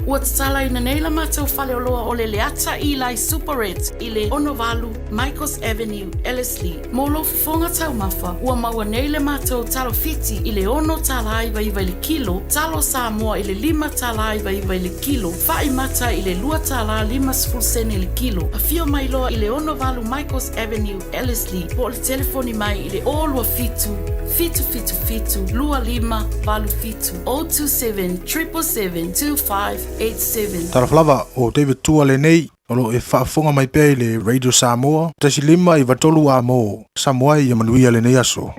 Ua tatalaina nei la matou faleoloa o le Leata Eli Superette i le 68 Michaels Avenue, Ellerslie. Mo lou fofoga taumafa, ua maua nei le matou talo Fiti i le $6.99 i le kilo, talo Samoa i le $5.99 i le kilo, fa'i mata i le $2.50 i le kilo. Afio mai loa i le 68 Michaels Avenue, Ellerslie, po o le telefoni mai i le 027 777 2587, 027 777 2587. Talofa lava, o David Tua lenei, o lo o e faafofoga mai pea i le Radio Samoa, 1 5 9 3 A mo Samoa ia manuia lenei aso.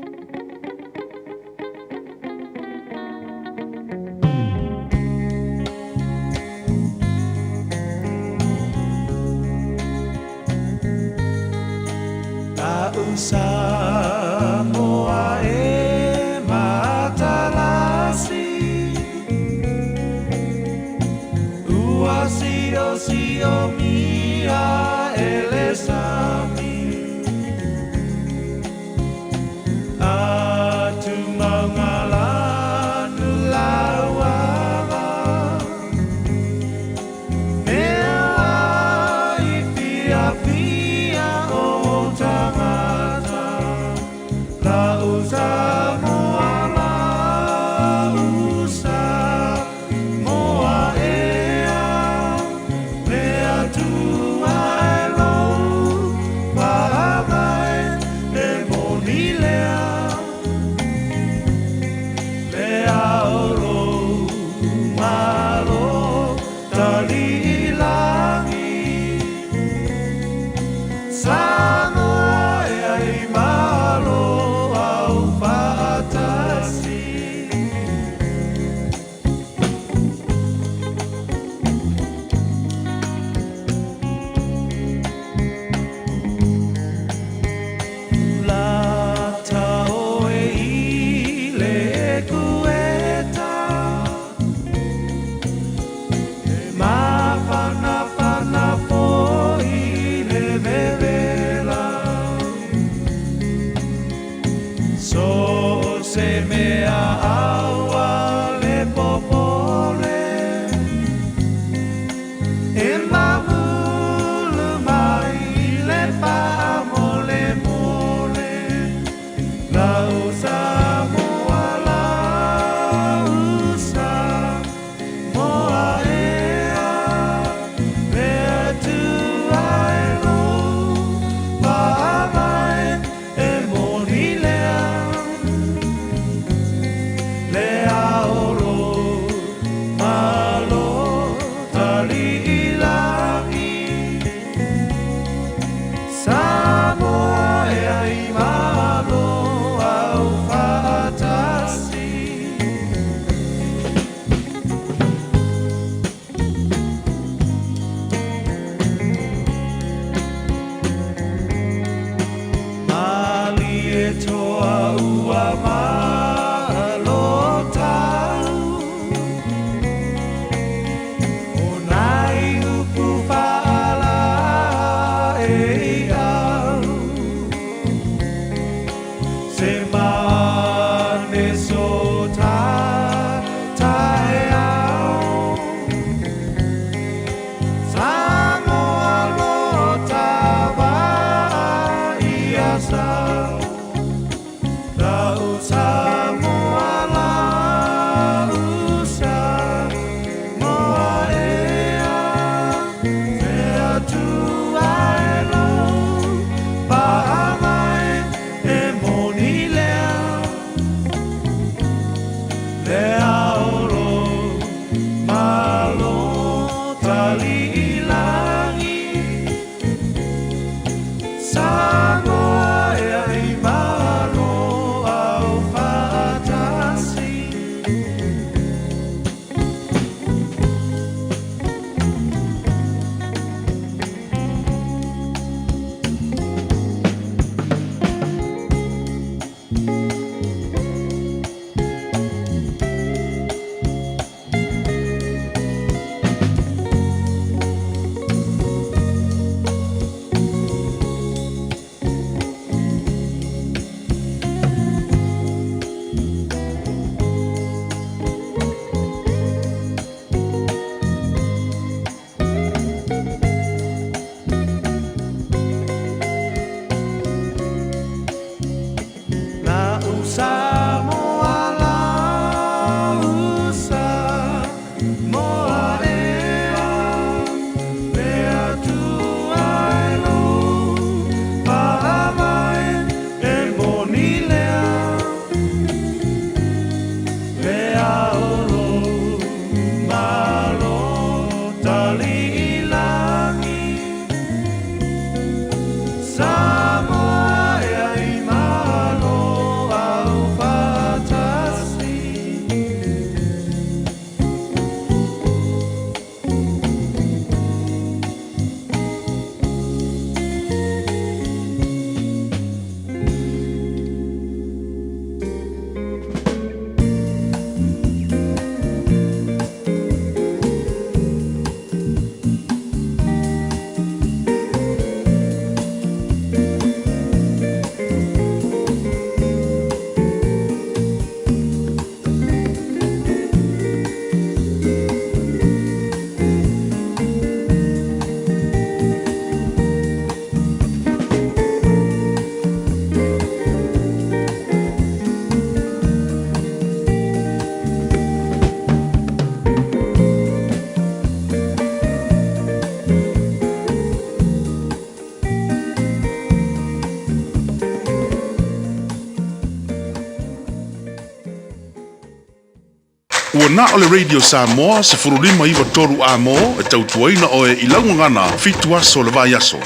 Na o le Radio Samoa 1593 A mo e tautuaina oe i lau gagana 7 aso o le vaiaso.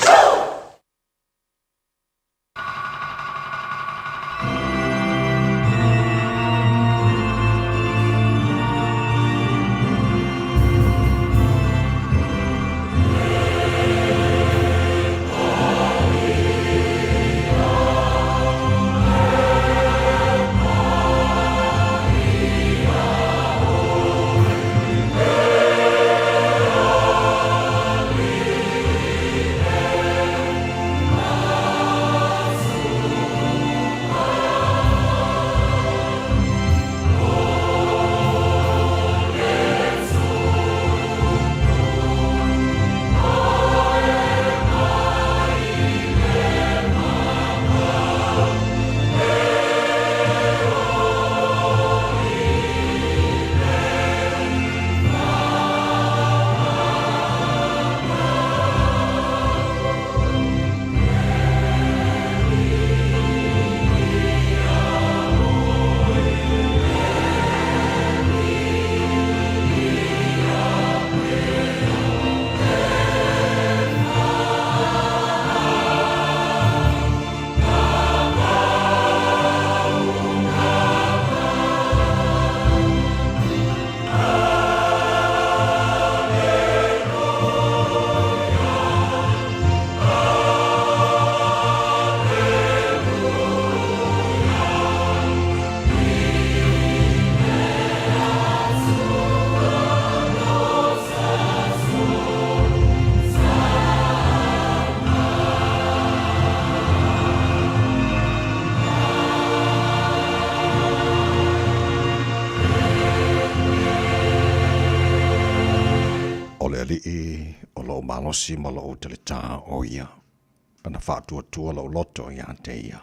O le Alii o lou malosi ma lou talitā o ia, ana faatuatua lou loto ia te ia,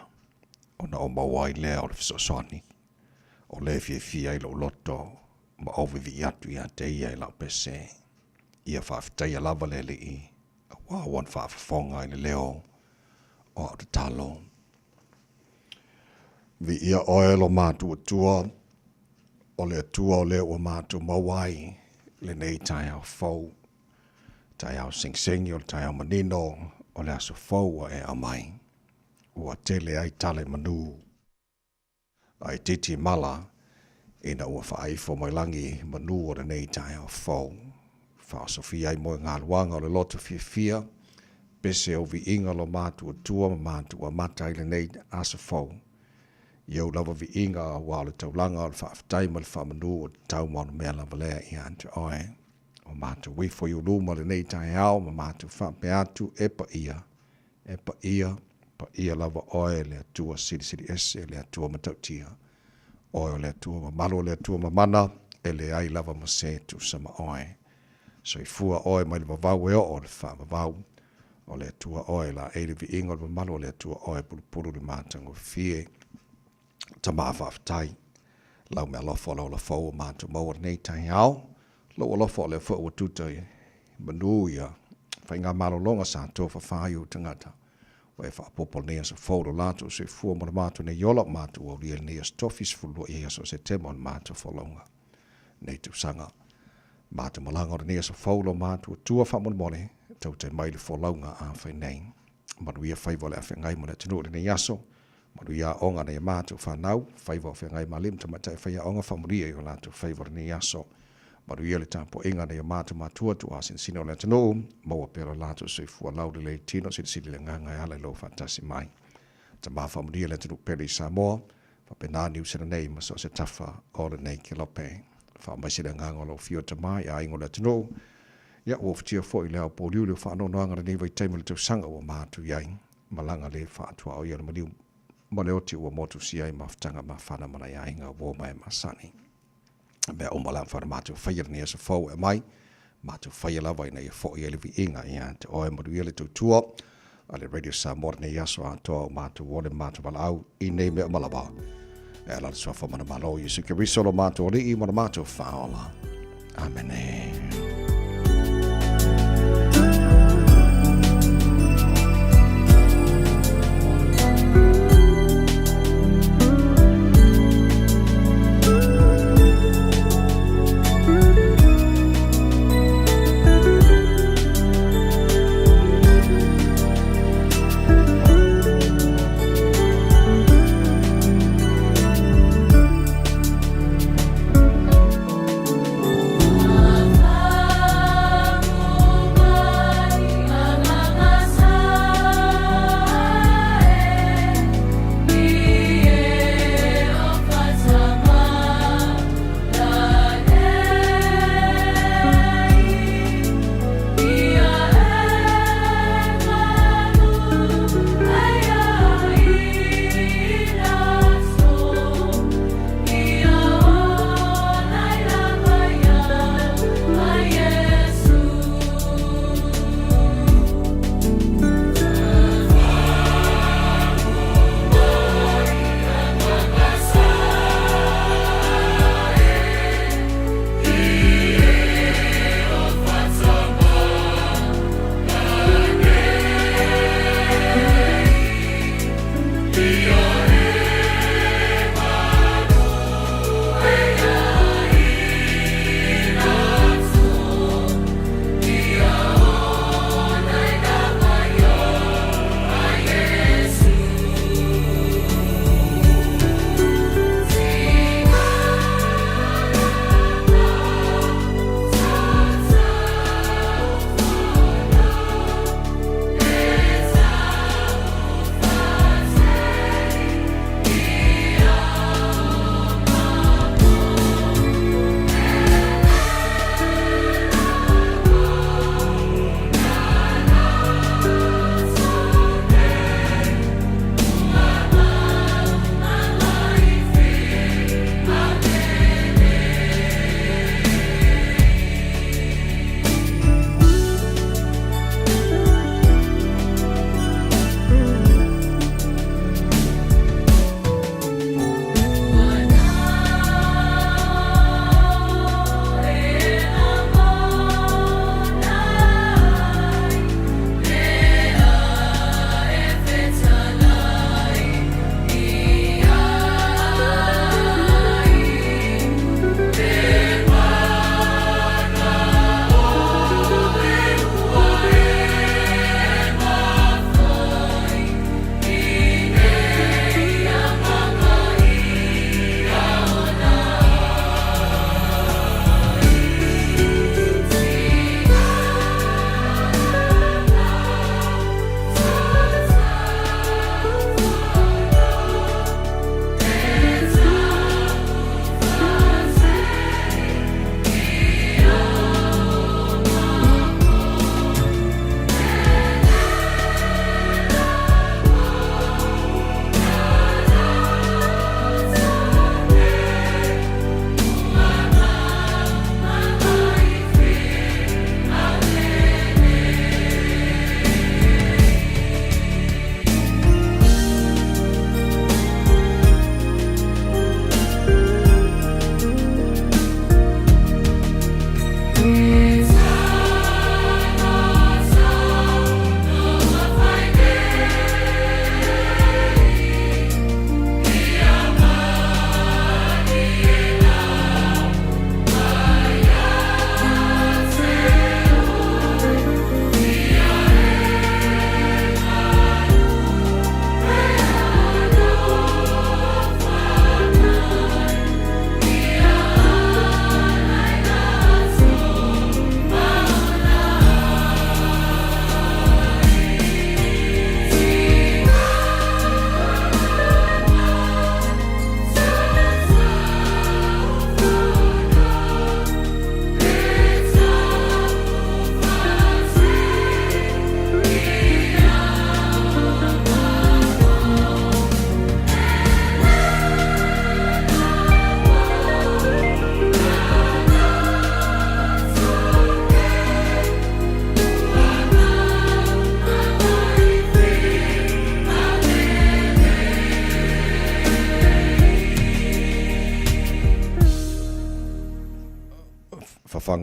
ona ou maua ai lea o le fesoasoani, o le fiafia ai lou loto ma ou vivii atu ia te ia i lau pese. Ia faafetaia lava le Alii, auā ua na faafofoga i le leo o au tatalo. Viia oe lo matuatua, o le Atua o lea ua matou maua ai lenei taeao fou, taeao segisegi o le taeao manino o le aso fou ua e aumai. Ua tele ai tala i manu, a itiiti mala ina ua faaifo mai lagi manu o lenei taeao fou. Faaosofia ai moegaluaga o le loto fiafia, pese o viiga lo matuatua ma matuamata ai lenei aso fou. I ou lava viiga aua o le taulaga o le faafetai ma le faamanu o tatau ma ona mea lava lea ia te oe. O matou ifo i uluma lenei taeao ma matou faapea atu, e paia, e paia, paia lava oe le Atua Silisili Ese, le Atua Matautia. Oe o le Atua mamalu o le Atua mamana, e leai lava ma se tusa ma oe. Soifua oe mai le vavau e oo i le faavavau. O le Atua oe, laei le viiga o le mamalu o le Atua oe, pulupulu le matagofie. Tama faafetai. Lau mealofa o le ola fou o matou maua lenei taeao. Lou alofa o lea foi ua tuta i manu ia faigamalologa sa tofafa ai ou tagata. Ua e faaopoopo lenei aso fou lo latou soifua ma le matou nei ola, matou aulia i lenei aso tofi 12 i aso o Setema o le matou folauga nei tausaga. Matou malaga o lenei aso fou lo matou Atua faamolemole, tautai mai le folauga a fai nei. Manuia faiva o le afeagai ma le atunuu i lenei aso. Manuia aoga a nai a matou fanau, faiva o feagai ma alii ma tamaitai faiaoga faamanuia i o latou faiva o lenei aso. Manuia le tapuaiga a nai o matou matua tuaa sinosino o le atunuu, maua pea lo latou soifua laulelei tino silisili le agaga e ala i lou faatasi mai. Tama faamanuia le atunuu pele i Samoa, faapena Niu Sila nei ma so o se tafa o lenei kelope. Faamaise le agaga o lau afio Tama i aiga o le atunuu, ia ua ufitia foi le ao pōliuli o faanoanoaga lenei vaitaimi o le tausaga ua matou i ai. Malaga le faatuaoia le maliu ma le oti ua motusia ai mafutaga mafana ma nai aiga uo ma e masani. Mea uma la mafai ona matou faia lenei aso fou e aumai, matou faia lava ina ia foi ai le viiga ia te oe manuia le tautua a le Radio Samoa lenei aso atoa o matou ole ma matou valaau i nei mea uma lava. E ala le suafa manamalo o Iesu Keriso lo matou Alii ma lo matou Faaola. Amene.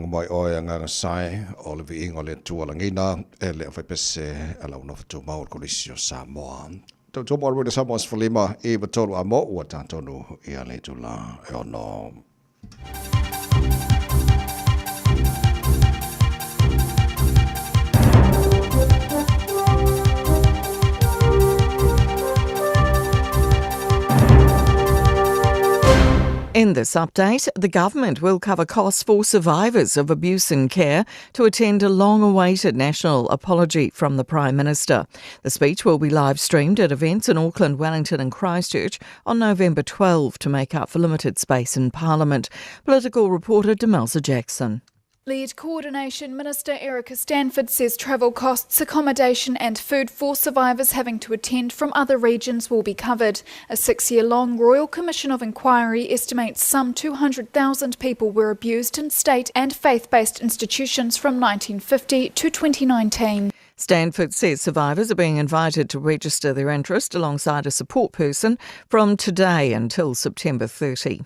faafofoga mai oe Agaga Sae, o le viiga o le Atua lagiina e le aufaipese a lau nofo tumau o le Kolisi o Samoa. Tautua mo le Samoa 15 i 3 a mo ua tatonu ia le itula e ono. In this update, the government will cover costs for survivors of abuse in care to attend a long awaited national apology from the Prime Minister. The speech will be live streamed at events in Auckland, Wellington, and Christchurch on November 12 to make up for limited space in Parliament. Political reporter Demelza Jackson. Lead Coordination Minister Erica Stanford says travel costs, accommodation, and food for survivors having to attend from other regions will be covered. A six year long Royal Commission of Inquiry estimates some 200,000 people were abused in state and faith based institutions from 1950 to 2019. Stanford says survivors are being invited to register their interest alongside a support person from today until September 30.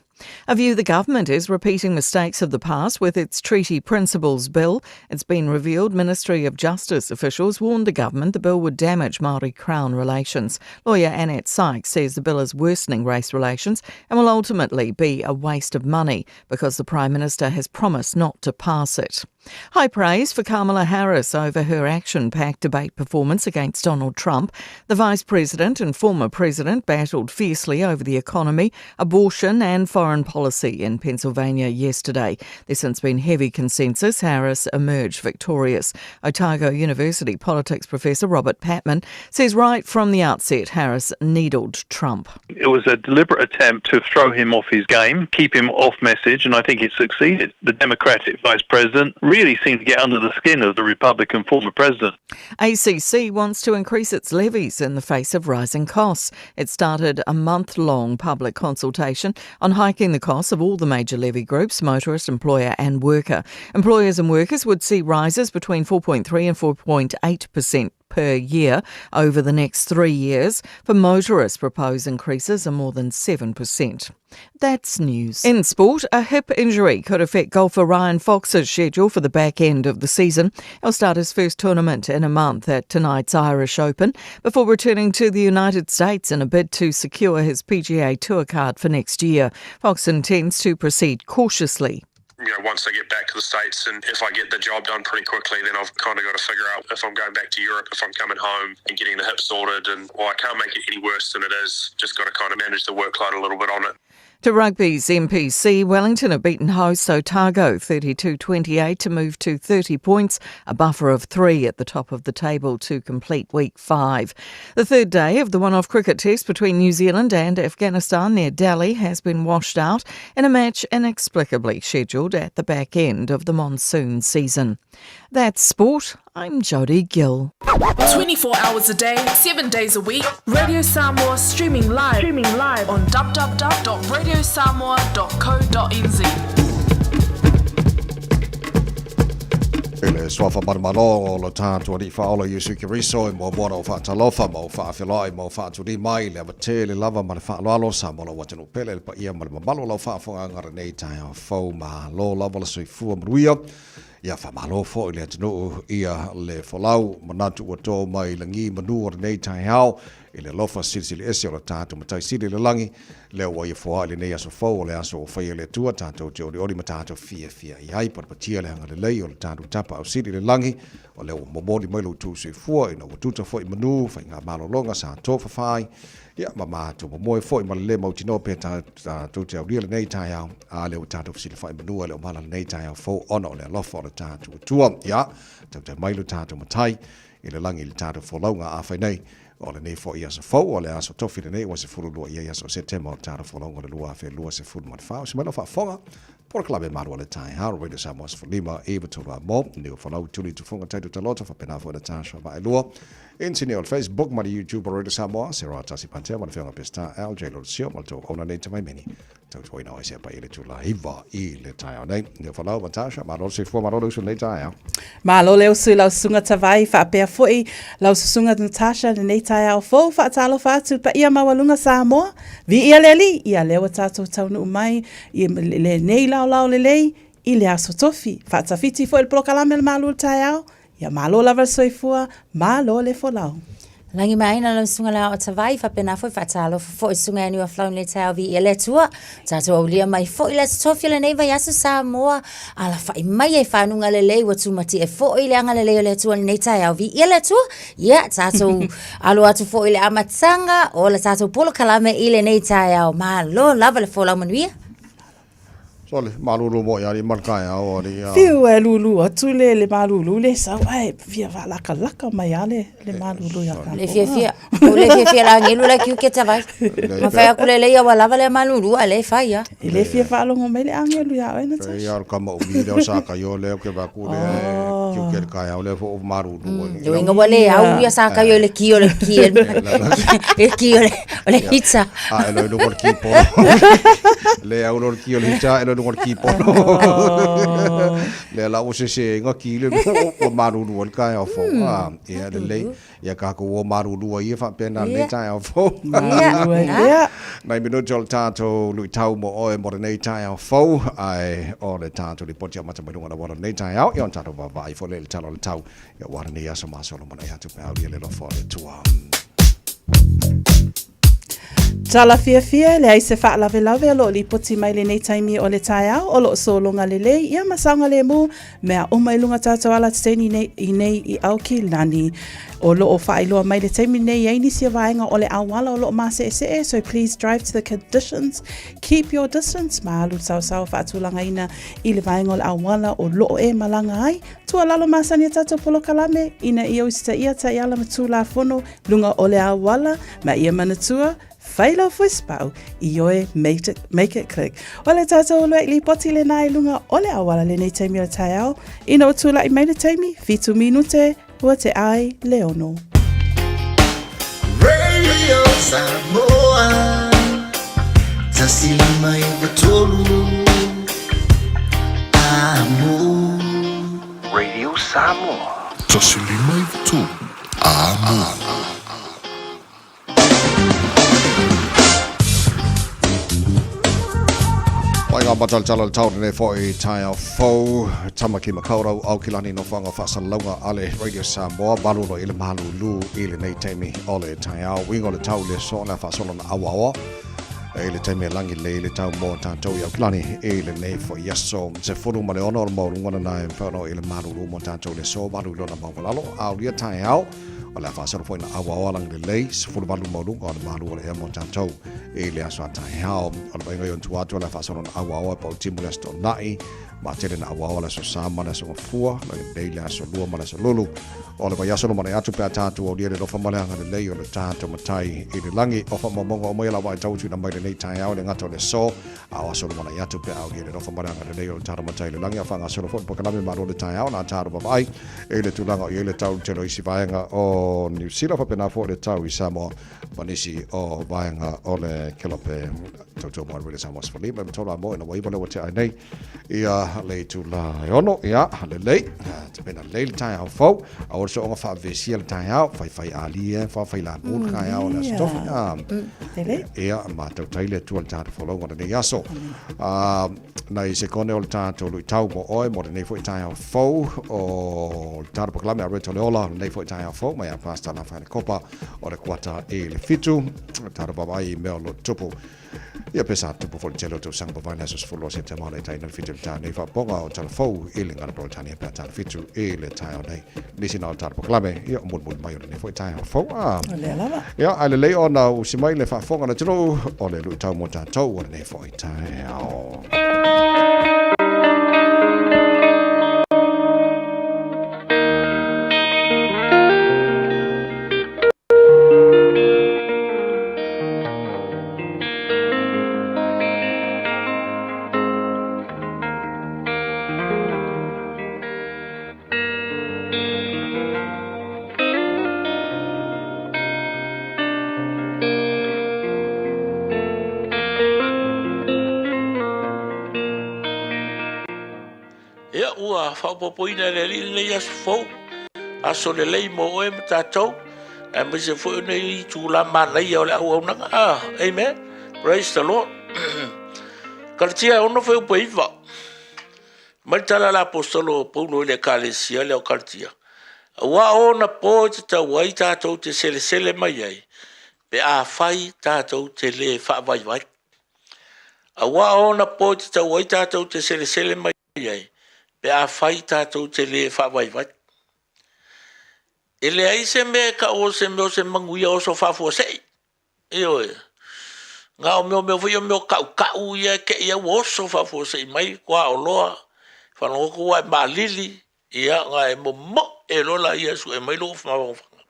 A view the government is repeating mistakes of the past with its Treaty Principles Bill. It's been revealed Ministry of Justice officials warned the government the bill would damage Māori Crown relations. Lawyer Annette Sykes says the bill is worsening race relations and will ultimately be a waste of money because the Prime Minister has promised not to pass it. High praise for Kamala Harris over her action packed debate performance against Donald Trump. The vice president and former president battled fiercely over the economy, abortion, and foreign policy in Pennsylvania yesterday. There's since been heavy consensus. Harris emerged victorious. Otago University politics professor Robert Patman says right from the outset, Harris needled Trump. It was a deliberate attempt to throw him off his game, keep him off message, and I think it succeeded. The Democratic vice president really seemed to get under the skin of the Republican former president. ACC wants to increase its levies in the face of rising costs. It started a month long public consultation on hiking the costs of all the major levy groups motorist, employer, and worker. Employers and workers would see rises between 4.3 and 4.8% per year over the next three years. For motorists, proposed increases are more than 7%. That's news. In sport, a hip injury could affect golfer Ryan Fox's schedule for the back end of the season. He'll start his first tournament in a month at tonight's Irish Open before returning to the United States in a bid to secure his PGA Tour card for next year. Fox intends to proceed cautiously you know, once I get back to the States and if I get the job done pretty quickly, then I've kind of got to figure out if I'm going back to Europe, if I'm coming home and getting the hip sorted. And well, I can't make it any worse than it is. Just got to kind of manage the workload a little bit on it. To rugby's NPC, Wellington have beaten hosts Otago 32-28 to move to 30 points, a buffer of three at the top of the table to complete week five. The third day of the one-off cricket test between New Zealand and Afghanistan near Delhi has been washed out in a match inexplicably scheduled at the back end of the monsoon season. That's sport. I'm Jodie Gill. 24 hours a day, 7 days a week, Radio Samoa streaming live, streaming live on www.radiosamoa.co.nz. I le suafa manumalo o lo tātou Alii Faaola Iesu Keriso e muamua ona ou faatalofa ma ou faafeloai ma ou faatuli mai i le ava tele lava ma le faaaloalo sa mo lou atunuu pele le paia ma le mamalu o lau faafofogaaga lenei taeao fou malo lava le soifua manuia Ia faamalo foi le atunuu ia le folau manatu ua to mai lagi manu o lenei taeao i le alofa silisili ese o le tatou Matai Sili i le lagi lea ua ia foai lenei aso fou o le aso ua faia e le Atua tatou te olioli ma tatou fiafia i ai patepatia le agalelei o le tatou Tapaau Sili i le lagi o lea ua momoli mai lo outou soifua ina ua tuta foi manu faigamalologa sa tofafa ai Ia, ma matou momoe foi ma le lē mautinoa pe tatou te aulia lenei taeao, a lea ua tatou fesilafai manua i le omala lenei taeao fou ona o le alofa o le tatou Atua. Ia, tautai mai lo tatou Matai i le lagi i le tatou folauga afai nei, o lenei foi aso fou, o le aso tofi lenei ua 12 i ai aso o Setema o le tatou folauga o le 2024. Usi mai lau faafofoga, Polokalame malu a le taeao, Radio Samoa 15, i 93 a mo, niu folau tuli tufunga taitu taloto, faapena foi Natasha Vaelua, Intinea o le Facebook ma le YouTube o Radio Samoa, se roa tasi pantea ma le feoga Peseta LJ Lolosio ma le tou auauna nei Tamaimeni. Tautuaina o se pa i le tula hiva i le taeao nei. Niu folau Natasha, malo le soifua, malo le usu lenei taeao. Malo le usu i lau susuga Tavai, faapea foi lau susuga Natasha lenei taeao fou, faatalofa atu paia maualuga Samoa, viia le Alii, ia lea ua tatou taunuu mai i lenei laolao lelei, I le Aso Tofi, faatafiti foi le polokalame o le Malu o le Taeao, ia malo lava le soifua, malo le folau. Lagi ma aina lau susuga le Aao Tavai, faapena foi faatalofa foi susuga ia Niuafalauni le taeao viia le Atua. Tatou aulia mai foi le Aso Tofi o lenei vaiaso Samoa, alafai mai e fanuga lelei ua tumatie foi le agalelei o le Atua i lenei taeao viia le Atua. Ia, tatou alo atu foi i le amataga o le tatou polokalame i lenei taeao. Malo lava le folau manuia. Sole, malulu mo ia ma le taeao ali ia. Fiu e lulu atu le le malulu le sau ae fia faalakalaka mai lava le le malulu ia tatou. Le fiafia, o le fiafia la ngelu la kiu ke tavai. Ma fai aku le leia ua lava le malulu a le fai ia. E le fia faalogo mai le agelu ia oe Natasha. Ia o le kama umi lea o sa kaio lea ke vaku le kiu ke le taeao lea fo malulu. Le uiga ua le au ia sa kaio i le ki o le ki le ki o le o le hita. A e loi luga o le ki polo. Le au lo le ki o le hita e loi luga o le ki polo. Le la ua sese inga ki le ua malulu ai le taeao fou. A ia lelei. Ia kākou o malulu ai ia faapena lenei taeao fou. Malulu ai pea. Nai minute o le tatou luitau mo oe mo lenei taeao fou, ae o le tatou lipoti amata mai luga o le auala o lenei taeao, ia ona tatou vaavaai foi lea i le tala o le tau, ia aua lenei aso ma aso o lumanai atu pe a aulia le alofa o le Atua. Tala fiafia, e leai se faalavelave o lo o lipoti mai lenei taimi o le taeao o lo o sologa lelei ia ma saogalemu mea uma i luga tatou ala teteini nei i nei i Aukilani. O lo o faailoa mai le taimi nei ai nisi o vaega o le auala o lo o maseesee, so please drive to the conditions, keep your distance, ma alu saosao faatulagaina i le vaega o le auala o lo o e malaga ai. Tuualalo masani a tatou polokalame ina ia usitaia taiala ma tulafono luga o le auala ma ia manatua Fai lau fuesipau i oe make it, make it click. O le tātou uluai lipoti lena i luga o le auala lenei taimi o le taeao. Ina ua tula'i mai le taimi, 7 minute, ua te ai le 6. Radio Samoa 1 5 9 3 Amo. Radio Samoa. 1 5 9 3 Amo. Mai ngā matalatala le tau nei foi taeao fou Tamaki Makaurau Aukilani nofoaga faasalalauga a le Radio Samoa malulo i le malulu i lenei taimi o le taeao uiga o le tau le aso o le a faasolo na auaoa i le taimi e lagi lelei le tau mo tatou i Aukilani i lenei foi aso 16 o le maualuga lena e mafai ona oo i le malulu mo tatou i le aso 8 i lona maualalo aulia taeao O le a faasolo foi na auaoa lagi lelei, 18 maualuga o le malu o le ea mo tatou i le aso a taeao. O le vaaiga i ona tua atu, o le a faasolo na auaoa e pautimu le aso Toonai, ma tele na auaoa le aso Sa ma le aso Gafua, lagi lelei le aso Lua ma le aso Lulu. O le vaiaso lumanai atu pe a tatou aulia le alofa ma le agalelei o le tatou Matai i le lagi. O faamaumauga uma ia la vaitau tuuina mai lenei taeao i le gata o le aso, A o aso lumanai atu pe a aulia le alofa ma le agalelei o le tatou Matai i le lagi, a faagasolo foi le polokalame malo le taeao na tatou vaavaai i le tulaga o i ai le tau i le tele o isi vaega o Niu Sila, faapena foi le tau i Samoa ma nisi o vaega o le kelope. Tautua mo le Samoa 15 ma tolu a mo ina ua iwa lea ua tea ai nei ia le itula e 6, ia lelei, tapena lelei le taeao fou, aua le soonga faavesia le taeao, faifai alia, faafai lamu le taeao o le Aso Tofi. Ia, ma tautai le Atua i le tatou folauga o lenei aso. Nai sekone o le tatou luitau mo oe mo lenei foi taeao fou o le tatou polokalame a Roberto le Ola, lenei foi taeao fou mai a Pastor Lafaele Kopa o le kuata i le 7, tatou vaavaai i mea o lo o tupu. Ia pe sa tupu foi le tele o tausaga mavae le aso 12 Setema o le taina le 7 i le taeao nei faapopoga o tala fou i le gagana Peretania pe a tala 7 i le taeao nei. Nisi na o le tatou polokalame, ia o mulimuli mai o lenei foi taeao fou. Ah. O lea lava. Ia, ae lelei ona usi mai le faafofoga a le atunuu o le luitau mo tatou o lenei foi taeao. Ia, ua faaopoopoina e le Alii lenei aso fou, aso lelei mo oe ma tatou, aemaise foi o nei itula manaia o le auaunaga. Ah, amen. Praise the Lord. Kalatia e 6 fuaiupu e 9. Mai le tala a le Aposetolo o Paulo i le Ekalesia lea o Kalatia, Auā o ona po e tatau ai tatou te selesele mai ai, pe afai tatou te lē faavaivai. Auā o ona po e tatau ai tatou te selesele mai ai, pe afai tatou te lē faavaivai. E leai se mea e tau o se mea o se manuia oso faafuasei. Ioe. Na o mea o mea foi ia o mea o tautau ia e te i lava ua oso faafuasei mai tuaoloa, faalogo atu ua e maalili, ia ona e momoe loa lea e sue mai lou mafaufauga.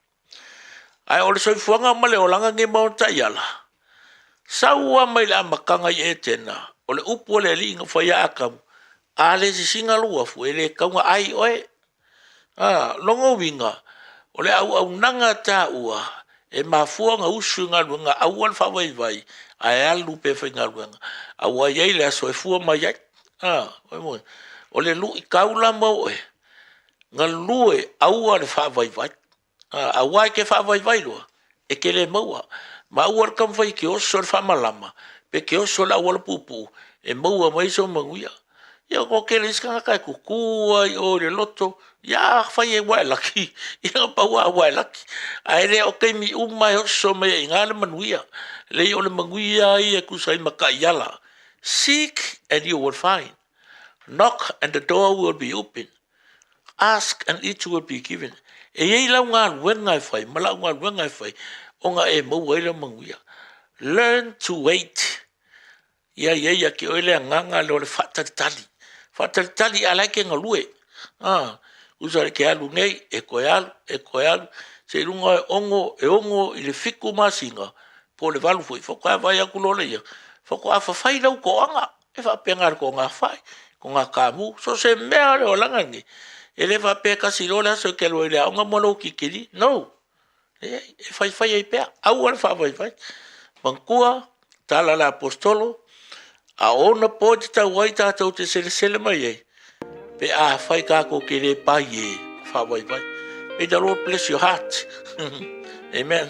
Ae o le soifuaga ma le olaga lenei ma ona taiala, sau lava mai le amataga i Etena, o le upu a le Alii na fai ia Atamu, a le sisina lou afu, e le tatau ona ai oe. A, lona uiga, o le auaunaga taua, e mafua ona usu i galuega, aua le faavaivai, ae alu pea e faigaluega, aua e i ai le aso e fua mai ai. O le luitau la mo oe, galue aua le faavaivai, aua e te faavaivai loa, e te le maua. Ma aua le taumafai e te oso i le faamalama pe te oso i le auala puupuu e maua mai ai sou manuia. Ia o le toatele o isi tagata e tutu lava i o i le loto, ia afai ua e laki, ia na pau lava ua e laki. Ae le o taimi uma e oso mai ai i ina le manuia. Leai o le manuia lava ia e tusa ai ma taiala, seek and you will find, knock and the door will be open, ask and it will be given. E i ai lau galuega e fai ma lau galuega e fai ona e maua ai lea o manuia. Learn to wait. Ia i ai ia te oe le agaga lea o le faatalitali. Faatalitali a o la e te galue. Tusa e te alu nei, e toe alu, e toe alu, seiloga e ono, e 6 i le 7 masina po o le 8 foi faatoa vaai atu loa lea, faatoa fafai lau toaga. E faapena i le togafai, toga-kamu, so o se mea lava o le olaga lenei, e le faapea e tasi loa le aso e te alu ai i le aoga ma lou tikeri, no. Leai, e faifai ai pea, aua le faavaivai. Manatua, tala a le Aposetolo, a o ona po e tatau ai tatou te selesele mai ai, pe afai tatou te le pai e faavaivai. May the Lord bless your heart. Amen.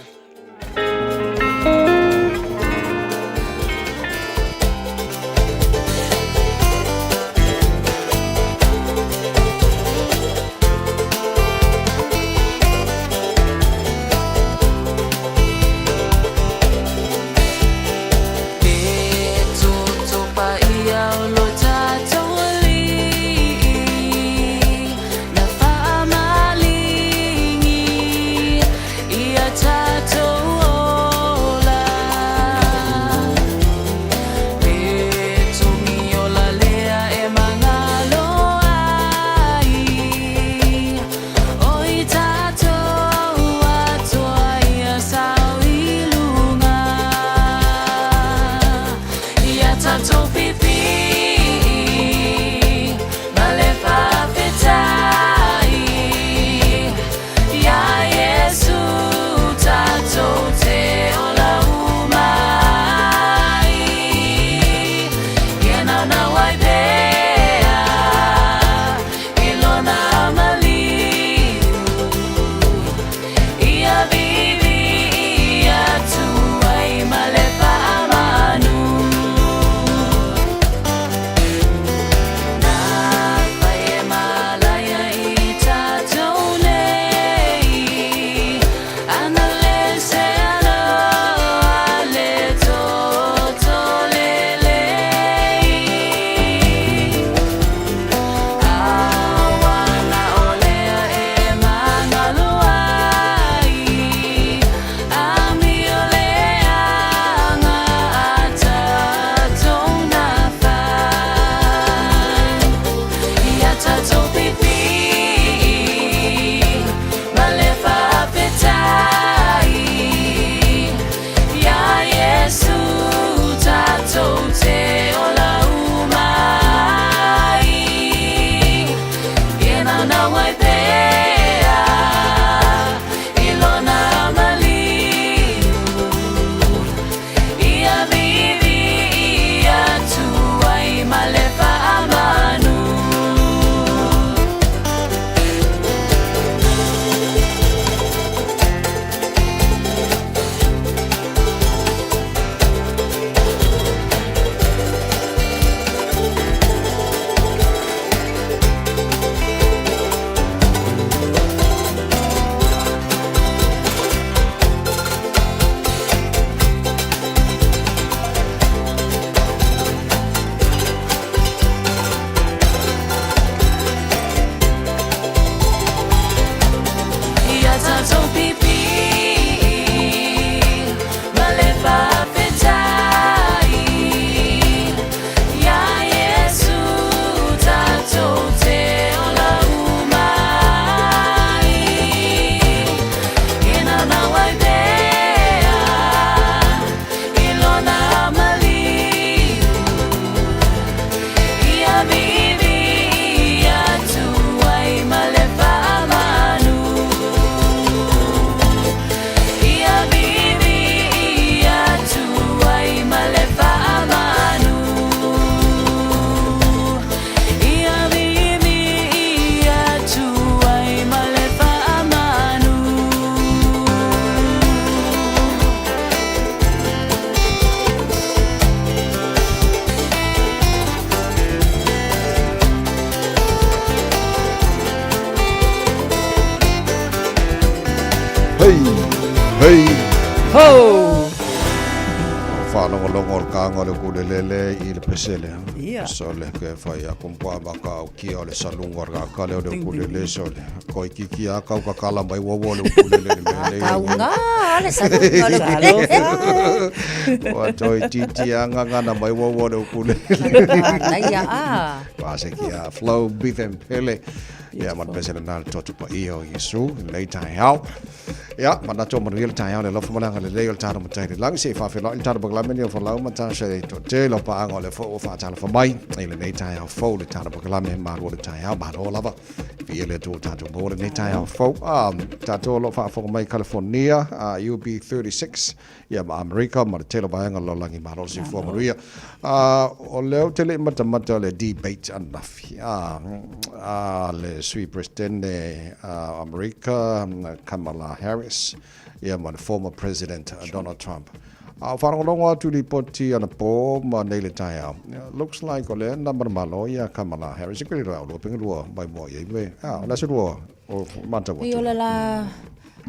Hei! Hei! Ho! Faalogologo o le kaga o le ukulelele i le pese lea. Ia. Sole ke fai a kumpua maka au kia o le saluga o le kakale o le ukulele sole. Koi kiki a kau kakala mai wawa o le ukulele le mea nei. Kauga le saluga o le ukulele. Ua toi titi a ngangana mai wawa o le ukulele. Manaia a. Ua se kia Flow Bitham Pele. Ia ma le pese lena le toto paia o Iesu i lenei taeao. Ia, manatu o manuia le taeao le alofa ma le agalelei o le tatou Matai i le lagi. Se i faafeiloai le tatou polokalame lenei o Folau ma Tasha e toatele o paaga o lea foi ua faatalofa mai i lenei taeao fou le tatou polokalame malu o le taeao. Malo lava. Viia le Atua ua tatou maua lenei taeao fou. Ah, tatou o lo o faafofoga mai i California, UB 36, ia ma Amerika ma le tele o vaega o le lalolagi. Malo le soifua manuia. O lea ou te le i matamata le debate ananafi a le Sui Peresetene o Amerika Kamala Harris ia ma le former President Donald Trump. A o faalogologo atu i lipoti anapo ma nei le taeao, looks like o lea na manumalo ia Kamala Harris. E koe le lua penga lua mai mua i ai me, o le aso lua o matau atu. Pei o le la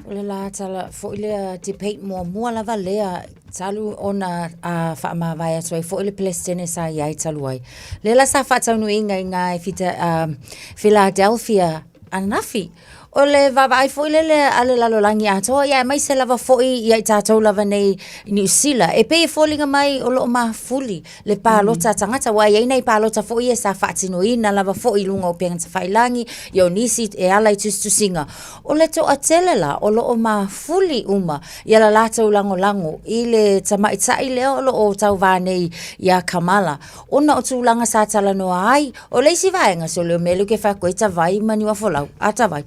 O le la tala foi lea debate muamua lava lea talu ona a faamavae atu ai foi le Peresetene sa i ai talu ai. Lea la sa faataunuuina i ina i Fita, Philadelphia ananafi. O le vaavaai foi lele a le lalolagi atoa, ia aemaise lava foi ia i tatou lava nei i Niu Sila, e pei e foliga mai o lo o mafuli le palota a tagata, aua e i ai nai palota foi ia sa faatinoina lava foi i luga o upega tafailagi, ia o nisi e ala i tusitusiga. O le toatele la o lo o mafuli uma ia la latou lagolago i le tamaitai lea o lo o tauva nei iā Kamala, ona o tulaga sa talanoa ai. O le isi vaega, sole o mea lea ou te fai atu ai, tavai ma Niuafolau, a tavai.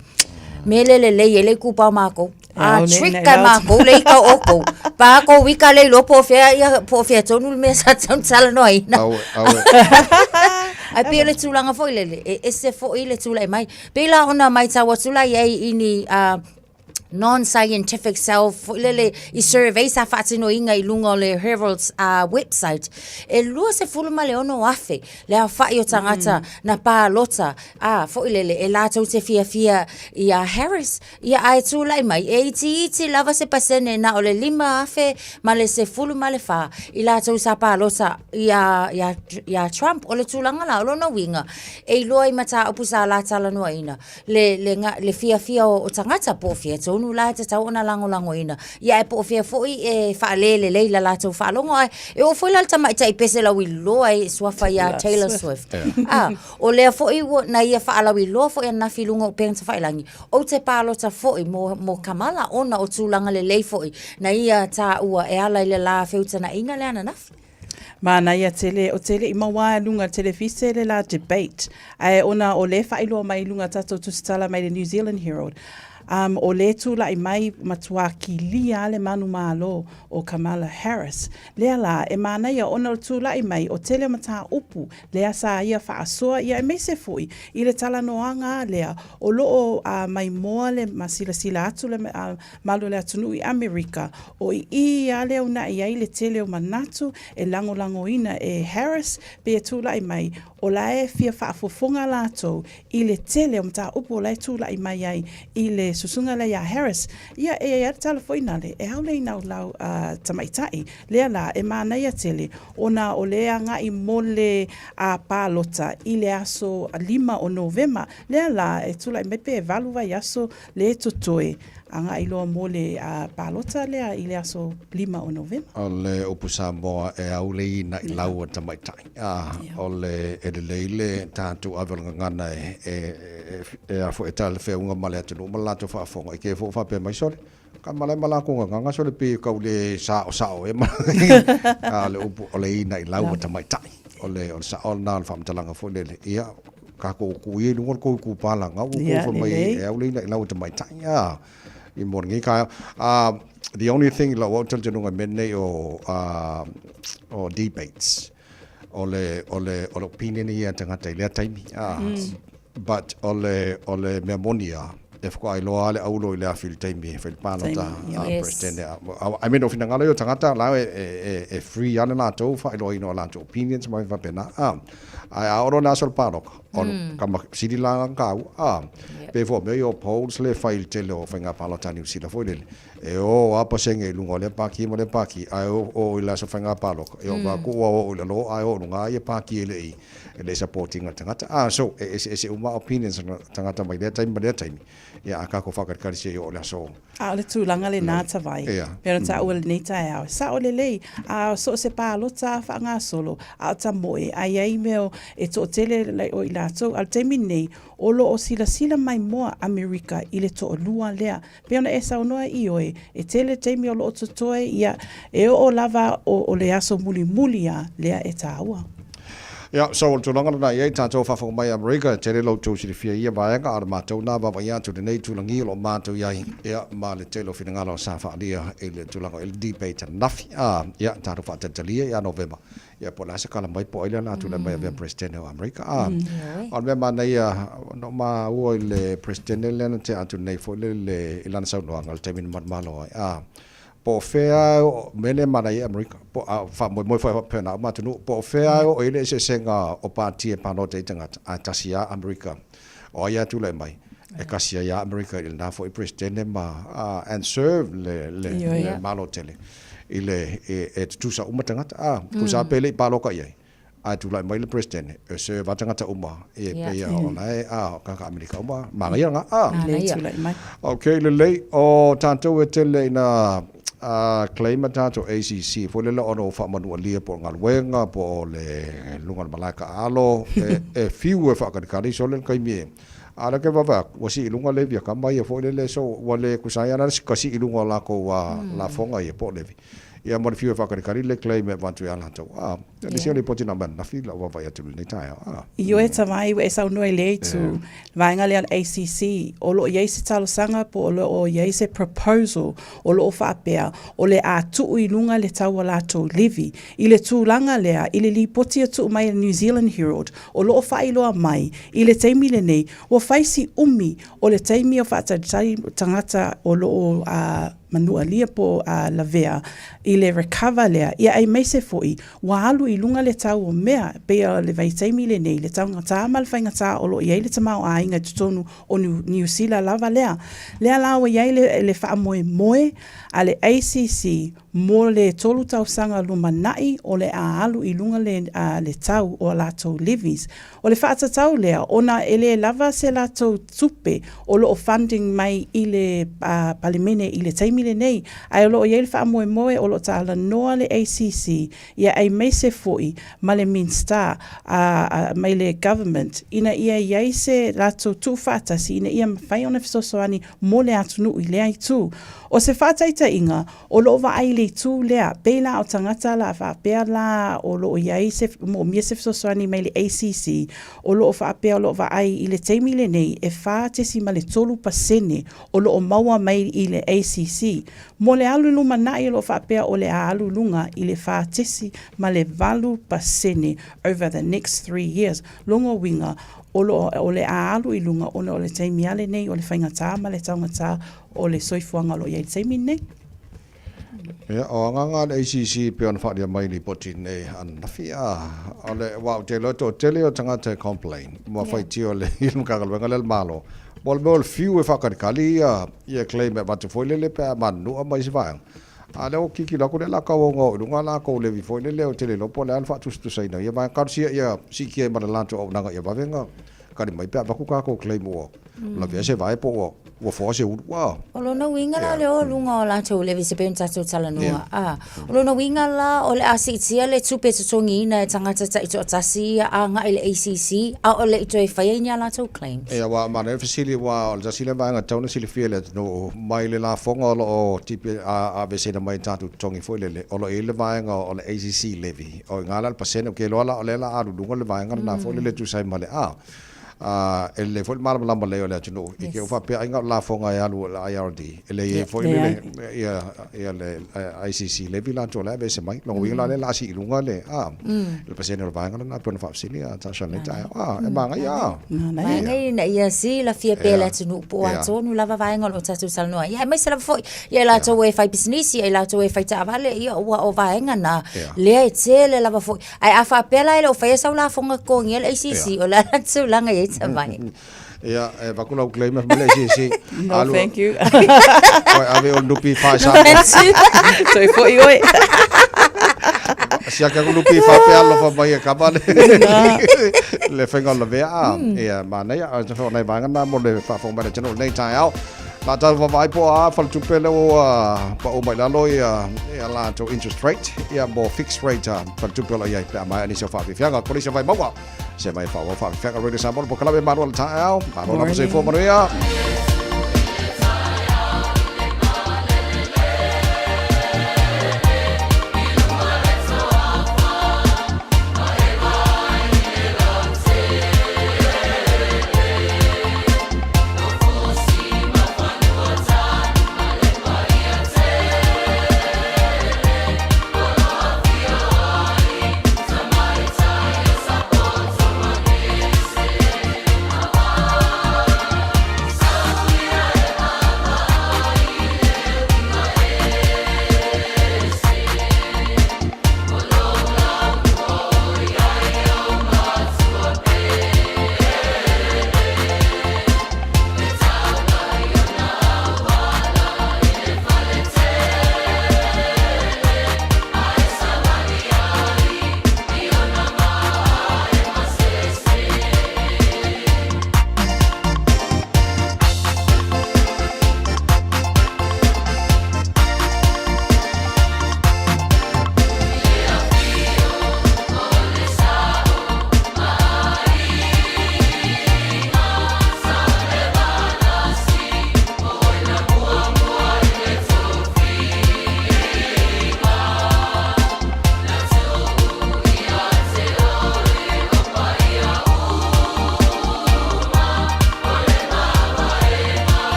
Mea lea lelei ai le itupa o matou. A trick ai matou le ika o outou. Pa kou ika le iloa po o fea ia, po o fea tonu le mea sa talanoaina. Aue, aue. Ae pei o le tulaga foi lele, e ese foi le tulai mai. Pei la ona matau atu la i ai i ni non-scientific self foi lele i survey sa faatinoina i luga o le Herald's website, e 26,000 le aofai o tagata na palota, a, foi lele, e latou te fiafia iā Harris, ia ae tulai mai, e itiiti lava se pasene na o le 5,014 i latou sa palota iā, iā, iā Trump. O le tulaga la, o lona uiga, E iloa i mataupu sa la talanoaina le, le, le fiafia o, o tagata, po o fea tonu la e tatau ona lagolagoina. Ia ae po o fea foi e faalelelei la latou faalogo, ae e oo foi la le tamaitai pese lauiloa e suafa ia Taylor Swift. A, o lea foi ua, na ia faalauiloa foi ananafi i luga o upega tafailagi, ou te palota foi mo, mo Kamala ona o tulaga lelei foi na ia taua e ala i le la feutanaiga lea ananafi. Manaia tele, o te leʻi maua i luga telefise le la debate, ae ona o le faailoa mai i luga tatou tusitala mai le New Zealand Herald, um, o le tulaʻi mai matua kilia le manumalo o Kamala Harris. Lea la, e manaia ona o le tulaʻi mai o tele o mataupu lea sa ia faasoa ia aemaise foi i le talanoaga lea o loo uh, maimoa le ma silasila atu le uh, Malu o le atunuu i Amerika, o i i a lea unaʻi ai le tele o manatu e lagolagoina e Harris pe e tulaʻi mai, o la e fia faafofoga latou i le tele o mataupu o la e tulaʻi mai ai i le susuga lea iā Harris. Ia, e i ai le tala foi nale, e aole i naulau a tamaitai lea la e manaia tele ona o le agaʻi mo le a palota i le aso lima o Novema, lea la e tulaʻi mai pe e valu vaiaso le totoe agaʻi loa mo le palota lea i le aso lima o Novema. O le upu Samoa e auleina i lau o tamaitai. O le e lelei le tatou ave o le gagana e e e a foi e talafeauga ma le atunuu ma le latou faafofoga i ke foi faapea mai sole ka malae ma latou gagana sole pei e kau le saosao ea ma a o le upu o le ina i lau o tamaitai. O le o le sao lena o le faamatalaga foi lele ia Kākou ku ia i luga o le kou kūpalaga, ua kou fai mai e aule ina i lau tamaitai, a, i mo lenei taeao. The only thing i lou au talitonuga i mea nei o, o debates, o le, o le, o le opinion ia a tagata i lea taimi, a, but o le, o le mea moni lava, e faatoa iloa lava le aulo i le afi i le taimi e fai le palota a le Peresetene. I mean, o finagalo ia o tagata, la e, e free lava le latou faailoaina o latou opinions ma mea faapena, a. Ae a oo loa i le aso o le palota, O ka ma sili la ka au a pe fo mea o polls le fai i le tele o faiga palota a Niu Sila foi lele e o a pasene i luga o lea paki ma lea paki ae o o i le aso faiga palota e o va ku ua o i lalo ae o i luga ia paki e le i e le i support ina le tagata a so e eseese uma opinions o tagata mai lea taimi ma lea taimi ia a tatou faakalikali se i oo i le aso. A o le tulaga lenā Tavai, pei ona taua i lenei taeao, e sao lelei, a so o se palota a faagasolo, a o tamoe, a i ai mea e toatele o i latou. A o le taimi lenei, o lo o silasila maimoa Amerika i le toalua lea. Pei ona e saunoa ioe, e tele taimi o lo o totoe, ia, e oo lava o le aso mulimuli lava lea e taua. Ia, so o le tulaga lena i ai tatou faafofoga mai Amerika, e tele lo outou silafia i ia vaega, a o le matou lena vaavaai atu i lenei itulagi o lo o matou i ai, ia, ma le tele o finagalo sa faaalia i le tulaga i le debate ananafi. A, ia, tatou faatalitalia ia Novema, ia po o le a se tala mai po o ai lea o le a tulai mai e avea Peresetene o Amerika. A, o le mea manaia, na ou maua i le Peresetene lea na tea atu nei foi lele i lana saunoaga i le taimi na manumalo ai, a, Po o fea e oo, mea lea e manaia ai Amerika, po a faamoemoe foi faapea na uma atunuu, po o fea e oo i ai le eseesega o pati e palota ai tagata, ae tasi lava Amerika. O ai lava e tulai mai, e kasi ai lava Amerika i lena foi Peresetene ma and serve le, le, le Malo tele i le, e, e tutusa uma tagata. A, tusa pe le i paloka i ai. Ae tulai mai le President e serve a tagata uma e pei a o la e a kaka Amerika uma manaia nga a. Manaia. Tulai mai. Okay lelei o tatou e tele ina claim a tatou ACC foi lele ona ua faamanualia po o galuega po o le luga o le malae taaalo e fiu e faakalikali sole le taimi e a o lea ke vaavaai atu ua sii i luga levy a tama ia foi lele so ua le tusa ai a la sii i luga o latou lafoga ia po o levy Ia ma le fiu e faakalikali le claim e avatu ia latou. A, le isi o lipoti na aumai ananafi lau vaavaai atu i lenei taeao. A. Ioe Tavai, ua e saunoa i lea itu, le vaega lea o le ACC, o lo o i ai se talosaga po o lo o i ai se proposal o lo o faapea o le a tuu i luga le tau o latou levy. I le tulaga lea, i le lipoti e tuu mai e le New Zealand Herald, o lo o faailoa mai i le taimi lenei, ua fai si umi o le taimi o faatalitali tagata o lo o manualia po o lavea i le recover lea, ia aemaise foi ua alu i luga le tau o mea, e pei o le vaitaimi lenei, le taugata ma le faigata o lo o i ai le tamaoaiga i totonu o Niu Sila lava lea. Lea la ua i ai le faamoemoe a le ACC mo le 3 tausaga lumanai o le a alu i luga le tau o a latou levies. O le faatatau lea ona e le lava se latou tupe o lo o funding mai i le Palemene i le taimi lenei, ae o lo o i ai le faamoemoe o lo o talanoa le ACC ia aemaise foi ma le Minsta mai le Government ina ia i ai se latou tuufaatasi ina ia mafai ona fesoasoani mo le atunuu i lea itu. O se faataitaiga, O lo o vaai i le itu lea, pei la o tagata la faapea la o lo o i ai se moomia se fesoasoani mai le ACC, o lo o faapea o lo o vaai i le taimi lenei e 4.3% o lo o maua mai i le ACC. Mo le alu i lumanai o lo o faapea o le a alu i luga i le 4.8% over the next 3 years. Lona uiga, o lo o le a alu i luga ona o le taimi lava lenei o le faigata ma le taugata o le soifuaga o lo o i ai i le taimi lenei. Ia, o agaga a le ACC e pei ona faaalia mai i lipoti nei ananafi, a, o le, aua ou te iloa e toatele o tagata e complain ma faitio i le Matagaluega lea a le Malo, mo le mea o le fiu e faakalikali ia, ia claim e avatu foi lele pe a manunua ma isi vaega. A o lea ua tilotilo atu o lea o le a tauau ina oo i luga a latou levy foi lele, ou te le iloa po o le a le faatusatusaina o ia vaega. Talosia ia siitia ai ma le latou auaunaga ia vave ona Kali mai pe a avatu tatou claim ua lavea se vae po ua ua foa se ulu. Ua. O lona uiga la o le o i luga o latou levies e pei ona tatou talanoa, a. O lona uiga la o le a siitia le tupe e totogiina e tagata taitoatasi ia agai i le ACC a o le i toe faia ni a latou claims. Ia, aua manaia le fesili aua o le tasi lea vaega e tatau ona silafia e le atunuu mai le lafoga o lo o tipi a aveeseina mai i tatou totogi foi lele, o lo o i ai le vaega o le ACC levy. O i ina la le pasene, ou te iloa la o lea o le a alu i luga le vaega lena foi lele e tusa ai ma le A. E lelei foi le malamalama lelei o le atunuu i te i ua faapea ai na o le lafoga e alu a le IRD, e leai ai foi le ia ia le ICC levy latou o la e aveese mai. Lona uiga la lea o le a sii i luga le a le pasene o le vaega lena e pei ona faafesili a Tasha i lenei taeao. A, e manaia a. Manaia ina ia silafia pea e le atunuu po o a tonu lava vaega o lo o tatou talanoa ai, aemaise lava foi ia i latou e fai pisinisi, ia i latou e fai taavale, ia ua o vaega na lea e tele lava foi. Ae a faapea la e le o faia sau lafoga totogia le ACC, o le a la le tulaga i ai Tavae? Ia, e avatu lau claim e fai mai le ACC. No, Alu, thank you. Oi, ave o le NPF i Samoa. Toe foi oe. Siaki atu NPF pe alofa mai e kava le, le faiga o le lavea. A, ia, manaia. O nai vaega na mo le faafofoga mai le atunuu i lenei taeao. La tatou vaavaai po o a faletupe lea ua pau mai lalo ia ia latou interest rate ia mo fixed rate faletupe o lo o i ai pe a maea nisi o faafiafiaga. Kolisi o Vaimauga se mai faaauau faafiafiaga Radio Samoa le polokalame Malo o le Taeao. Malo lava soifua manuia.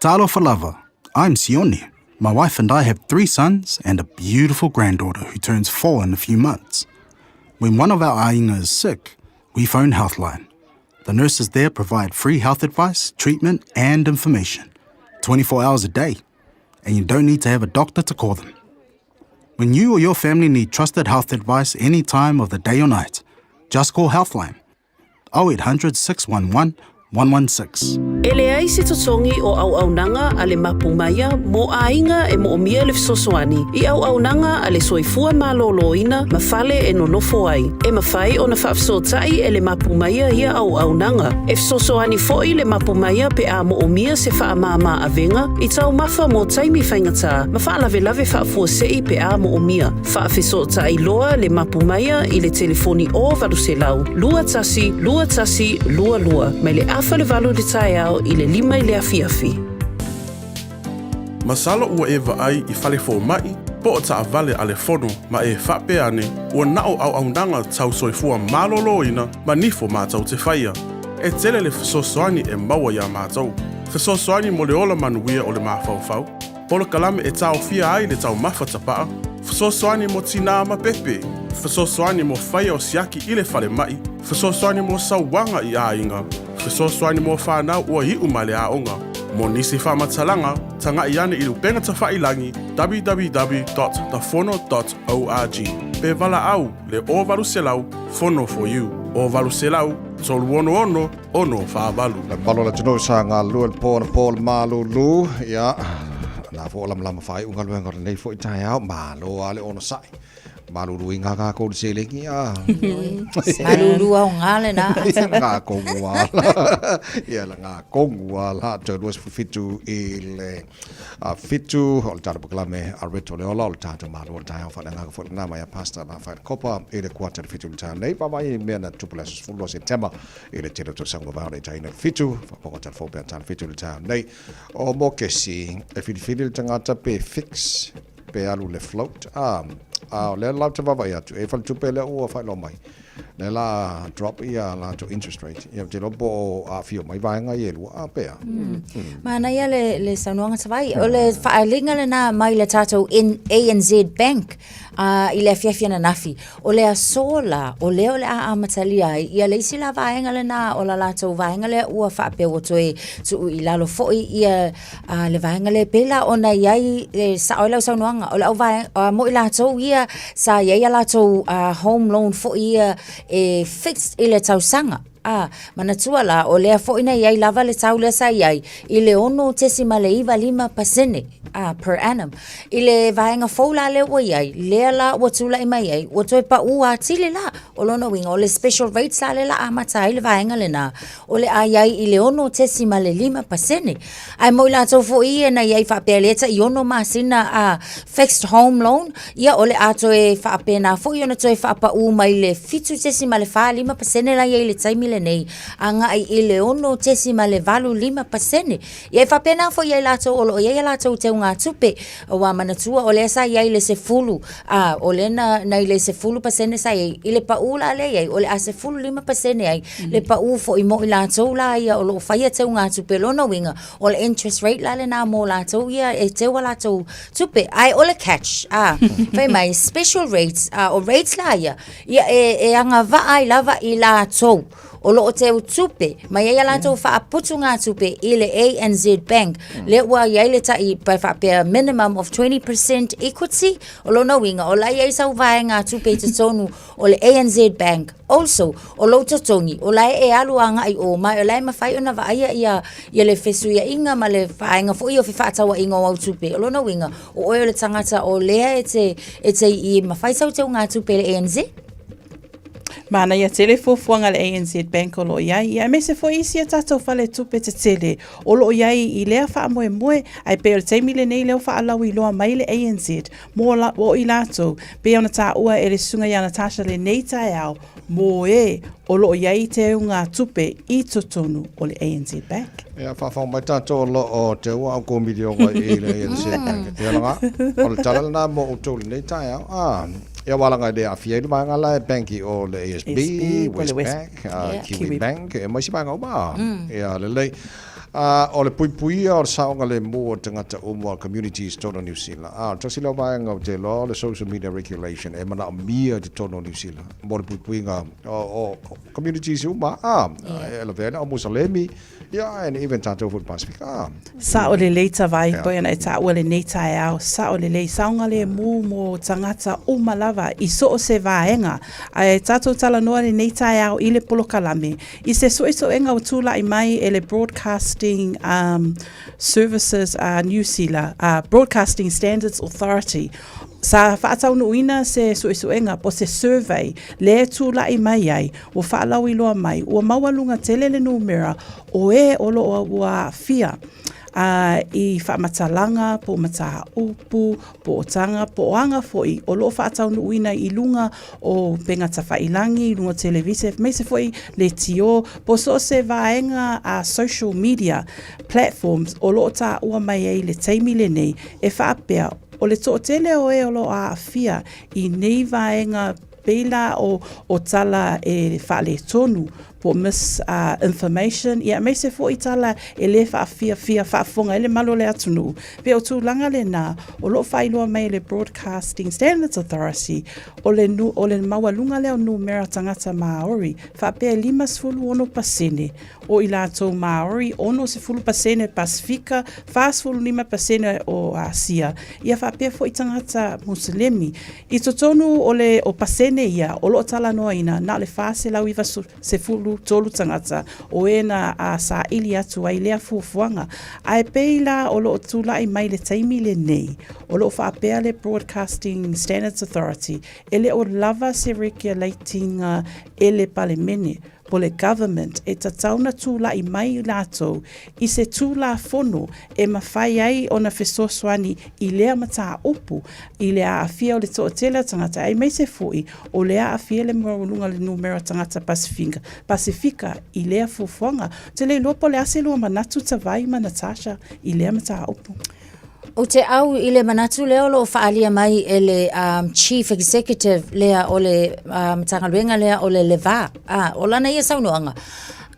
Talofa lava, I'm Sione. My wife and I have three sons and a beautiful granddaughter who turns four in a few months. When one of our ainga is sick, We phone Healthline. The nurses there provide free health advice, treatment, and information 24 hours a day. And you don't need to have a doctor to call them. When you or your family need trusted health advice any time of the day or night, just call Healthline 0800 611 116. E leai se totogi o auaunaga a le Mapu Maia mo aiga e moomia le fesoasoani i auaunaga a le soifua malōlōina ma fale e nonofo ai. E mafai ona faafesootai e le Mapu Maia ia auaunaga. E fesoasoani foi le Mapu Maia pe a moomia se faamāmā avega i taumafa mo taimi faigata ma faalavelave faafuasei pe a moomia. Faafesootai loa le Mapu Maia i le telefoni 0800 21 21 22 mai le afa le 8 i le taeao i le 5 i le afiafi. Masalo ua e vaai i fale fomai po o taavale a le fono ma e faapea ane ua na o auaunaga tau soifua malōlōina ma nifo matou te faia. E tele le fesoasoani e maua iā matou. Fesoasoani mo le ola manuia o le mafaufau, Polokalame e taofia ai le taumafa tapaa, fesoasoani mo tinā ma pepe, fesoasoani mo faia o siaki i le falemai, fesoasoani mo sauaga i aiga, fesoasoani mo whanau ua iu ma le aoga. Mo nisi faamatalaga, tagai ane i le upega tafailagi www.thefono.org pe valaau le 0800 Fono for you 0800 366 648. Le mamalu o le atunuu sa galulue le po anapo le malulu, ia, na fo lamalama faaiu galuega o lenei foi taeao, malo lava le onosai. Maluluina kākou i le seleni, a. Malulu aoga lena. Ia le gākongu a la. Ia le gākongu a la. Toe 27 i le 7 o le tatou polokalame a Red o le Ola o le tatou malo o le taeao faaleagaga foi lena mai a Pastor Rafael Kopa i le kuata i le 7 i le taeao nei. Vaavaai i mea na tupu le aso 12 Setema I le tele o tausaga vavao le taina le fitu, whaponga tala fou pea tala fitu le taeao nei. O mokesi, e whiriwhiri le tangata pe fix, pe alu le float. A, a o lea lau te vaavaai atu, e faletupe lea ua faailoa mai. Lea la drop ia latou interest rate. Ia, te iloa po o aafia mai vaega ia e lua, a pea. Manaia le, le saunoaga Tavai. O le faaaliga lena mai le tatou N, ANZ Bank a, i le afiafi ananafi. O le aso la, o lea o le a amatalia ai ia le isi la vaega lena o la latou vaega lea ua faapea ua toe tuu i lalo foi ia a, le vaega lea pei la ona i ai e sao ai lau saunoaga o le au vaega a, mo i latou ia sa i ai a latou a, home loan foi ia e fixed i le tausaga. A, manatua la, o lea foi na i ai lava le tau lea sa i ai i le 6.95% a, per annum. I le vaega fou la lea ua i ai, lea la ua tulai mai ai, ua toe paʻu atili la. O lona uiga, o le special rates la lea la amata ai le vaega lena, o le a i ai i le 6.5%. Ae mo i latou foi ia na i ai faapea lea tai 6 masina a fixed home loan, ia o le a toe faapena foi ona toe faapaʻu mai le 7.45% la i ai i le taimi lenei, agai i le 6.85%. Ia e faapena foi ia i latou o lo o i ai a latou teugatupe, aua manatua o lea sa i ai i le 10, a, o lea na, na i le 10% sa i ai, i le paʻu la lea i ai, o le a 15% ai le paʻu foi mo i latou la ia o lo o faia teugatupe. Lona uiga, o le interest rate la lena mo latou ia e teu a latou tupe. Ae o le catch, a, fai mai, special rates, a, o rates la ia, ia e, e agavaa ai lava i latou o lo o teu tupe mai ai a latou faaputugatupe i le ANZ Bank, lea ua i ai le tai pe faapea minimum of 20% equity. O lona uiga, o la e i ai sau vaegatupe i totonu o le ANZ Bank. Also, o lou totogi, o la e alu agai o ma o la e mafai ona vaaia ia, ia le fesuiaiga ma le vaega foi o fefaatauaiga o au tupe. O lona uiga, o oe o le tagata o lea e te, e te i mafai sau teugatupe i le ANZ. Manaia tele fuafuaga a le ANZ Bank o lo o i ai, ia aemaise foi isi a tatou faletupe tetele o lo o i ai i lea faamoemoe, ae pei o le taimi lenei lea ua faalauiloa mai le ANZ mō la, o i latou, pei ona taua e le Susuga ia Natasha lenei taeao, mō ē o lo o i ai teugatupe i totonu o le ANZ Bank. Ia, faafofoga mai tatou o lo o teua au kou miliona i le ANZ Bank. Ia laga, o le tala lena mo outou i lenei taeao. Ah, ia aua laga e le aafia ai le vaega la e bank i o le ASB, ASB, po o le Westpac, West, Kiwi Bank, e ma isi vaega uma. Ia, lelei. O le puipuia o le saogalemu o tagata uma o communities i totonu o Niu Sila. O le tasi lea o vaega ou te iloa o le Social Media Regulation e manaomia i totonu o Niu Sila mo le puipuiga o communities uma, e lavea ai le au Musalemi, ia, and even tatou foi i le Pasefika. Sao lelei Tavai, pei ona e taua lenei taeao, sao lelei, saogalemu mo tagata uma lava i so o se vaega. Ae tatou talanoa lenei taeao i le polokalame I se suesuega ua tulai mai e le Broadcasting um, Services a Niu Sila, Broadcasting Standards Authority, sa faataunuuina se suesuega po se survey lea e tulai mai ai, ua faalauiloa mai, ua maualuga tele le numera o e o lo o ua aafia i faamatalaga po o mataupu po o taga po o aga foi o lo o faataunuuina i luga o upega tafailangi, i luga o televise, aemaise foi leitio, po o so o se vaega a social media platforms o lo o taua mai ai i le taimi lenei, e faapea, o le toatele o e o lo o aafia i nei vaega pei la o tala e faaletonu po o mis information, ia aemaise foi tala e le faafiafia faafofoga ai le malu o le atunuu. Pei o tulaga lena o lo o faailoa mai e le Broadcasting Standards Authority, o le, o le maualuga lea o numera tagata Māori, faapea e 56% o i latou Māori, 60% Pasifika, 45% o Asia, ia faapea foi tagata Muselemi. I totonu o le o pasene ia o lo o talanoaina, na o le 493 tagata o e na a saili atu ai lea fuafuaga. Ae pei la o lo o tulai mai le taimi lenei, o lo o faapea le Broadcasting Standards Authority, e le o lava se regulating e le Palemene po le Government e tatau na tulai mai i latou i se Tulafono e mafai ai ona fesoasoani i lea mataupu i le aafia o le toatele o tagata aemaise foi o le aafia le maualuga o le numera tagata Pasifika Pasifika i lea fuafuaga. Ou te le iloa po o le a se lua manatu Tavai ma Natasha i lea mataupu. Ou te au i le manatu lea o lo o faaalia mai e le um, Chief Executive lea o le uh, Matagaluega lea o le Le Va. Ah, o lana ia saunoaga.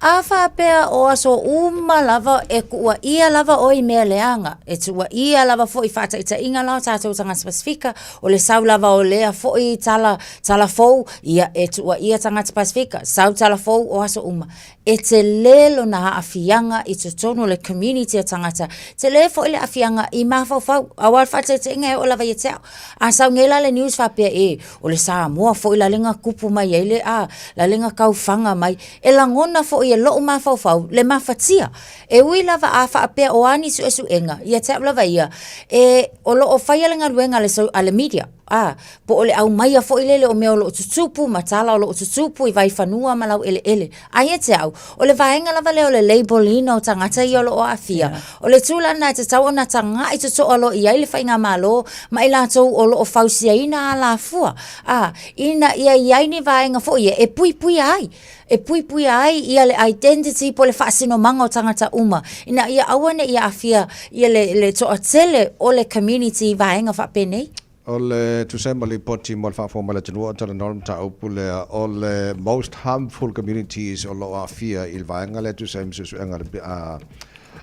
A faapea o aso uma lava e kuua ia lava oe i mea leaga, e tuua ia lava foi faataitaiga la o tatou tagata Pasifika, o le sau lava o lea foi tala, tala fou, ia e tuua ia tagata Pasifika, sau tala fou o aso uma. E tele lona aafiaga i totonu o le community o tagata, tele foi le aafiaga i mafaufau, aua o le faataitaiga e oo lava ia te au. A sau nei la le news faapea e, o le Samoa foi la le na tupu mai ai le, a, la le na taufaga mai, e lagona foi e lou mafaufau le mafatia. E ui lava a faapea o a ni suesuega, ia te au lava ia, e, o lo o faia le galuega a le media, a, po o le aumaia foi lele o mea o lo o tutupu ma tala o lo o tutupu i vaifanua ma laueleele. A ia te au, o le vaega lava lea o le label ina o tagata ia o lo o aafia, o le tulaga lena e tatau ona tagai totoa loa i ai le faigamalo ma i latou o lo o fausiaina alafua, a, ina ia i ai ni vaega foi ia e puipuia ai, e puipuia ai ia le identity po o le faasinomaga o tagata uma, ina ia aua ne i aafia ia le toatele o le community i vaega faapenei. O le tusa ai ma lipoti mo le faafofoga mai le atunuu o talanoa le mataupu lea o le most harmful communities o lo o aafia i le vaega lea tusa ai ma suesuega a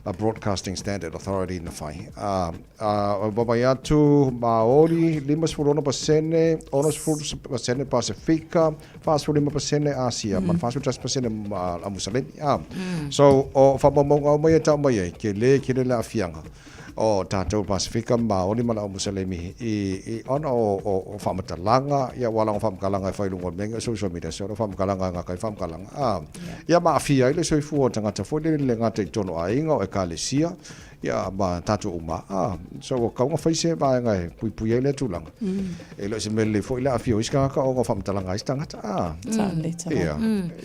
le Broadcasting Standard Authority na fai. A vaavaai atu Māori 56%, 60% Pasifika, 45% Asia ma le 41% a Musalemi. So o faamaumauga uma ia e tau mai ai, tele tele le aafiaga. o tatou Pasifika ma Maori ma le au Musalemi i, i ona o, o, o faamatalaga, ia ua laga faamatalaga e fai i luga o le mea o social media, so o faamatalaga e gata ai faamatalaga. A, ia ma aafia ai le soifua o tagata foi lele le gata i totonu o aiga, o ekalesia, ia ma tatou uma. A, so ua tatau ona fai se vaega e puipui ai lea tulaga. E le o se mea lelei foi le aafia o isi tagata ona o faamatalaga a isi tagata. A, ia,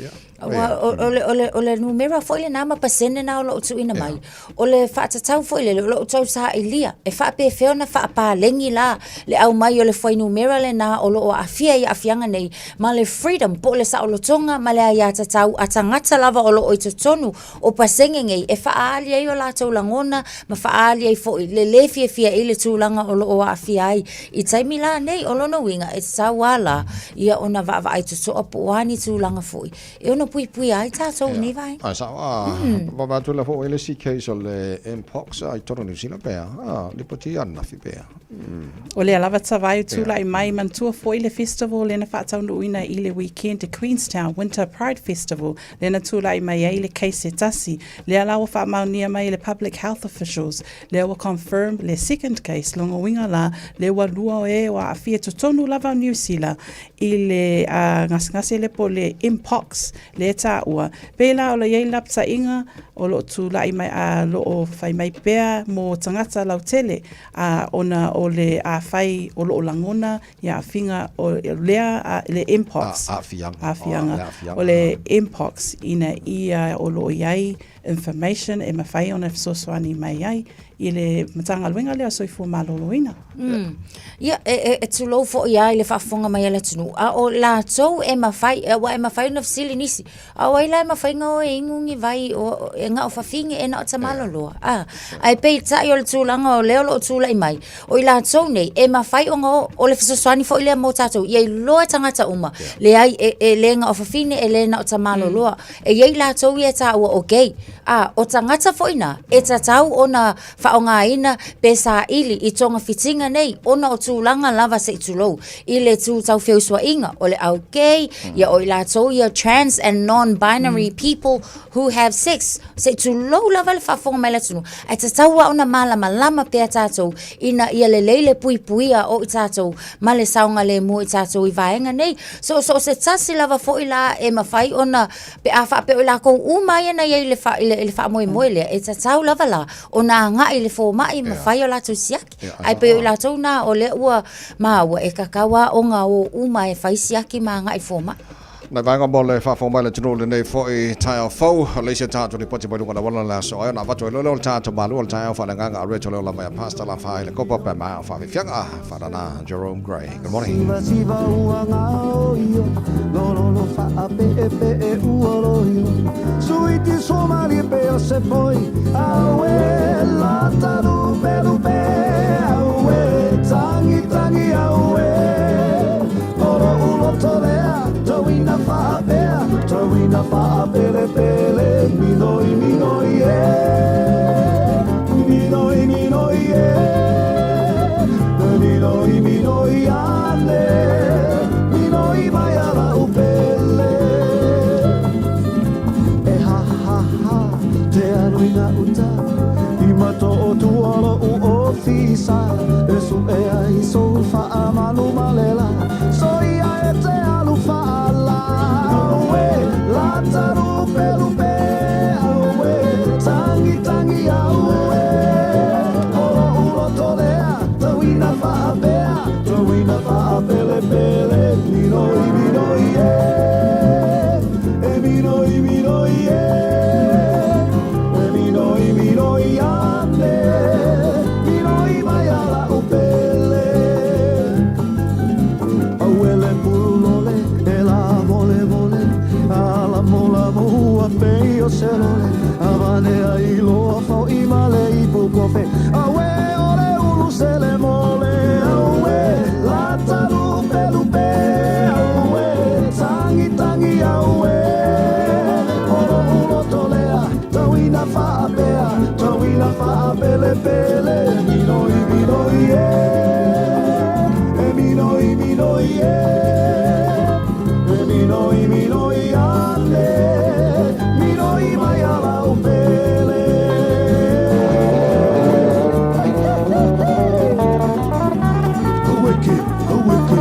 ia. Aua o, le, o, le, o le numera foi lena ma pasene na o loo tuuina mai. O le faatatau foi lele o loo tau sailia e faapefea ona faapaleni la le aumai o le fuainumera lena o loo aafia i aafiaga nei ma le freedom po o le saolotoga ma le aiatatau a tagata lava o loo i totonu o pasene nei e faaali ai o latou lagona ma faaali ai foi le lē fiafia i le tulaga o lo o aafia ai i taimi la nei. O lona uiga e tatau lava la ia ona vaavaai totoa po o a ni tulaga foi e ono puipuia ai tatou i nei vaega. Ae sao a, vaavaai atu la foi i le isi case o le Mpox i totonu o Niu Sila pe a, lipoti ananafi pe a. O lea lava tavai o tulai mai manatua foi le festival lea na faataunuuina i le weekend i Queenstown Winter Pride Festival lea na tulai mai ai le case e tasi. Lea la ua faamaonia mai e le Public Health Officials lea ua confirm le second case lona uiga la lea ua lua o e ua aafia i totonu lava o Niu Sila i le gasegase lea po o le Mpox lea e taua. Pei la o lo o i ai lapataiga o lo o tulai mai o lo o fai mai pea mo tagata lautele ā, ona o le afai o lo o lagona ia aafiga o lea le mpox, Aafiaga. aafiaga, Le aafiaga. o le mpox ina ia o lo o i ai information e mafai ona fesoasoani mai ai i le Matagaluega lea o Soifua Maloloina. Ia, e tulou foi lava i le faafofoga mai a le atunuu, a o latou e mafai, aua e mafai ona fesili nisi, A o ai la e mafai ona o e inu ni vai o, e na o fafine e na o tamaloloa. A, ae peitai o le tulaga o lea o lo o tulai mai, o i latou nei, e mafai ona o, o le fesoasoani foi lea mo tatou, ia iloa e tagata uma, leai, e, e le na o fafine, e le na o tamaloloa. E i ai latou ia e taua o gay. A, o tagata foi na, e tatau ona faaaogaina pe saili i togafitiga nei ona o tulaga lava se i tulou i le tū tau feusuaiga o le au gay, ia o i latou ia trans and non-binary people who have sex. Se i tulou lava le faafofoga mai a le atunuu, ae tatau lava ona malamalama pea tatou ina ia lelei le puipuia o i tatou ma le saogalemu o i tatou i vaega nei. So, so o se tasi lava foi la e mafai ona Pe a faapea o i lakou uma ia na i ai i le, i le, i le faamoemoe lea, e tatau lava la ona agai i le fomai ma fai o latou siaki. Ae pei o i latou na o lea ua maua e tatau lava ona o uma e fai siaki ma agai i fomai. Nai vaega mo le faafofoga mai a le atunuu i lenei foi taeao fou, o le isi o tatou lipoti mai luga o le auala o le aso ai ona avatu ai loa lea o le tatou malu o le taeao faaleagaga a Rachel Leola mai a Pastor Lafa i le Kopa pe maea o faafiafiaga Faalana Jerome Gray. Good morning. Siva siva ua gaoio Lololo faapeepee ua loio Suiti suamali pe o se poi Aue lata lupe lupe Aue tangi tangi aue O lo'u loto lea Tauina faapea Tauina faapelepele Minoi minoi e Minoi minoi e Minoi minoi ane Minoi mai ala upele E ha ha ha Te alu i gauta I mato o tua lo'u ofisa E su'e ai sou faamalu ma le la Soia e te alu faala Aue lata lupe lupe Aue tangi tangi aue O lo'u loto lea Tauina faapea Tauina faapelepele Minoi minoi e E minoi minoi e E minoi minoi ane Minoi mai ala upele Auele pulole e la vole vole A lamo lamo ua pei o se lole Avane ai loa fo'i ma le ipu kofe Aue o le ulu sele mole Aue lata lupe lupe Aue tangi tangi aue O lo'u loto lea Tauina faapea Tauina faapelepele Minoi minoi e E minoi minoi e E minoi minoi ane Minoi mai ala upele Wiki, wiki, wiki,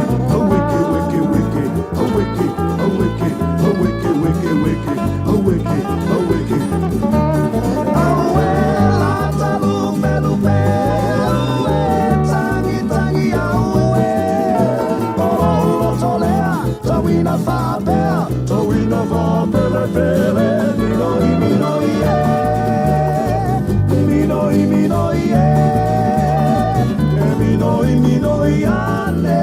wiki, wiki, wiki, wiki, wiki, wiki, wiki, wiki, wiki. Aue lata lupe lupe, aue tangi tangi aue. O lo'u loto lea, tauina faapea, tauina faapelepele. Minoi minoi e, minoi minoi e, e minoi minoi ane,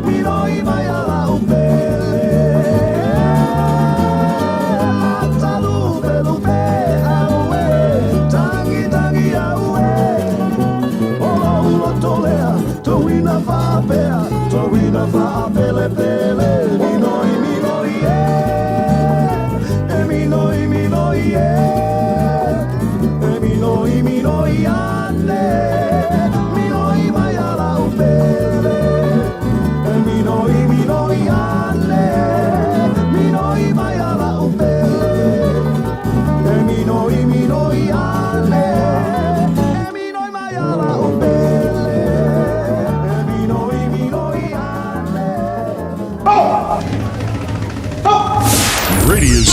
minoi mai ala upele. Lata lupe lupe, aue, tangi tangi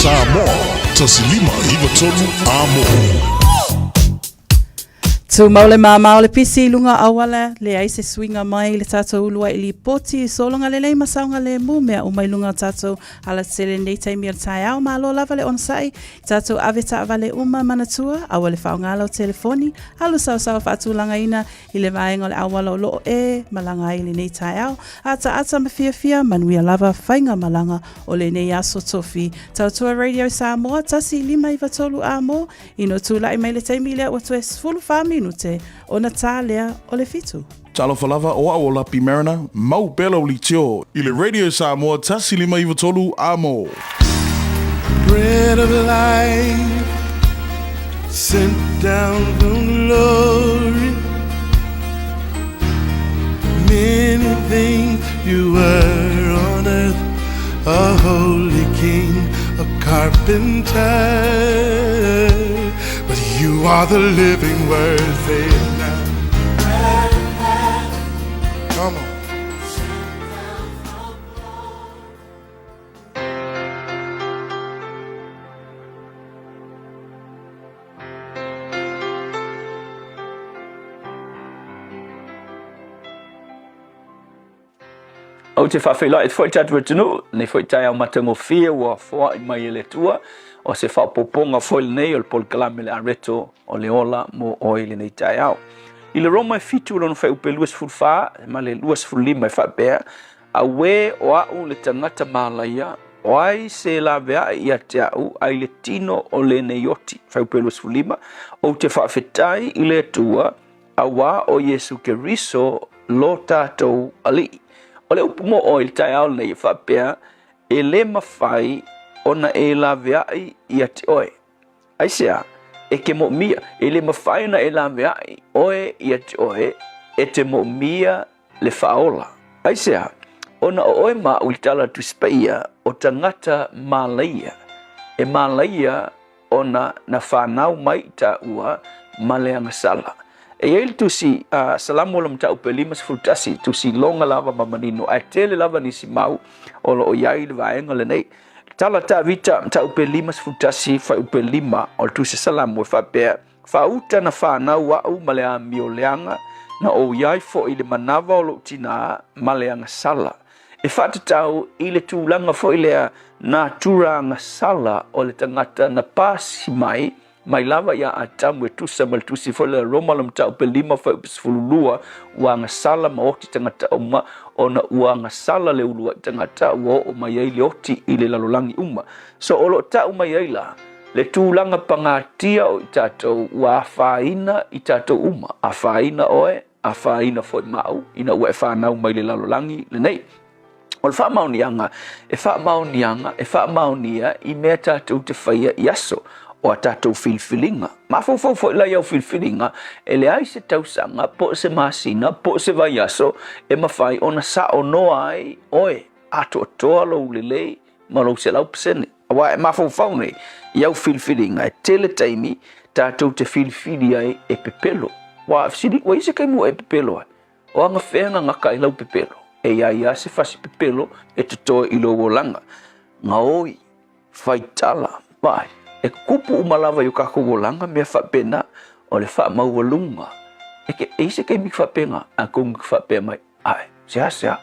Samoa, 1593 Amo. Tumau le māmā o le pisi i luga auala, leai se suiga mai i le tatou uluai lipoti, sologa lelei ma saogalemu mea uma i luga o tatou alatele i lenei taimi o le taeao. Malo lava le onosai i tatou ave taavale uma manatua, aua le faaaoga lau telefoni, alu saosaoa faatulagaina i le vaega o le auala o loo e malaga ai i lenei taeao. Ataata ma fiafia, manuia lava faiga malaga o lenei aso tofi. Tautua Radio Samoa, 1593 Amo, ina tulai mai le taimi lea ua toe 14 minute ona tā lea o le fitu. Talofa lava, o au o Lapi Mariner, mau pea lau litio i le Radio Samoa 1593 Amo. Bread of life sent down from glory Many things you were on earth A holy king, a carpenter But you are the living word, say it now Come on. Ou te faafeiloai atu foi i tatou atunuu, lenei foi taeao matagofie ua foai mai e le Atua, o se faaopoopoga foi lenei o le polokalame le Areto o le Ola mo oe i lenei taeao. I le Roma e 7 lona fuaiupu e 24 ma le 25 e faapea, Auē o a'u le tagata malaia, o ai se laveaʻi ia te a'u ai le tino o lenei oti? Fuaiupu e 25, Ou te faafetai i le Atua, auā o Iesu Keriso lo tatou Alii. O le upu mo oe i le taeao lenei e faapea, e le mafai ona e laveaʻi ia te oe. Aisea? E te moomia. E le mafai ona e laveaʻi oe ia te oe, e te moomia le faaola. Aisea? Ona o oe ma au i tala atu Paia o tagata malaia, e malaia ona na fanau mai i taua ma le agasala. E i ai le tusi a Salamo o le Mataupu e 51, tusi loga lava ma manino, ae tele lava nisi mau o lo o i ai i le vaega lenei. Tala Tavita, Mataupu e 51, fuaiupu e 5 o le tusi a Salamo e faapea, Faauta na fanau a'u ma le amio leaga, na ou i ai foi i le manava o lou tinā ma le agasala. E faatatau i le tulaga foi lea natura agasala o le tagata na pasi mai, mai lava iā Atamu e tusa ma le tusi foi lea Roma le mataupu e 5 fuaiupu 12, ua agasala ma oti tagata uma, ona ua agasala le uluai tagata ua oo mai ai le oti i le lalolagi uma. So o lo o tau mai ai la, Le tulaga pagatia o i tatou ua afaina i tatou uma, afaina oe, afaina foi ma au, ina ua e fanau mai le lalolagi lenei. O le faamaoniaga, e faamaoniaga, e faamaonia i mea tatou te faia i aso o a tatou filifiliga. Mafaufau foi la i au filifiliga, e leai se tausaga, po o se masina, po o se vaiaso e mafai ona saonoa ai oe, atoatoa lou lelei ma lou 100%. Aua e mafaufau nei i au filifiliga, e tele taimi tatou te filifili ai e pepelo. Ua fesili, ua i ai se taimi ua e pepelo ai? O agafea na gata ai lau pepelo? E i ai lava se fasi pepelo e totoe i lou olaga. Gaoi, faitala, vaai, e kupu uma lava i o tatou olaga mea faapena, o le faamaualuga. E ke, e i ai se taimi faapena, atonu e faapea mai, ae, seasea,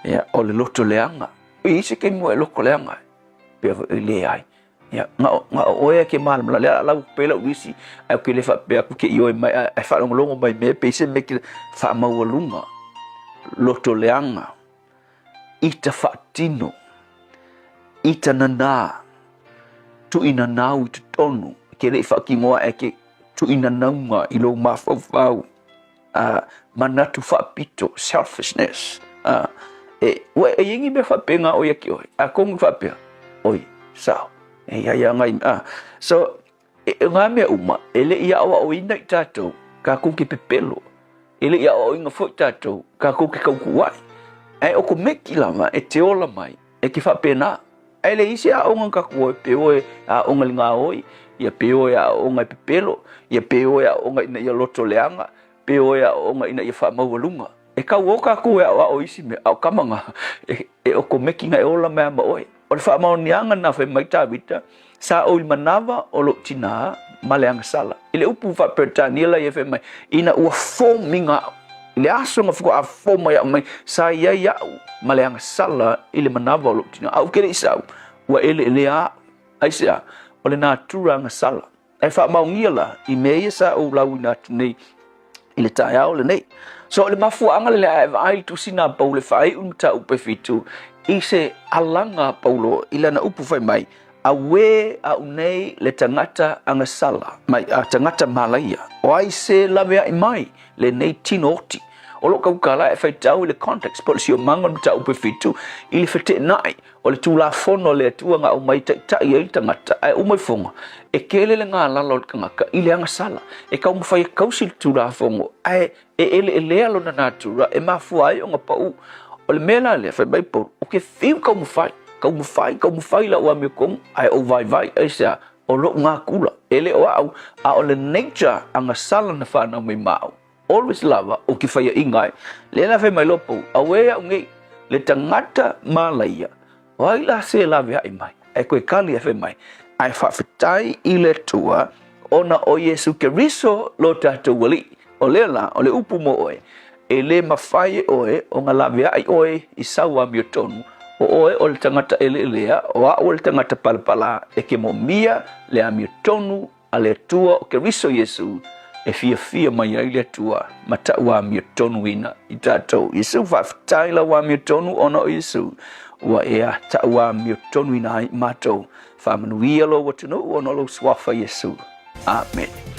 ia, o le loto leaga. E i ai se taimi ua e loto leaga ai? Pea foi e leai. Ia, na o, na o oe e ke malamalama, lea lau pe lau isi, ae ou ke le faapea atu ke ioe mai, ae faalogologo mai mea, pe i se mea ke faamaualuga, loto leaga, ita faatino, ita nanā, tuinanau i totonu, ke le i faatinoa ae ke tuinanauga i lou mafaufau. A manatu faapito, selfishness, a, e, ua e i ai ni mea faapena o ia ki oe, a kongu faapea, oi, sao, e ia ia ngai, a, so, e, e ngā mea uma, e le i aʻoaʻoina i tātou, kākou ke pepelo, e le i aʻoaʻoina foi tātou, kākou ke kaukuʻuaʻi. Ae o ko meki lava e te ola mai, e ke faapena, ae le i se aoga na tatou oe, pe oe aoga i le gaoi, ia pe oe aoga e pepelo, ia pe oe aoga ina ia loto leaga, pe oe aoga ina ia faamaualuga. E tau o tatou e aoao i isi mea, a o kama na, e, e okomeki na e ola mai a ma oe. O le faamaoniaga lena fai mai Tavita, Sa ou i le manava o lou tinā ma le agasala. I le upu faa-Peretania la ia fai mai, ina ua form-iga au. I le aso na faatoa form ai au mai, sa i ai au ma le agasala i le manava o lou tinā. Ae ou te le i sau, ua eleelea au. Aisea? O le natura agasala. Ae faamaonia la i mea ia sa ou lauina atu nei i le taeao lenei. So o le mafuaaga lea a e vaai i le tusi a Paulo e faaiu le mataupu e fitu i se alaga a Paulo i lana upu fai mai, Auē au nei le tagata agasala mai a tagata malaia, o ai se laveai mai lenei tino oti? O lou tautala e faitau i le context po o le siomaga o le mataupu e fitu i le feteenai O le Tulafono a le Atua na aumai e taitai ai le tagata, ae uma ifoga, e tele le galala o le tagata i le agasala. E taumafai e tausi le Tulafono, ae e eleelea lona natura e mafua ai ona pau. O le mea la lea, fai mai Paulo, ou te fiu taumafai, taumafai, taumafai i lau amiotonu, ae ou vaivai, aisea? O lou natura, e le o au, a o le nature agasala na fanau mai ma au. Always lava ou te faiaʻiga ai. Lea la fai mai loa Paulo, Auē au nei, le tagata malaia, o ai la se laveai mai? Ae toe kali ae fai mai, Ae faafetai i le Atua ona o Iesu Keriso lo tatou Alii. O lea la, o le upu mo oe, e le mafai e oe ona laveai oe i sau amiotonu, o oe o le tagata eleelea, o au o le tagata palapala, e te moomia le amiotonu a le Atua o Keriso Iesu e fiafia mai ai le Atua ma ta'u amiotonuina i tatou. Iesu, faafetai lau amiotonu ona o Iesu ua e ta'u amiotonuina ai matou. Faamanuia lou atunuu ona o lou suafa Iesu. Amene.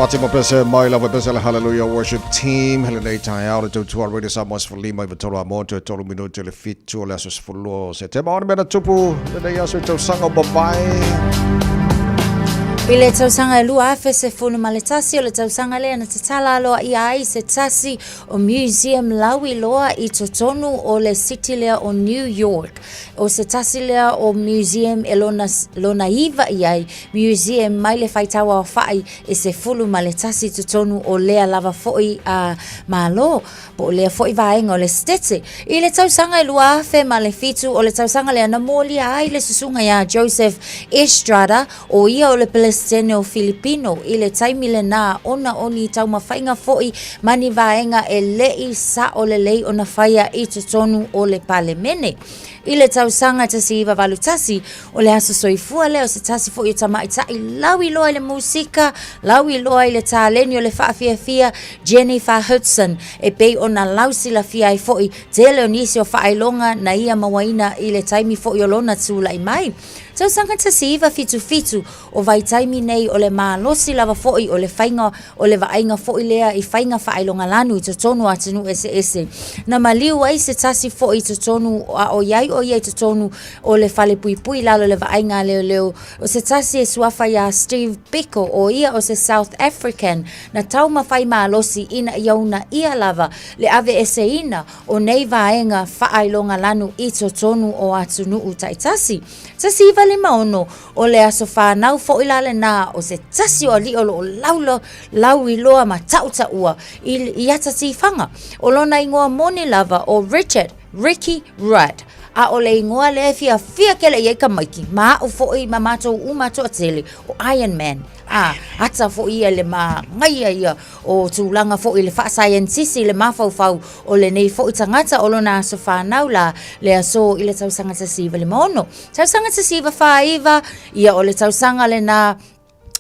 Fatima Pese mai lava pese le Hallelujah Worship Team hele nei taeao le tautua Radio Samoa 15 i tolu a moto e tolu minute le fitu o le aso 12 o Setema. Ona mea na tupu lenei aso i tausaga o mavae. I le tausaga e 2011, o le tausaga lea na tatala aloaia ai se tasi o museum lauiloa i totonu o le city lea o New York. O se tasi lea o museum e lona, lona iva i ai, museum mai le faitauaofa'i e 11 i totonu o lea lava fo'i a Malo, po o lea fo'i vaega o le Setete. I le tausaga e 2007, o le tausaga lea na molia ai le susuga iā Joseph Estrada, o ia o le Peresetene o Filipino i le taimi lenā ona o ni taumafaiga fo'i ma ni vaega e le'i sa'o lelei ona faia i totonu o le Palemene. I le tausaga 1981, o le aso soifua lea o se tasi foi o tamaitai lauiloa i le musika, lauiloa i le taleni o le faafiafia, Jennifer Hudson, e pei ona lausilafia ai foi tele o nisi o faailoga na ia mauaina i le taimi foi o lona tulai mai. Tausaga 1977, o vaitaimi nei o le malosi lava foi o le faiga o le vaaiga foi lea i faiga faailogalanu i totonu o atunuu eseese. Na maliu ai se tasi foi i totonu a o i ai o ia i totonu o le fale puipui i lalo o le vaaiga a leoleo o se tasi e suafa iā Steve Biko, o ia o se South African na taumafai malosi ina ia uunaia lava le aveeseina o nei vaega faailogalanu i totonu o atunuu taitasi. 1956, o le aso fanau foi la lenā o se tasi o aliʻi o lo o laulo, lauiloa ma taʻutaʻua i, i ata tifaga. O lona igoa moni lava o Richard Ricky Rudd. A o le igoa lea e fiafia tele i ai tamaiti, ma aʻu foi ma matou uma toatele, o Iron Man. A, ata foi ia i le manaia ia o tulaga foi i le faasaienitisi i le mafaufau o lenei foi tagata o lona aso fanau la le aso i le tausaga 1956. Tausaga 1949, ia o le tausaga lenā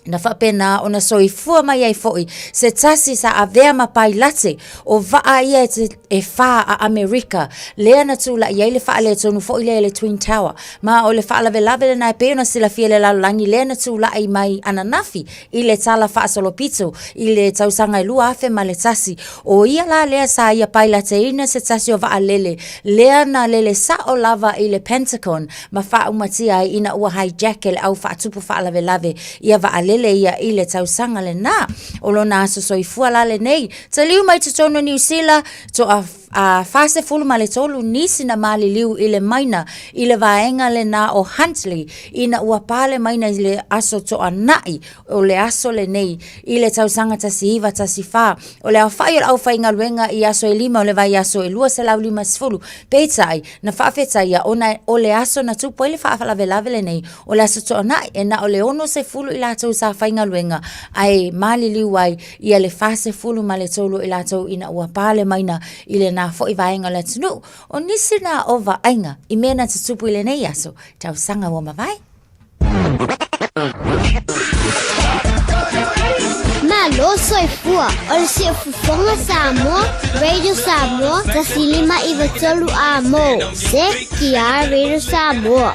na faapena ona soifua mai ai foi se tasi sa avea ma pailate o vaa ia e, e whā a Amerika lea na tula'i ai le faaletonu foi lea i le Twin Tower ma o le faalavelave lenā e pei ona silafia e le lalolagi lea na tula'i mai ananafi i le tala faasolopito i le tausaga e 2001. O ia la lea sa ia pailateina se tasi o vaalele lea na lele sa'o lava i le Pentagon ma faaumatia ai ina ua hijack e le au faatupu faalavelave ia vaalele ia i le tausaga lenā. O lona aso soifua la lenei, taliu mai totonu o Niu Sila, toa a 43 nisi na maliliu i le maina i le vaega lenā o Huntly ina ua pā le maina i le aso toanaʻi o le aso lenei i le tausaga 1914. O le aofaʻi o le aufaigaluega i aso e lima o le vaiaso e 250, peitai, na faafetaia ona o le aso na tupu ai le faalavelave lenei o le aso toanaʻi e na o le 60 i latou sa faigaluega ae maliliu ai ia le 43 o i latou ina ua pā le maina i lenā foi vaega o le atunuu. O nisi nā o vaaiga i mea na tutupu i lenei aso tausaga ua mavae. Malo soifua o le Siufofoga Samoa, Radio Samoa, 1593 A mo, CTR Radio Samoa.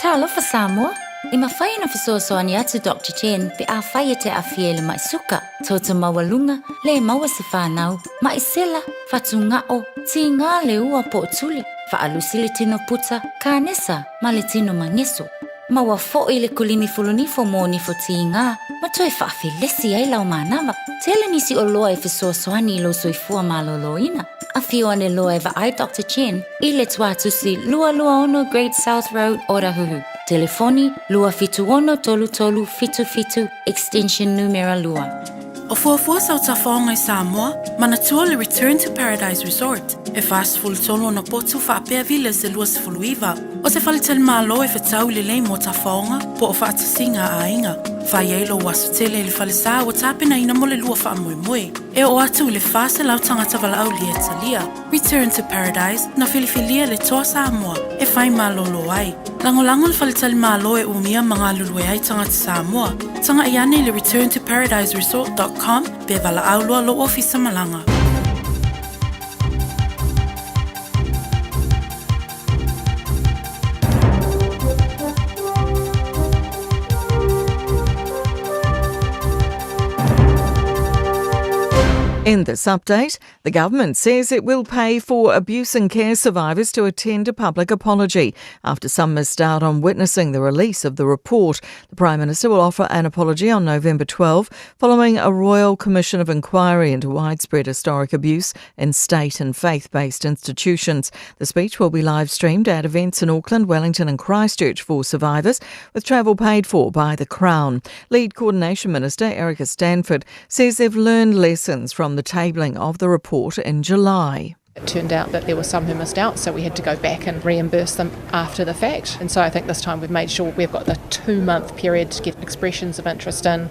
Talofa Samoa! I mafai ona fesoasoani atu Doctor Chen pe afai e te aafia i le maʻi suka, toto maualuga, le maua se fanau, maʻi sela, fatugao, tigā le ua po o tuli, faalusi le tino puta, kanesa ma le tino mageso. Maua foi le kulimi fulunifo mo nifo tigā ma toe faafelesi ai lau manava. Tele nisi oloa e fesoasoani i lou soifua malōlōina. Afio ane loa e vaai Doctor Chen i le tuatusi 226 Great South Road, Otahuhu. Telefoni, 276 3377, extension numera 2. O fuafua sau tafaoga i Samoa, manatua le Return to Paradise Resort, e 43 ona potu faapea villas e 29. O se faletalimalo e fetau lelei mo tafaoga po o faatasiga a aiga. Fai ai lou aso tele i le falesa ua tapenaina mo le lua faamoemoe. E oo atu i le 400 tagata valaaulia e talia. Return to Paradise, na filifilia le Toa Samoa e whai malolo ai. Lagolago le faletalimalo e umia ma galulue ai tagata Samoa. Taga'i ane i le returntoparadiseresort.com pe valaau loa lou ofisa malaga. In this update, the government says it will pay for abuse and care survivors to attend a public apology after some missed out on witnessing the release of the report. The Prime Minister will offer an apology on November 12 following a Royal Commission of Inquiry into widespread historic abuse in state and faith based institutions. The speech will be live streamed at events in Auckland, Wellington, and Christchurch for survivors, with travel paid for by the Crown. Lead Coordination Minister Erica Stanford says they've learned lessons from the tabling of the report in July. It turned out that there were some who missed out, so we had to go back and reimburse them after the fact. And so I think this time we've made sure we've got the two month period to get expressions of interest in.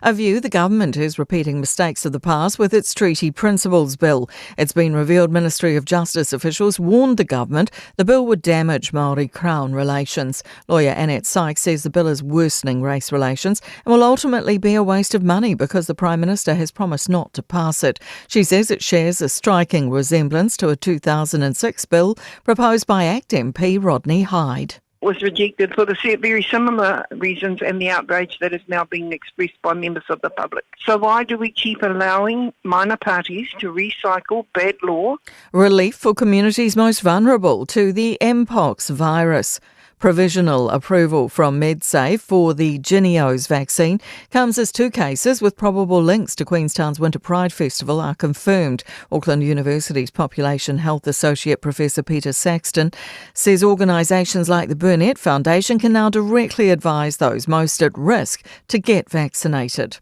A view the government is repeating mistakes of the past with its Treaty Principles Bill. It's been revealed Ministry of Justice officials warned the government the bill would damage Māori Crown relations. Lawyer Annette Sykes says the bill is worsening race relations and will ultimately be a waste of money because the Prime Minister has promised not to pass it. She says it shares a striking resemblance to a 2006 bill proposed by ACT MP Rodney Hide was rejected for the very similar reasons and the outrage that is now being expressed by members of the public. So why do we keep allowing minor parties to recycle bad law? Relief for communities most vulnerable to the Mpox virus. Provisional approval from MedSafe for the Jynneos vaccine comes as two cases with probable links to Queenstown's Winter Pride Festival are confirmed. Auckland University's Population Health Associate Professor Peter Saxton says organisations like the Burnett Foundation can now directly advise those most at risk to get vaccinated.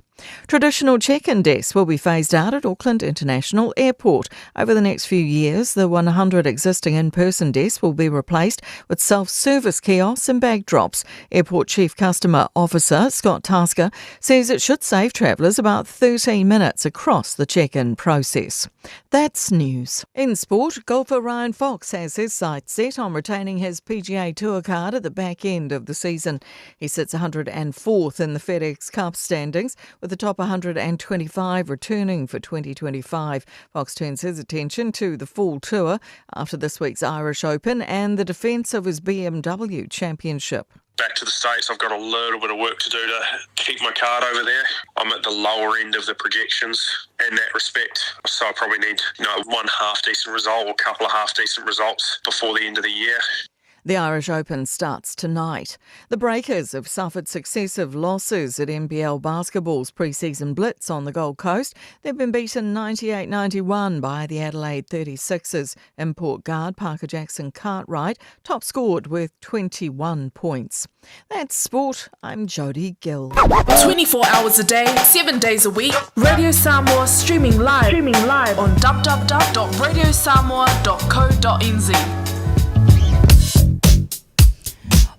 Traditional check-in desks will be phased out at Auckland International Airport. Over the next few years, the 100 existing in-person desks will be replaced with self-service kiosks and bag drops. Airport Chief Customer Officer Scott Tasker says it should save travellers about 13 minutes across the check-in process. That's news. In sport, golfer Ryan Fox has his sights set on retaining his PGA Tour card at the back end of the season. He sits 104th in the FedEx Cup standings with the top 125 returning for 2025. Fox turns his attention to the fall tour after this week's Irish Open and the defence of his BMW Championship back to the States, I've got a little bit of work to do to keep my card over there. I'm at the lower end of the projections in that respect. So I probably need, you know, one half decent result or a couple of half decent results before the end of the year. The Irish Open starts tonight. The Breakers have suffered successive losses at NBL basketball's pre-season blitz on the Gold Coast. They've been beaten 98-91 by the Adelaide 36ers. Import guard Parker Jackson Cartwright top scored with 21 points. That's sport. I'm Jodie Gill. 24 hours a day, 7 days a week. Radio Samoa streaming live, streaming live on www.radiosamoa.co.nz.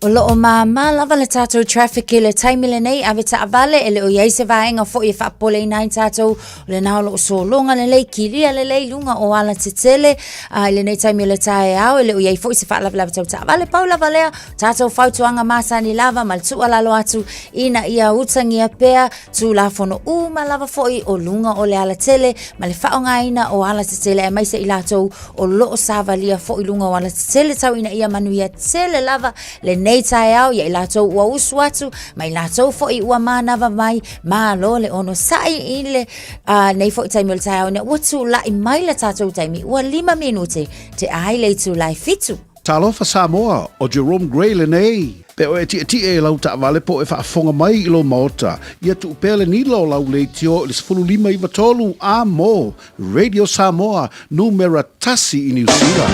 O loo māmā lava le tātou traffic i le taimi lenei, ave taavale e le o iai se vaenga foi e faapopoleina ai tātou, o lena o loo sologa lelei, kilia lelei luga o ala tetele, a i lenei taimi o le taeao e le o iai foi se faalavelave tau taavale, pau lava lea, tātou fautuaga masani lava ma le tuualalo atu ina ia utagia pea Tulafono uma lava foi o luga o le alatele ma le faaaogaina o alatetele aemaise i latou o loo savalia foi luga o alatetele tau ina ia manuia tele lava lenei taeao ia i latou ua usu atu ma i latou foi ua manava mai malo le onosai i le uh, nei foi taimi o le taeao ina ua tulai mai le tatou taimi ua lima minute te ai le itula e fitu Talofa Samoa, ʻo Jerome Gray lenei. Pe o e tiʻetiʻe i lau taʻawale po o e faafofoga mai i lou maota, ia tuu pea le nila o lau leitio i le 15 93 a mo Radio Samoa, numera tasi i Niu Sila.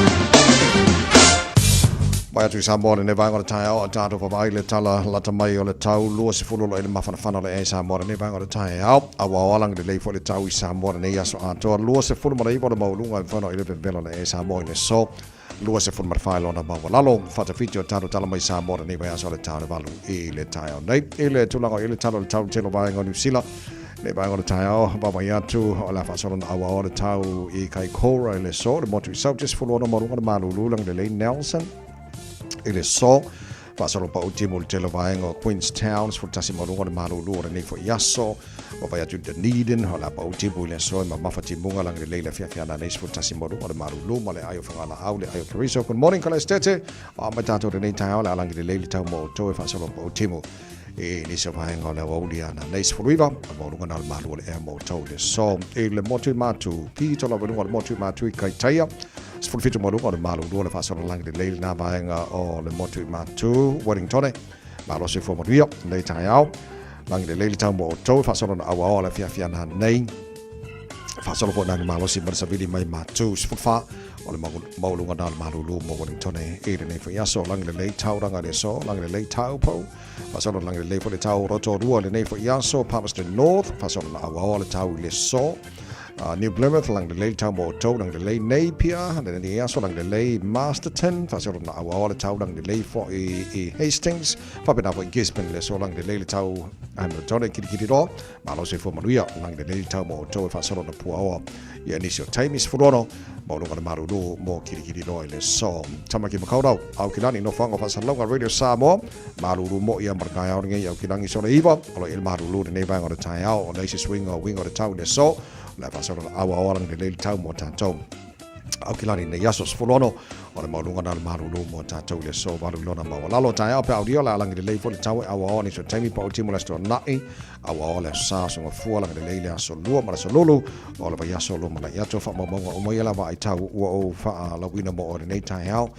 Mai atu i Samoa lenei vaega o le taeao a tatou vaavaai le tala lata mai o le tau 20 o lo o i le mafanafana o le ea i Samoa lenei vaega o le taeao. A ua aoalagi lelei foi le tau i Samoa lenei aso atoa 29 o le maualuga e mafai ona i le vevela o le ea i Samoa i le aso. 24 i lona maualalo, faatafiti o tatou tala mai Samoa lenei vaiaso o le tau le valu i le taeao nei. I le tulaga i le tala o le tau tele o vaega o Niu Sila, le vaega o le taeao, vaavaai atu o le a faasolo na auao le tau i Kaikoura i le aso, le motu i South, 16 maualuga le malulu lagi lelei Nelson i le aso. Faasolo pau timu le tele o vaega o Queenstown, 11 maualuga le malulu o lenei foi aso. Vaavaai atu i Dunedin, o le a pau timu i le aso e mamafa timuga lagi lelei le afiafi ana nei 11 maualuga le malulu ma le ai o Fagalaau le ai o Keriso. Good morning Kalestete. O mai tātou lenei taeao le a lagi lelei le tau mo outou e faasolo pau timu. I nisi o vaega o le aoauli a nanei 19, o maualuga na o le malu o le ea mo outou i le aso. I le motu i Matu, pito lava i luga o le motu i Matu i Kaitaia, 17 maualuga o le malulua le faasololagi lelei lena vaega o le motu i Matu, Wellingtone, malo soifua manuia lenei taeao. Lagi lelei le tau mo outou e faasolo na auaoa le afiafi a nanei. Faasolo foi nani malosi ma le savili mai Matu, 14 o le maualuga na o le malulu mo Wellingtone i lenei foi aso. Lagi lelei Tauranga i le aso, lagi lelei Taupo. Faasolo lagi lelei foi le tau o Rotorua i lenei foi aso, Palmerston North, faasolo na auaoa le tau i le aso. New Plymouth, lagi lelei le tau mo outou, lagi lelei Napier, lenei aso, lagi lelei Masterton, faasolo na auaoa le tau, lagi lelei foi i Hastings, faapena foi i Gisborne i le aso, lagi lelei le tau Hamilton e Kirikiriroa, Malo soifua manuia, lagi lelei le tau mo outou e faasolo na puaoa ia nisi o taimi 16, maualuga le malulu mo Kirikiriroa i le aso. Tamaki Makaurau, Aukilani, nofoaga o faasalalauga Radio Samoa, malulu mo ia ma le taeao lenei Aukilani sole iva, o lo i le malulu lenei vaega o le taeao, o le isi suiga o uiga o le tau i le aso, o le a faasolo na auaoa lagi lelei le tau mo tatou. Aukilani nei aso 16 o le maualuga na le malulu mo tatou i le aso valu i lona maualalo. Taeao pe aulia o le a lagi lelei foi le tau e auaoa nisi o taimi pa o Timor Leste o na'i auaoa le aso sa aso gafua lagi lelei le aso lua ma le aso lulu o le vaiaso lumanai atu. Faamaumauga uma ia la vaai tau ua ou faalauina mo oe lenei taeao.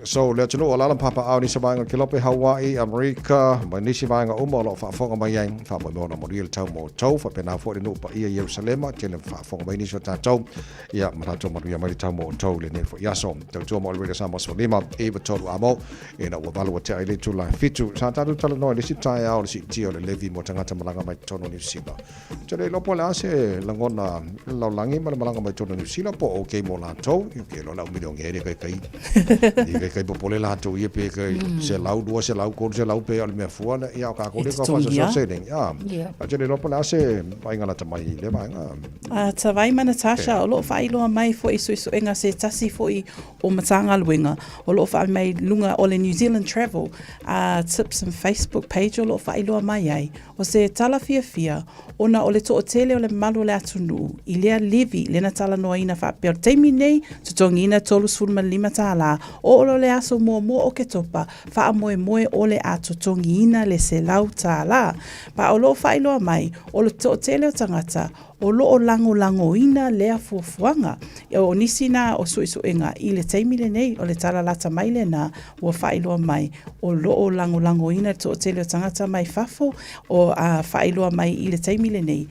So, le atunuu o alaala ma papaaao nisi vaega o Kelope, Hawaii, Amerika, ma nisi vaega uma o lo o faafofoga mai ai, faamoemoe ona manuia le tau mo outou, faapena foi le nuu paia i Ierusalema, tele ma faafofoga mai nisi o tatou, ia, ma tatou manuia mai le tau mo outou i lenei foi aso. Tautua mo le Radio Samoa 15, 9 3 amo, ina ua valu ua tea i le itula e fitu. Sa tatou talanoa i le isi taeao o le siitia o le levy mo tagata malaga mai totonu o Niu Sila. Ou te le iloa po o le a se lagona lalolagi ma le malaga mai totonu o Niu Sila po o okay mo latou. Ou te iloa le au milionere kai kai i kai kai popole latou ia pe kai 100, 200, 300 pe o le mea fua le ia o kākou le ka whasoso se nei. Ah, ou te le iloa po o le a se vaaiga lata mai i le vaega. A Tavai ma Natasha, o lo o faailoa mai foi i suesuega se tasi foi o Matagaluega o lo o fai mai luga o le New Zealand Travel a Tips and Facebook page o lo o faailoa mai ai O se tala fiafia, ona o le toatele o le mamalu o le atunuu i lea levy lena talanoaina faapea o le taimi nei, totogiina $35 tālā, o o le aso muamua o Oketopa, faamoemoe o le a totogiina le $100 tālā. Ma o lo o faailoa mai, o le toatele o tagata o lo o lagolagoina lea fuafuaga. O nisi na o suesuega i le taimi lenei, o le tala lata mai lena ua faailoa mai, o lo o lagolagoina le toatele o tagata mai fafo o a faailoa mai i le taimi lenei,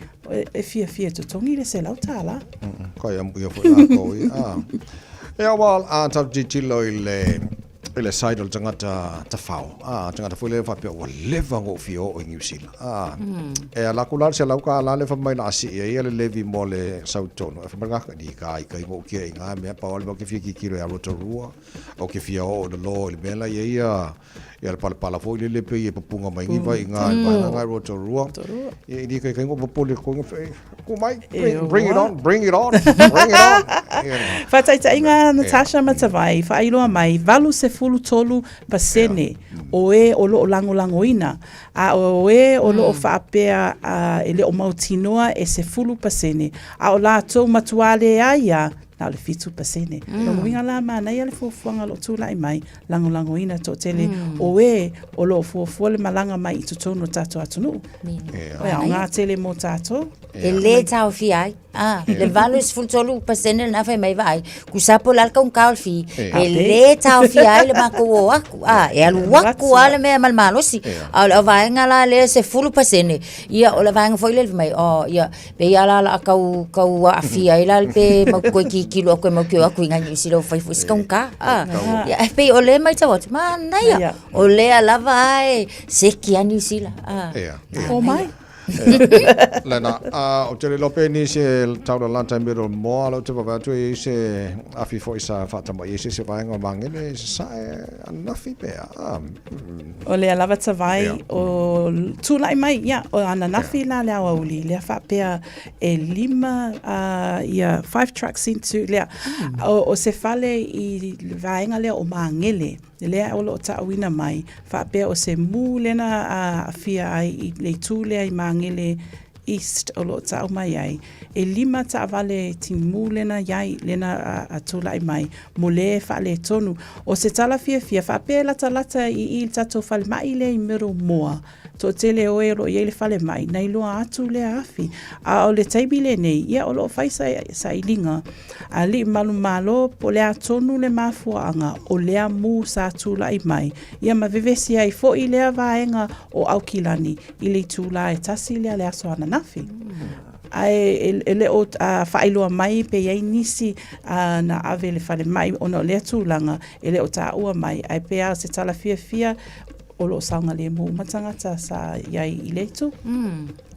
e fiafia e totogi le $100. Kai amuia foi latou ia. Ah. Ia, well, a tatou tilotilo i le i le side o le tagata tafao, a, tagata foi lea faapea ua leva ona ou fia oo i Niu Sila. A, e ala atu la le $100 lea fai mai o le a sii ai le levy mo le sau i totonu. Ae fai mai le tagata, ni ka i kai mo kia i ngā mea, pau lava le mea ou te fia tilotilo ia Rotorua, ou te fia oo i le lo i le mea la i ai ia, ia le palapala foi lele pei e pupunga mai ni vai i ngā i vaega ngā i Rotorua. Ia i ni kai kai ngo popole ko ngo ku mai, bring, bring it on, bring it on, bring it on. Ia, Faataitaiga Natasha Matavai, faailoa mai, 83% o e o lo o lagolagoina, a o e o lo o faapea e le o mautinoa e 10%, a o latou matuā leai a, na o le 7%. Lona uiga la, manaia le fuafuaga o lo o tulai mai, lagolagoina toatele o e o lo o fuafua le malaga mai i totonu o tatou atunuu. O e aoga tele mo tatou. E le taofia ai. Ah, le 83% lena fai mai vaai, tusa po o le a le taugata o le fee, e le taofia ai le matou o atu. Ah, e alu atu lava le mea ma le malosi. A o le vaega la lea 10%, ia o le vaega foi lele fai mai, oh, ia, pei lava la o le a tau, tau aafia ai la pe matou te toe tilotilo atu e matou te o atu i Niu Sila ua fai foi si taugata. Ah, ia, e pei o lea e matau atu, manaia, o lea lava e seki lava Niu Sila. Ah, O mai. Lena, a ou te le iloa pe nisi e tau lalata i Middle Moa, la ou te vaavaai atu e i ai se afi foi sa faatamai ai se isi vaega o Magele i Sasae ananafi pe a. O lea lava Tavai o tulai mai, ia, o ananafi la le aoauli, lea faapea e lima ia five trucks into lea. O se fale i le vaega lea o Magele. Lea o lo o taʻuina mai, faapea o se mū lea na aafia ai i le itu lea i Magele East o lo o tau mai ai, e lima taavale timu lena iai, lena a tulai mai mo le faaletonu. O se tala fiafia, faapea e latalata i i le tatou falemai lea i Middlemore, toatele o e o lo o i ai le falemai, na iloa atu lea afi. A o le taimi lenei, ia o lo o fai sailiga a alii manumalo po o le a tonu le mafuaaga o lea mū sa tulai mai, ia ma vevesi ai foi lea vaega o Aukilani i le itulā e tasi lea le aso ananafi. Ae e le o faailoa mai pe i ai nisi na ave i le falemai ona o lea tulaga e le o taua mai, ae pei lava o se tala fiafia o lo o saogalemu uma tagata sa i ai i le itu.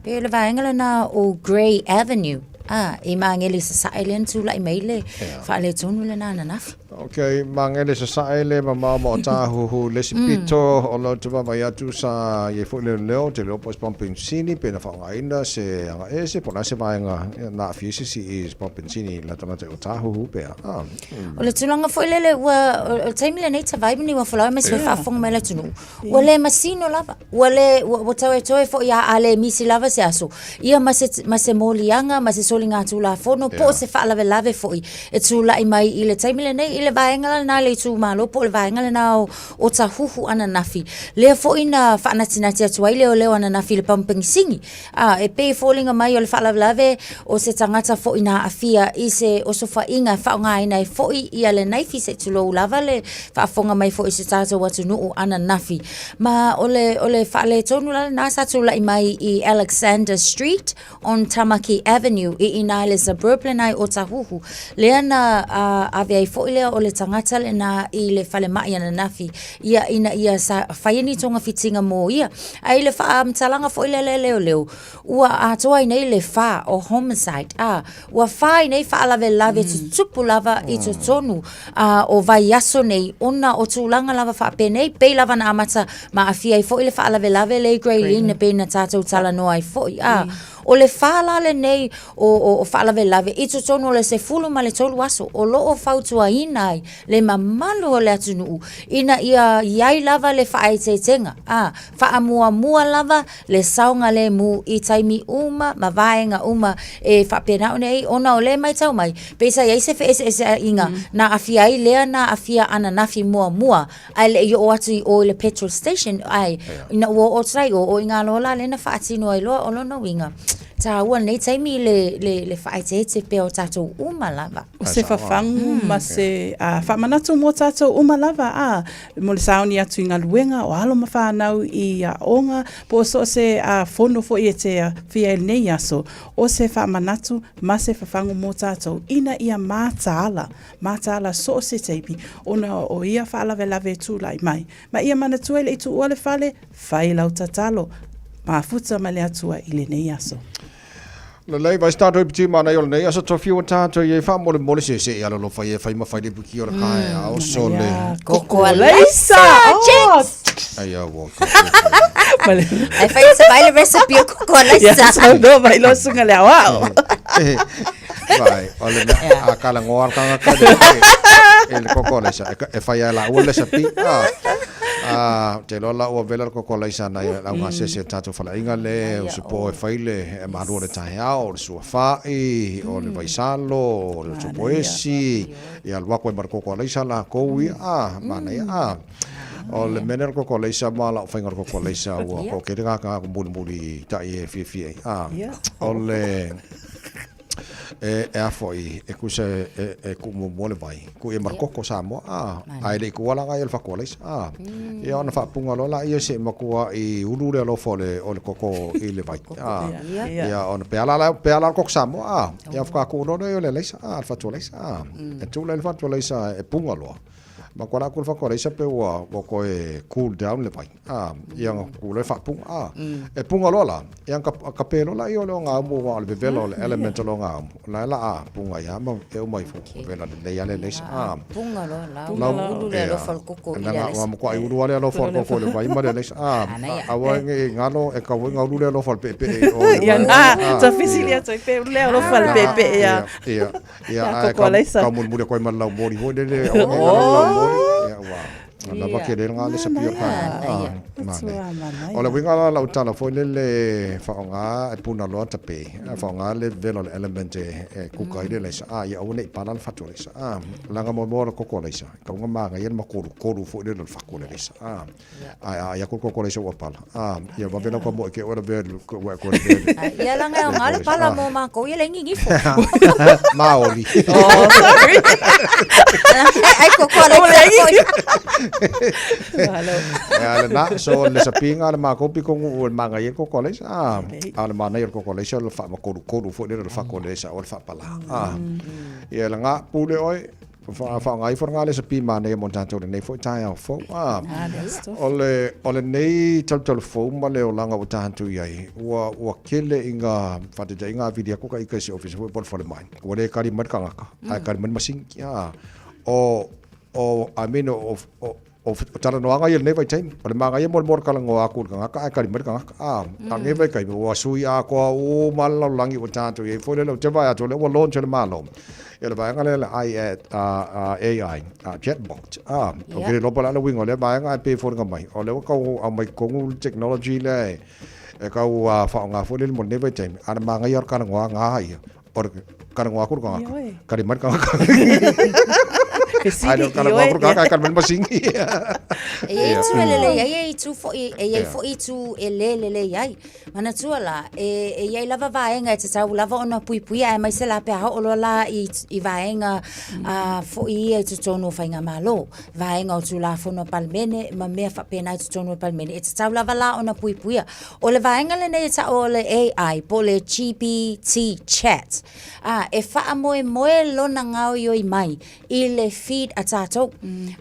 Pei o le vaega lena o Grey Avenue, a, i Magele i Sasae lea na tulai mai le faaletonu lena ananafi. Ok, Magele Sasae le mamao ma o Tāhuhu le isi pito o lau te vaavaai atu sa i ai foi leoleo te leo po o se pamu penisini pe na faaaogaina se agaese po o le a se vaega na aafia ai se isi i se pamu penisini la tagata i o Tāhuhu pea. Ah. O le tulaga foi lele ua o le taimi lenei Tavai ma Niuafolau aemaise foi faafofoga mai le atunuu, ua le masino lava, ua le ua tau e toe foi a a le misi lava se aso, ia ma se ma se moliaga ma se soligatulafono po o se faalavelave foi e tulai mai i le taimi lenei i le vaega lena i le itumalo po o le vaega lena o o Tahuhu ananafi. Lea foi na faanatinati atu ai leoleo ananafi i le pamu penisini. A, e pei e foliga mai o le faalavelave o se tagata foi na aafia i se osofaiga e faaaogaina ai foi ia le naifi se i tulou lava le faafofoga mai foi i se tatou atunuu ananafi. Ma o le, o le faaletonu la lena sa tulai mai i Alexander Street on Tamaki Avenue i ina i le suburb lena i Otahuhu, lea na ave ai foi lea o le tagata lena i le falemai ananafi ia ina ia sa faia ni togafitiga mo ia. Ae i le faamatalaga foi lea le leoleo, ua atoa ai nei le fa o homicide, a, ua fa ai nei faalavelave tutupu lava i totonu o vaiaso nei ona o tulaga lava faapenei, pei lava na amata ma aafia ai foi le faalavelave lea i Grey Lynn e pei ona tatou talanoa ai foi. A, o le fa la lenei o, o, o faalavelave i totonu o le 13 aso o lo o fautuaina ai le mamalu o le atunuu ina ia i ai lava le faaeteetega, a, faamuamua lava le saogalemu i taimi uma ma vaega uma e faapena ona i ai, ona o lea e matau mai, pei sa i ai se feeseeseaiga na aafia ai lea na aafia ananafi muamua ae le i oo atu i o i le petrol station, ae ina ua oo atu la i o, o i ngā loa la lea na faatino ai loa. O lona uiga, taua lenei taimi le, le, le faaeteete pea o tatou uma lava. O se fafagu ma se faamanatu mo tatou uma lava, a, mo le sauni atu i galuega, o alo ma fanau i aoga, po o so o se fono foi e te fia i lenei aso, o se faamanatu ma se fafagu mo tatou, ina ia mataala, mataala so o se taimi, ona o ia faalavelave e tulai mai. Ma ia manatua e le i tuua le fale, fai lau tatalo, mafuta ma le Atua i lenei aso. Lelei, vai se tātou i piti mānai o lenei aso tofi ua tātou i e whaamolemole se se i alolo whai e whai ma whai le puki o le kae a o sole. Koko a Leisa! Jinx! Ai a ua. Ai whai se vai le recipe o koko a Leisa. Ia, so no vai lo sunga le awao. Vai, o le mea, a kala ngoa al kanga ka e le koko a Leisa. E whai a la ua le pi. Ah, te loa la ua vela le koko laisa nai lau gasese o tatou faleaiga le o se po e fai le e malu o le taeao o le suafa'i o le vaisalo o le tupoesi ia alu atu ai ma le koko laisa lakou ia a manaia a o le mea lea o le koko laisa ma lau faiga o le koko laisa ua toatele tagata mulimuli ta'i e fiafia ai a o le E, e a foi, e kusa e, e, e ku muamua le vai. Ku ia ma koko Samoa, a, a e le i kua la ngai o le fatu a Laisa, a. Ia ona faapuga loa laia se i matua i ulu le alofa o le, o le koko i le vai, a. Ia ona pe ala la, pe ala le koko Samoa, a. Ia faatoa tuu loa lea o le Laisa, a, le fatu a Laisa, a. E tuu lea i le fatu a Laisa e puga loa. Matua la atu le fatu a Laisa pe ua, ua toe cool down le vai. A, ia na ku le faapuga, a. E puga loa la, ia ka, ka pe loa laia o le ogaumu aua o le vevela o le element o le ogaumu. O la e la a puga ia ma e uma ifo, vevela lelei lava le alaisa, a. Puga loa la, ulu le alofa o le koko i le alaisa. Ua matuai ulu lava le alofa o le koko i le vai ma le alaisa, a. Aua ne i galo e tau foi ona ulu le alofa o le peepee i o i le Ia na, tau fesili atu ai pe ulu le alofa o le peepee ia. Ia, ia, ae tau mulimuli atu ai ma le laumoli foi lele, aua ne i galo le laumoli, ia ua. Lava tele lena le sapi o le taeao. O le uiga la o lau tala foi lele faaaoga e punaloa tape, faaaoga le vela o le element e kuka ai le alaisa, a ia aua ne i pala le fatu o le alaisa. A, leaga moemoe o le koko alaisa, e tatau ona manaia le makolukolu foi lele o le fatu o le alaisa. A, ae a ai atu le koko alaisa ua pala, a, ia vave lau kamoe te oe lavea ua e toe lavea le. Ia leaga e aoga le pala mo makou ia le gigifo. Maoli. Oh, sorry. Ai koko alaisa foi. Malo. Ia lena, so o le sapiga a le makou pito nuu e manaia le koko alaisa, a, a o le manaia o le koko alaisa o le faamakolukolu foi lele o le fatu o le alaisa aua le faapala. A, ia lena, pule oe, Faaaoga ifo lena lesapi manaia mo tatou i lenei foi taeao fou. A, o le, o lenei talutalu fou ma le olaga ua tatou i ai, ua, ua tele ina faataitaiga a vili atu ta ita i se ofisa foi po o le falemai, ua le kali mai le tagata, ae kali mai le masini. A, o, o, I mean, o, o, O talanoaga ia i lenei vaitaimi, o le manaia mo le mea o le talanoa atu i le tagata ae kali mai le tagata. A, a lenei vaitaimi, ua sui atoa uma le lalolagi ua tatou i ai foi lele, ou te vaai atu o lea ua launch e le Malo ia le vaega lea le AI, chatbot. A, ou te le iloa po o le a le uiga o lea vaega ae pei e foliga mai, o lea ua tau aumai i totonu le technology lea e tau faaaoga foi lele mo lenei vaitaimi, a o le manaia o le talanoaga lava ia, O le talanoa atu le tagata, kali mai le tagata. Ae le o le talanoa atu le tagata ae kali mai le masini. E i ai itu e lelei ai, e i ai itu foi, e i ai foi itu e le lelei ai. Manatua la, e i ai lava vaega e tatau lava ona puipuia aemaise la pe a oo loa la i, i vaega foi ia i totonu o faigamalo, vaega o Tulafono a Palemene ma mea faapena i totonu o le Palemene, e tatau lava la ona puipuia. O le vaega lenei e ta'u o le AI po o le GPT chat, a, e faamoemoe lona gaoioi mai i le feed a tatou.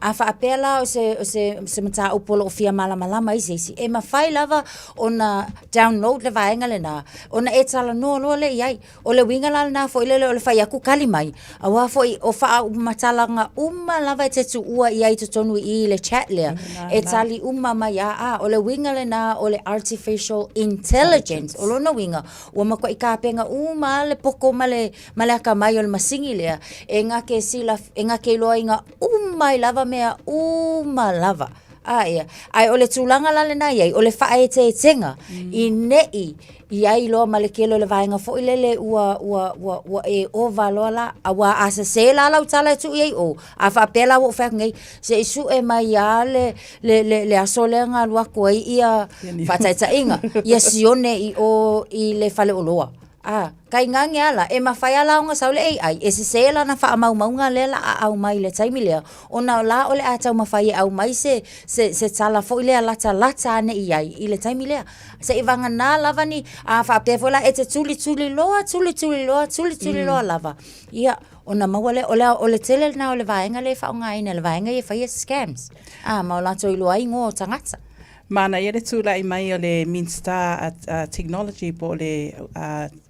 A faapea la o se, o se, se mataupu o lo o fia malamalama ai se isi, e mafai lava ona download le vaega lena, ona e talanoa loa lea i ai. O le uiga la lena foi lele o le fai atu kali mai, aua foi o faamatalaga uma lava e te tuua i ai i totonu i i i le chat lea, e tali uma mai a, a o le uiga lena o le artificial intelligence. O lona uiga, ua matuai tapena uma lava le poto ma le, ma le atamai o le masini lea, e na te sila, e na te iloaina uma ai lava mea uma lava. A ia, ae o le tulaga la lena e i ai, o le faaeteetega, i ne i i ai loa ma le tele o le vaega foi lele ua, ua, ua, ua e ova loa la. Aua a sese la lau tala e tuu i ai o, a faapea la ua ou fai atu nei, se i sue mai lava le, le, le, le aso lea na alu atu ai ia faataitaiga, ia Sione i o i le faleoloa. A, tainane lava la, e mafai lava la ona sau le AI e sese lana faamaumauga lea la a aumai i le taimi lea, ona la o le a taumafai e aumai se, se, se tala foi lea latalata ane i ai i le taimi lea. Seiavagana lava ni, a faapea foi la e te tulituli loa, tulituli loa, tulituli loa lava, ia, ona maua lea, o le, o le tele lena o le vaega lea e faaaogaina, le vaega ia e faia scams, a, ma o latou iloa ai igoa o tagata. Manaia le tulai mai o le Minista a Technology po o le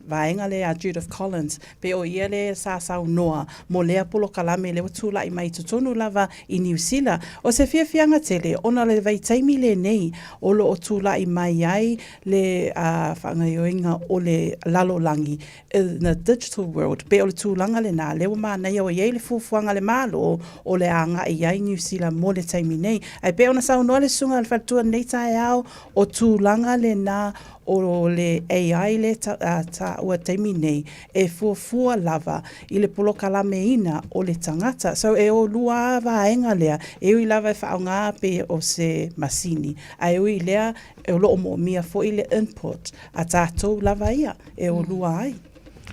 vaega lea a Judith Collins, pei o ia le sa saunoa mo lea polokalame lea ua tulai mai i totonu lava i Niu Sila. O se fiafiaga tele ona o le vaitaimi lenei o lo o tulai mai ai le faagaoioiga o le lalolagi in the digital world, pei o le tulaga lena lea ua manaia ua i ai le fuafuaga a le Malo o le a agai i ai Niu Sila mo le taimi nei. Ae pei ona saunoa le Susuga i le Faletua i lenei taeao, o tulaga lena o le AI lea e taua i le taimi nei, e fuafua lava i le polokalameina o le tagata. So e o lua lava vaega lea, e ui lava e faaaoga pei o se masini, ae ui i lea o lo o moomia foi le input a tatou lava ia e o lua ai.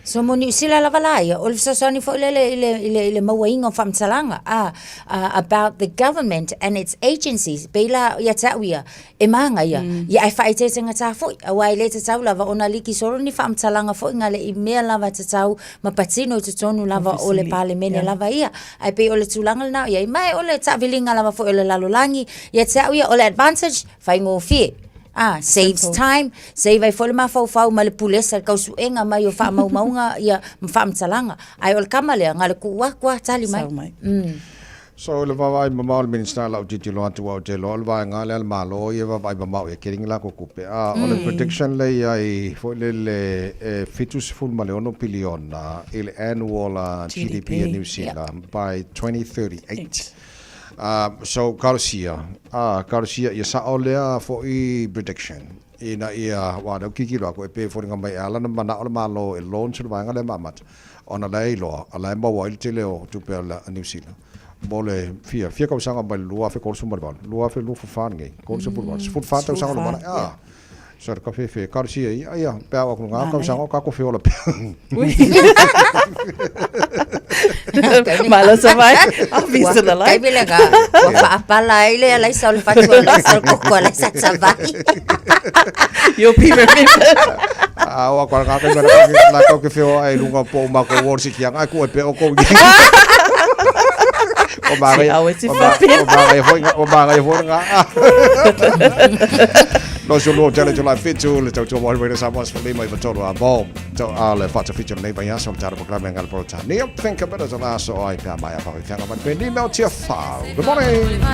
So mo Niu Sila lava la ia, o le fesoasoani foi lele i le, i le, i le mauaina o faamatalaga, a, about the government and its agencies, pei la ia te au ia, e mānaia, ia ae faaeteetegatā foi, aua e le tatau lava ona liki solo ni faamatalaga foi na le i mea lava tatau ma patino i totonu lava o le Palemene lava ia. Ae pei o le tulaga lena o i ai, ma o le taaviliga lava foi o le lalolagi, ia te au ia, o le advantage, faigofie. Ah, saves time, save ai foi le mafaufau ma le pulesa i le tausuega mai o faamaumauga ia ma faamatalaga. Ae o le kama lea, na o le tuu atu lava tali mai. Sau mai. So i le vaavaai mamao a le Minisita lau tilotilo atu aua ou te iloa o le vaega lea a le Malo ia e vaavaai mamao i ai keri ni latou tupe. A o le prediction lea i ai foi lele e 76 piliona i le annual GDP a New Zealand by 2038. So talosia, talosia ia sa'o lea fo'i prediction ina ia, aua o lea ou te tilotilo atu e pei e foliga mai e ala ona mana'o le Malo e launch le vaega lea ma amata ona o la e iloa o la e maua ai le tele o tupe a Niu Sila mo le fia fia tausaga mai le 2038, 2024 lenei, 38, 14 tausaga o lumanai a. So le kafefe, talosia ia, ia, pe a oo atu i lena tausaga o tatou feola pea. Malo sa mai, I'll be still alive. Taimi lena, ua faapala ai le alaisa o le fatu alaisa o le koko alaisa savai. You'll be remembered. A o atu lena taimi la tou te feoai i luga o po o matou o le sikiaga, ae tuu ai pea outou i O manaia, o manaia foi, o manaia foi lena. No se lua tele July 7 le tautua mo Radio Samoa 15 i tolu a mo to a le whata whitu nei vai aso tara programe ngala pro ta Neil think a bit as a last o ai pea mai a pau whianga mai pe ni meo tia whau. Good morning.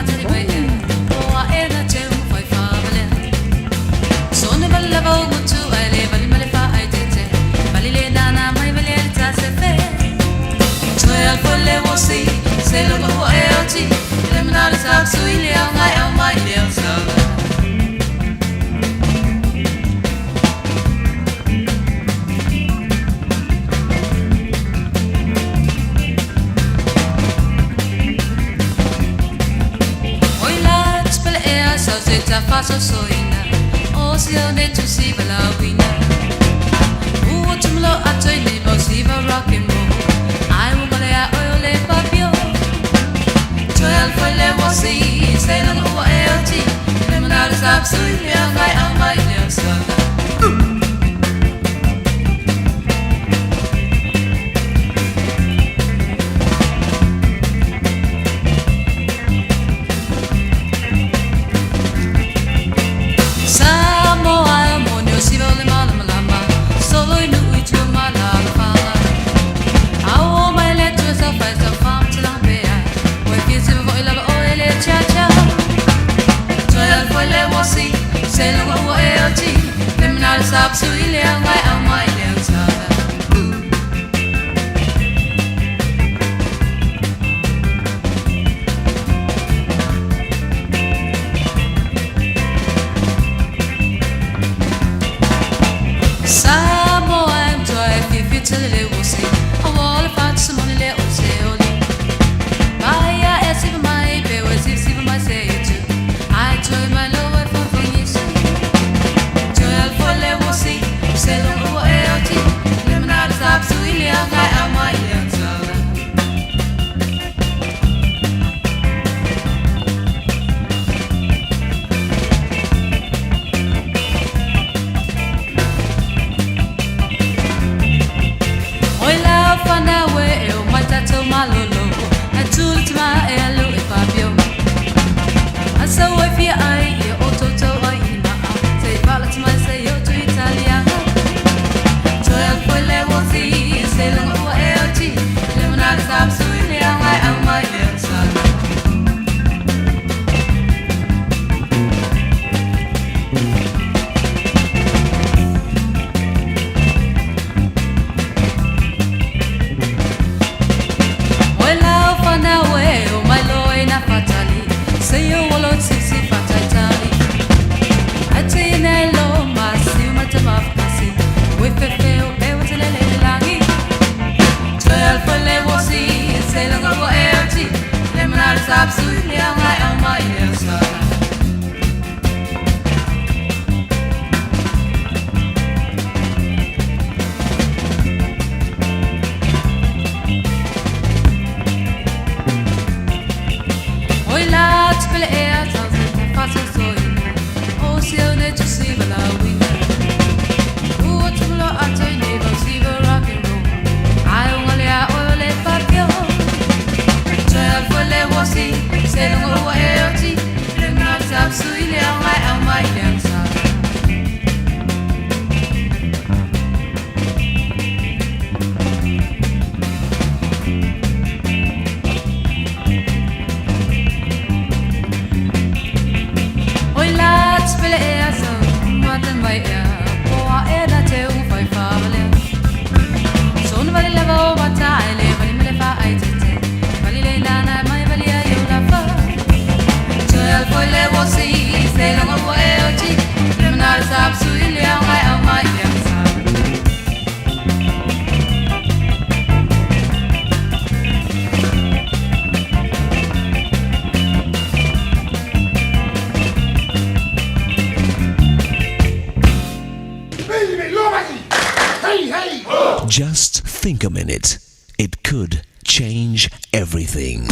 Just think a minute. It could change everything.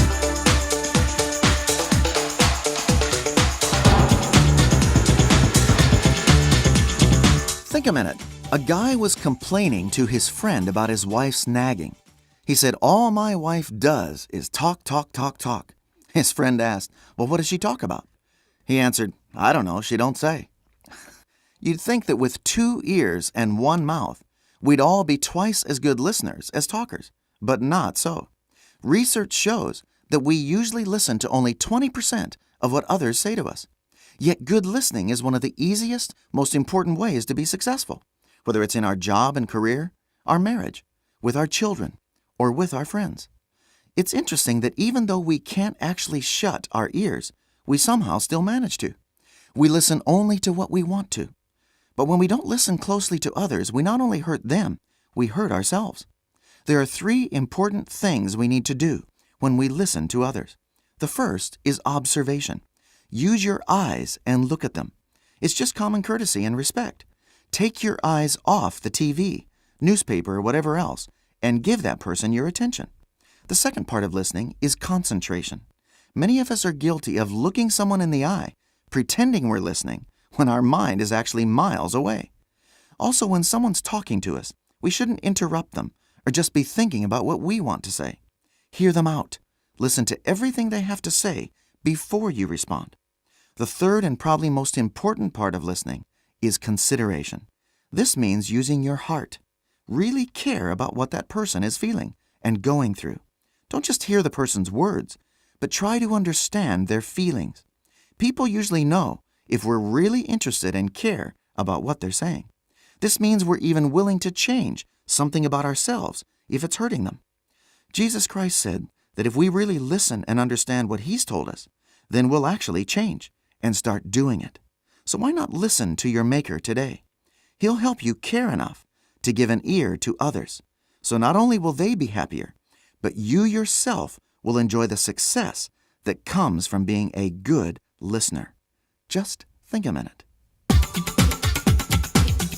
Think a minute. A guy was complaining to his friend about his wife's nagging. He said, All my wife does is talk, talk, talk, talk. His friend asked, Well, what does she talk about? He answered, I don't know, she don't say. You'd think that with two ears and one mouth, we'd all be twice as good listeners as talkers, but not so. Research shows that we usually listen to only 20% of what others say to us. Yet good listening is one of the easiest, most important ways to be successful, whether it's in our job and career, our marriage, with our children, or with our friends. It's interesting that even though we can't actually shut our ears, we somehow still manage to. We listen only to what we want to. But when we don't listen closely to others, we not only hurt them, we hurt ourselves. There are three important things we need to do when we listen to others. The first is observation. Use your eyes and look at them. It's just common courtesy and respect. Take your eyes off the TV, newspaper, or whatever else, and give that person your attention. The second part of listening is concentration. Many of us are guilty of looking someone in the eye, pretending we're listening, when our mind is actually miles away. Also, when someone's talking to us, we shouldn't interrupt them or just be thinking about what we want to say. Hear them out. Listen to everything they have to say before you respond. The third and probably most important part of listening is consideration. This means using your heart. Really care about what that person is feeling and going through. Don't just hear the person's words, but try to understand their feelings. People usually know if we're really interested and care about what they're saying. This means we're even willing to change something about ourselves if it's hurting them. Jesus Christ said that if we really listen and understand what He's told us, then we'll actually change and start doing it. So why not listen to your Maker today? He'll help you care enough to give an ear to others. So not only will they be happier, but you yourself will enjoy the success that comes from being a good listener. Just think a minute.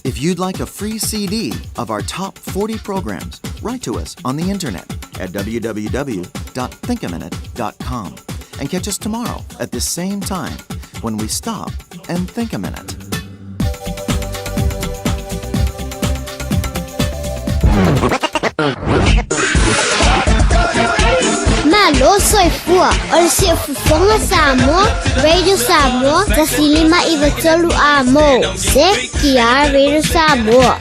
If you'd like a free CD of our top 40 programs, write to us on the internet at www.thinkaminute.com and catch us tomorrow at this same time when we stop and think a minute. Malo soifua o le siufofoga Samoa, Radio Samoa, 1593 A mo. Se ki a Radio Samoa.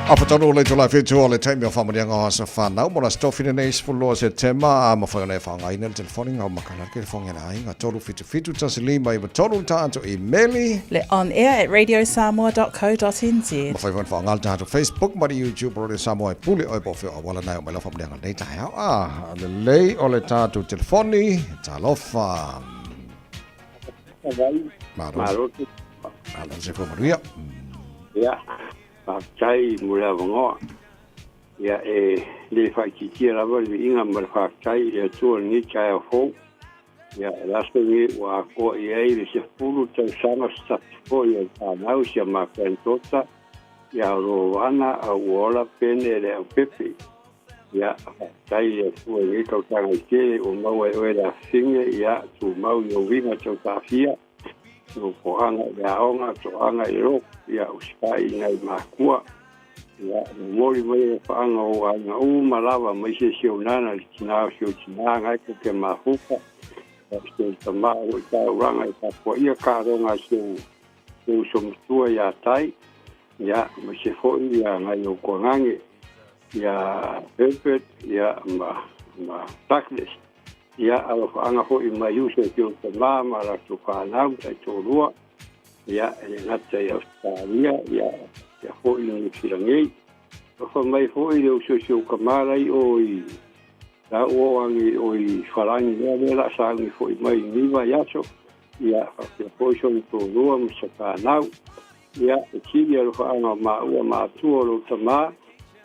A whatanu o le tō lai whetua o le taimi o whamanianga o asa whanau. Mo la stofina nei 12 Setema a mawhai ona e whangaina le telefoni ngau makana ke telefoni ana ai ngā 3 whitu whitu tasi lima i tolu tātou i meli. Le on air at radiosamoa.co.nz. Mawhai whan whangal tātou Facebook ma YouTube o le Samoa e pule oi po whio awala nai o mai la whamanianga nei tai hau. A le lei o le tātou telefoni, talofa. Malo. Malo. Malo se fua manuia. Ia, faafetai mo le avanoa. Ia e le faaitiitia lava le viiga ma le faafetai i le Atua i lenei taeao fou. Ia o le aso lenei ua atoa i ai le 10 tausaga se tasi foi o le fanau si a makuanitota ia o lo ana a ua ola pene le aupepe. Ia faafetai i le Atua i lenei tausaga i tele ua maua e oe le afafine ia tumau i ou uiga tautaafia o toaga i le aoga, toaga i le lotu, ia usitai i nai makua. Ia, momoli mai le faaga o aiga uma lava mai se si ou nana le tinā o si ou tinā ngai ko ke mafuta. Ia, si ou tamā o i tauranga i tapuaia kaloga a si ou si ou uso matua iā tai. Ia, ma se foi ia ngai o kuagage ia Herbert ia ma ma Douglas. Ia, alofaaga foi mai uso i si ou tamā ma latou fanau taitoalua. Ia, e le gata i Ausetalia, ia, ia foi i Niu Sila nei. Alofa mai foi le uso i si ou kamā lai o i la ua o age o i Falagi lea mea la sauni foi mai i lenei vaiaso. Ia, faapea foi sona toalua ma se fanau. Ia, e sili alofaaga o maua ma atua o lou tamā,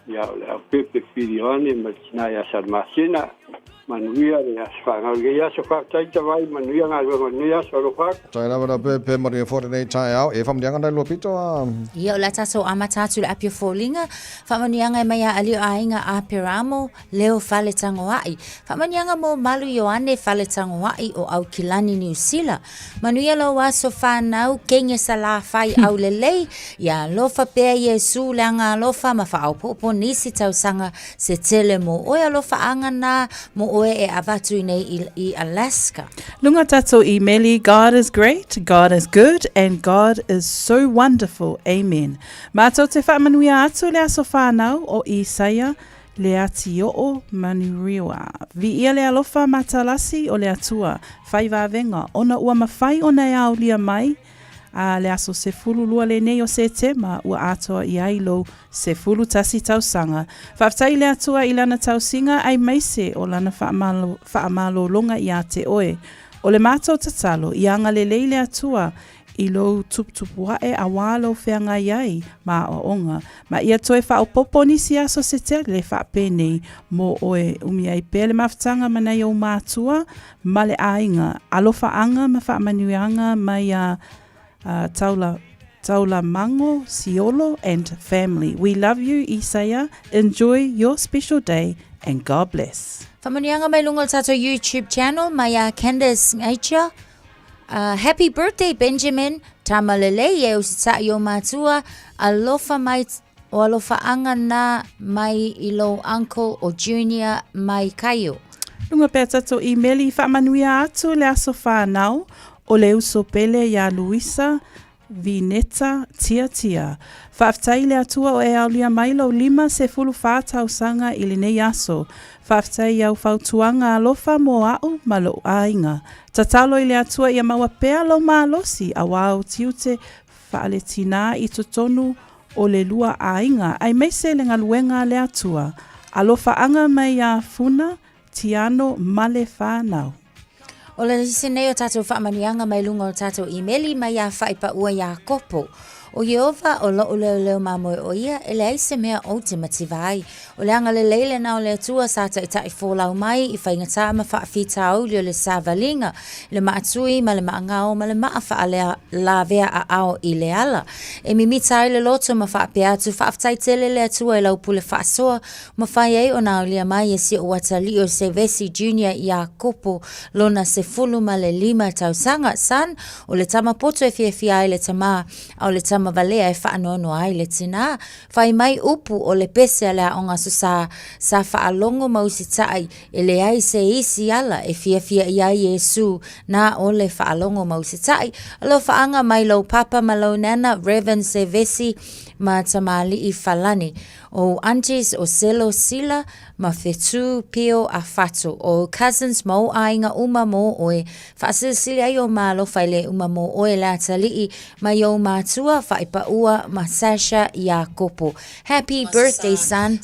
ia, o le Aupepe Pili Ioane ma le tinā ia Salamasina. Manuia le aso fanau i lenei aso. Faafetai Tavai, manuia galuega o lenei aso. Alofa atu. Faafetai lava le Aupepe, manuia foi lenei taeao. E faamanuiaga nai lua pito a. Ia, o le a tatou amata atu i le api o foliga. Faamanuiaga e mai ia Alii o Aiga Aperamo, Leo Faletagoa'i. Faamanuiaga mo Malu Ioane Faletagoa'i o Aukilani, Niu Sila. Manuia lou aso fanau, kenge salafai aulelei, ia alofa pea Iesu le agaalofa ma faaopoopo nisi tausaga se tele mo oe alofaaga na mo oe e avatu i nei i, i Alaska. Luga tatou imeli God is great, God is good and God is so wonderful. Amen. Matou te faamanuia atu le aso fanau o Isaia Le Atioo Manurewa. Viia le alofa matalasi o le Atua, fai vavega, ona ua mafai ona e aolia mai, a le aso 12 lenei o Setema ua atoa i ai lou 11 tausaga. Faafetai i le Atua i Lana tausiga aemaise o Lana faamalologa ia te oe. O le matou tatalo, ia agalelei le Atua i lou tuputupu ae auā lou feagai ai ma aoaoga, ma ia toe faaopoopo nisi aso se tele faapenei mo oe. Umi ai pea le mafutaga ma nai ou matua ma le aiga, alofaaga ma faamanuiaga mai a Taula Taulamango Siolo and family. We love you Isaia, enjoy your special day and God bless. Faamanuiaga mai luga o le tatou YouTube channel mai a Candace Ngaicha. Happy birthday Benjamin, tama lelei e usitaʻi o matua, alofa mai o alofaaga na mai i lou uncle o Junior mai Kaio. Luga pea tatou imeli i faamanuia atu le aso whanau o le uso pele iā Luisa Vineta Tiatia. Faafetai i le Atua o e aolia mai lou 54 tausaga i lenei aso. Faafetai i au fautuaga alofa mo a'u ma lo'u aiga. Tatalo i le Atua ia maua pea lou malosi auā ou tiute faaletinā i totonu o le lua aiga aemaise le galuega a le Atua. Alofaaga mai iā Funa Tiano ma le whanau. O le isi nei o tatou faamanuiaga mai luga o tatou imeli mai iā Faaipaua Iakopo. O Ieova o loʻu leoleo mamoe o ia, e leai se mea ou te mativa ai. O le agalelei lena o le Atua sa taʻitaʻi folau mai i faigata ma faafitauli o le savaliga, i le maatui ma le maagao ma le maa faalelavea aao i le ala. E mimita ai le loto ma faapea atu, Faafetai tele le Atua i lau pule faasoa Mafai ai ona aolia mai e si ou atalii o Sevesi Junior Iakopo lona 15 tausaga, son, o le tama poto e fiafia ai le tamā, a o le tama valea e faanoanoa ai le tinā. Fai mai upu o le pese a le aoga aso sa, sa faalogo ma usitaʻi, e leai se isi ala e fiafia i ai Iesū na o le faalogo ma usitaʻi. Alofaaga mai lou papa ma lou nana, Rev. Sevesi ma Tamalii Falani. Ou aunties o Selo Sila ma Fetu Pio a Fatu, ou cousins ma ou aiga uma mō oe, faasilisili ai o maalofa i le uma mō oe le atalii mai ou matua Faaipaua ma Sasha Iakopo. Happy birthday son!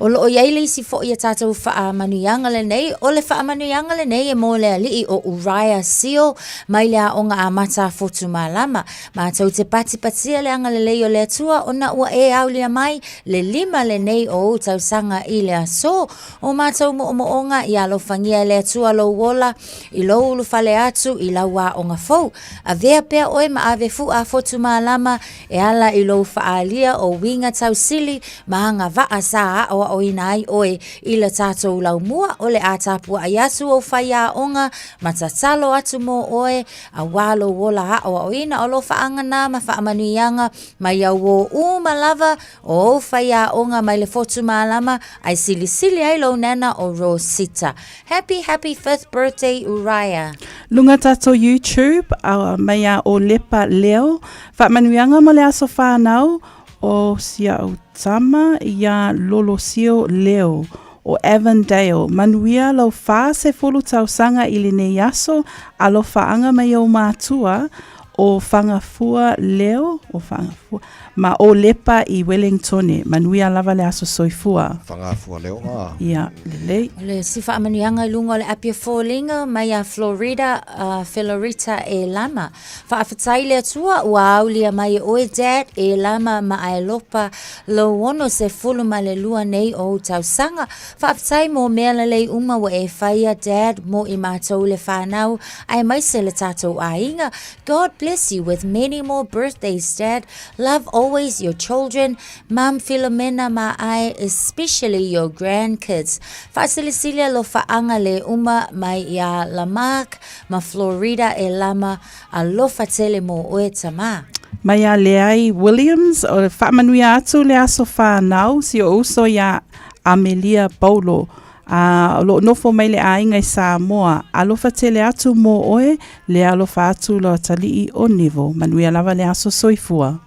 O loo i ai le isi foʻi a tatou faamanuiaga lenei, o le faamanuiaga lenei e mo le alii o Uriah Seal mai le aoga amata a Fotumalama. Matou te patipatia le agalelei o le Atua ona ua e aulia mai le lima lenei o ou tausaga i le aso. O matou moomooga ia alofagia e le Atua lou ola i lou ulufale atu i lau aoga fou. Avea pea oe ma ave fuʻa a Fotumalama E ala i lou faaalia o uiga tausili ma agavaa sa aʻoaʻoina ai ʻoe i le tatou laumua o le a tapuaʻi atu ou faiaoga ma tatalo atu mō ʻoe auā lou ola aʻoaʻoina o lou faaaganā ma faamanuiaga mai au ō uma lava o ou faiaoga mai le Fotu Malama ae silisili ai lou nana o Rosita. Happy happy fifth birthday Uriah. Luga tatou YouTube mai a o Lepa Leo. Faamanuiaga mo le aso whanau o si au tama iā Lolosio Leo o Avondale. Manuia lau 40 tausaga i lenei aso, alofaaga mai ou matua. O Fagafua Leo, o Fagafua, ma o Lepa i Wellingtone. Manuia lava le aso soifua. Fagafua Leo, a. Ia, lelei. O le isi faamanuiaga i luga o le api o foliga mai ia Florida, Felorita e Lama. Faafetai i le Atua ua aulia mai e oe Dad e Lama ma Aelopa lou 62 nei o ou tausaga. Faafetai mo mea lelei uma ua e faia Dad mo i matou le whanau aemaise le tatou aiga. God bless you with many more birthdays Dad. Love always your children, Mum Philomena ma ae especially your grandkids. Faasilisili alofaaga le uma mai iā Lamarck ma Florida e lama alofa tele mō oe tamā. Mai iā Leai Williams, o le faamanuia atu le aso whanau si o uso iā Amelia Paulo, a o lo o nofo mai le aiga i Samoa. Alofa tele atu mō oe, le alofa atu lo atalii o Neville. Manuia lava le aso soifua.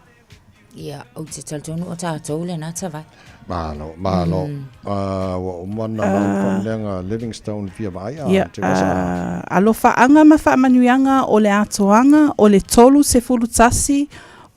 Ia, ou te talitonu o tatou lena tavai. Malo, malo. Ua uma na lau faamaleaga Livingstone fia vaai a Ia, te vasa. alofaaga ma faamanuiaga o le atoaga o le 31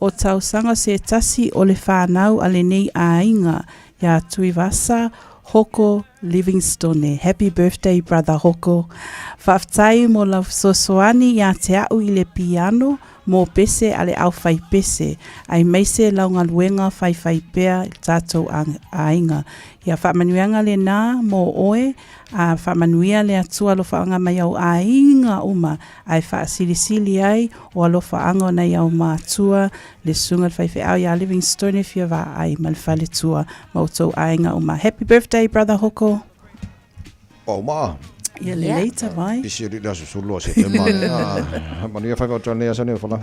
o tausaga se tasi o le whanau a lenei aiga iā Tuivasa Hoko Livingstone. Happy birthday brother Hoko. Faafetai mo lau fesoasoani iā te a'u i le piano mō pese a le aufaipese, aemaise lau galuega faifaipea i le tatou aiga. Ia faamanuiaga lenā mō oe, a faamanuia le Atua alofaaga mai au aiga uma, ae faasilisili ai o alofaaga o nai au matua, le susuga i le faifeau iā Livingstone fia vaai ma le faletua ma outou aiga uma. Happy birthday brother Hoko! O ma. Ia lelei tavai. Pisi o le aso sulu o se te ma. Manuia whai wautua nei aso nei o whala.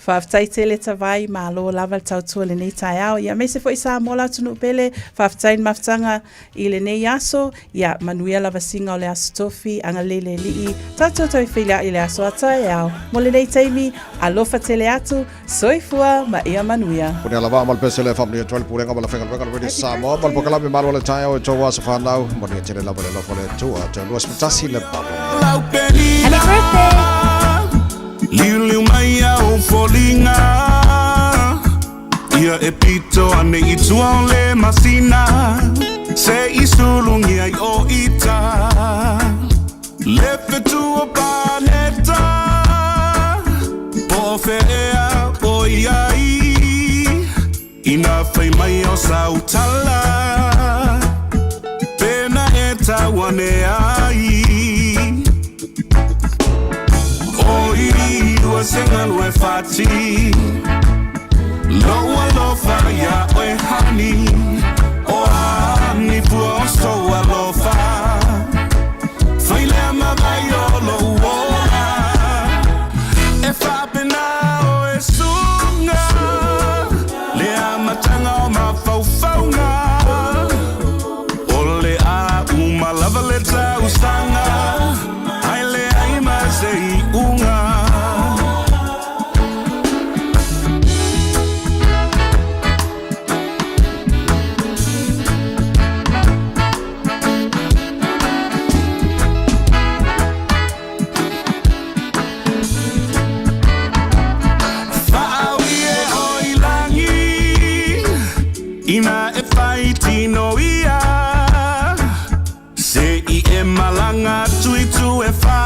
Faafetai tele tavai, malo lava le tautua lenei taeao. Ia aemaise foi Samoa la atunuu pele, faafetai le mafutaga i lenei aso. Ia manuia lava siga o le aso tofi, agalelei le Alii, tatou toe feiloai i le aso a taeao. Mo lenei taimi, alofa tele atu, Soifua ma ia manuia. Ko le alava ma le pese le faamanuia atu ai le Pulega ma le Faigaluega le Radio Samoa ma le Polokalame Malo o le Taeao e tou aso fanau. Manuia tele lava le alofa o le Atua. Toe 21 le babo. Happy birthday! Liuliu mai au foliga Ia e pito ane i tua o le masina Se i sulugia i o ita Le fetu o Paneta Po o fea o i ai Ina fai mai o sau tala Pena e tau ane ai O i ua se galu e fati Lou alofa iā oe honey O a ni pua o sou alofa Fai lea ma vai o lou ola E faapena oe suga Le amataga o mafaufauga O le a uma lava le tausaga Ae leai ma se iuga. Whaaui e o i langi Ina e whai tino ia Se i e malanga atu i tu e wha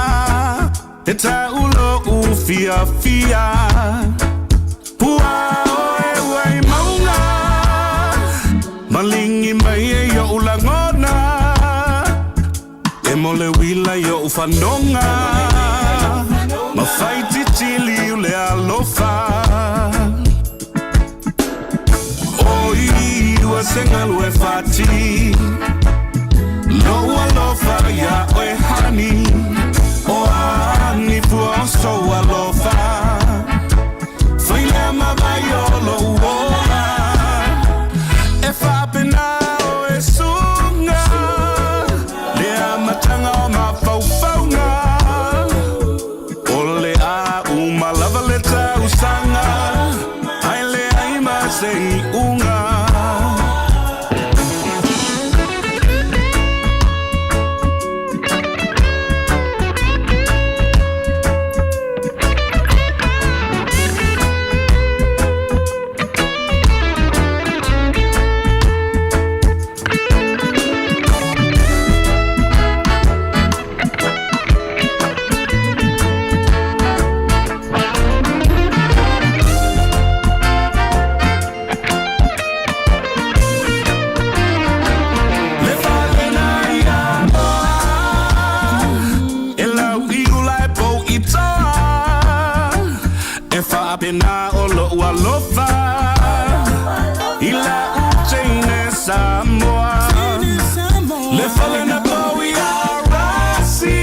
E tau lou fiafia Pua oe ua i maunga Malingi mai e i oʻu lagona E mo le uila i oʻu fanoga Ma fai titili u le alofa Oi ua se galu e fati Lou alofa iā oe honey O a ni pua o sou alofa Fai lea ma vai o lou ola E faapena oe suga Le amataga o mafaufauga O le a uma lava le tausaga Ae leai ma se iuga. faapena o lo'u alofa i la'u teine Samoa. Le fale na pau ia Rasi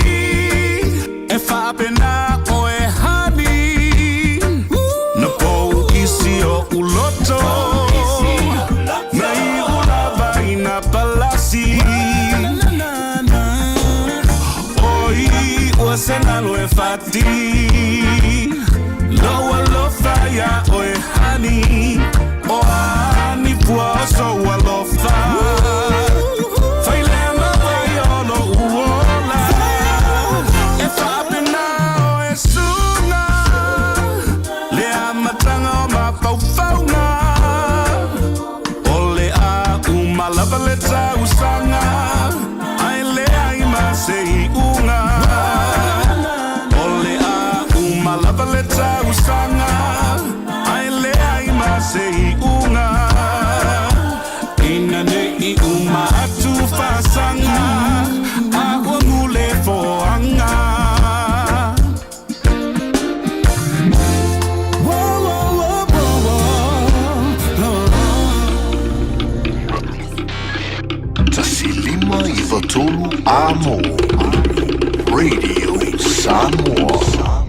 e faapena oe hani na pou isi o'u loto na i'u lava i na palasi oi ua se nalo e fati Lo'u alofa iā oe hani O a ni pua o sou alofa Fai lea ma vai o lo'u ola E faapena oe suga Le amataga o mafaufauga O le a uma lava le tausaga Ae leai ma se iuga O le a uma lava le tausaga Ae leai ma se iuga Ina nei uma atu fasaga A ua gule foaga. 1 5 3 Amo Radio Samoa.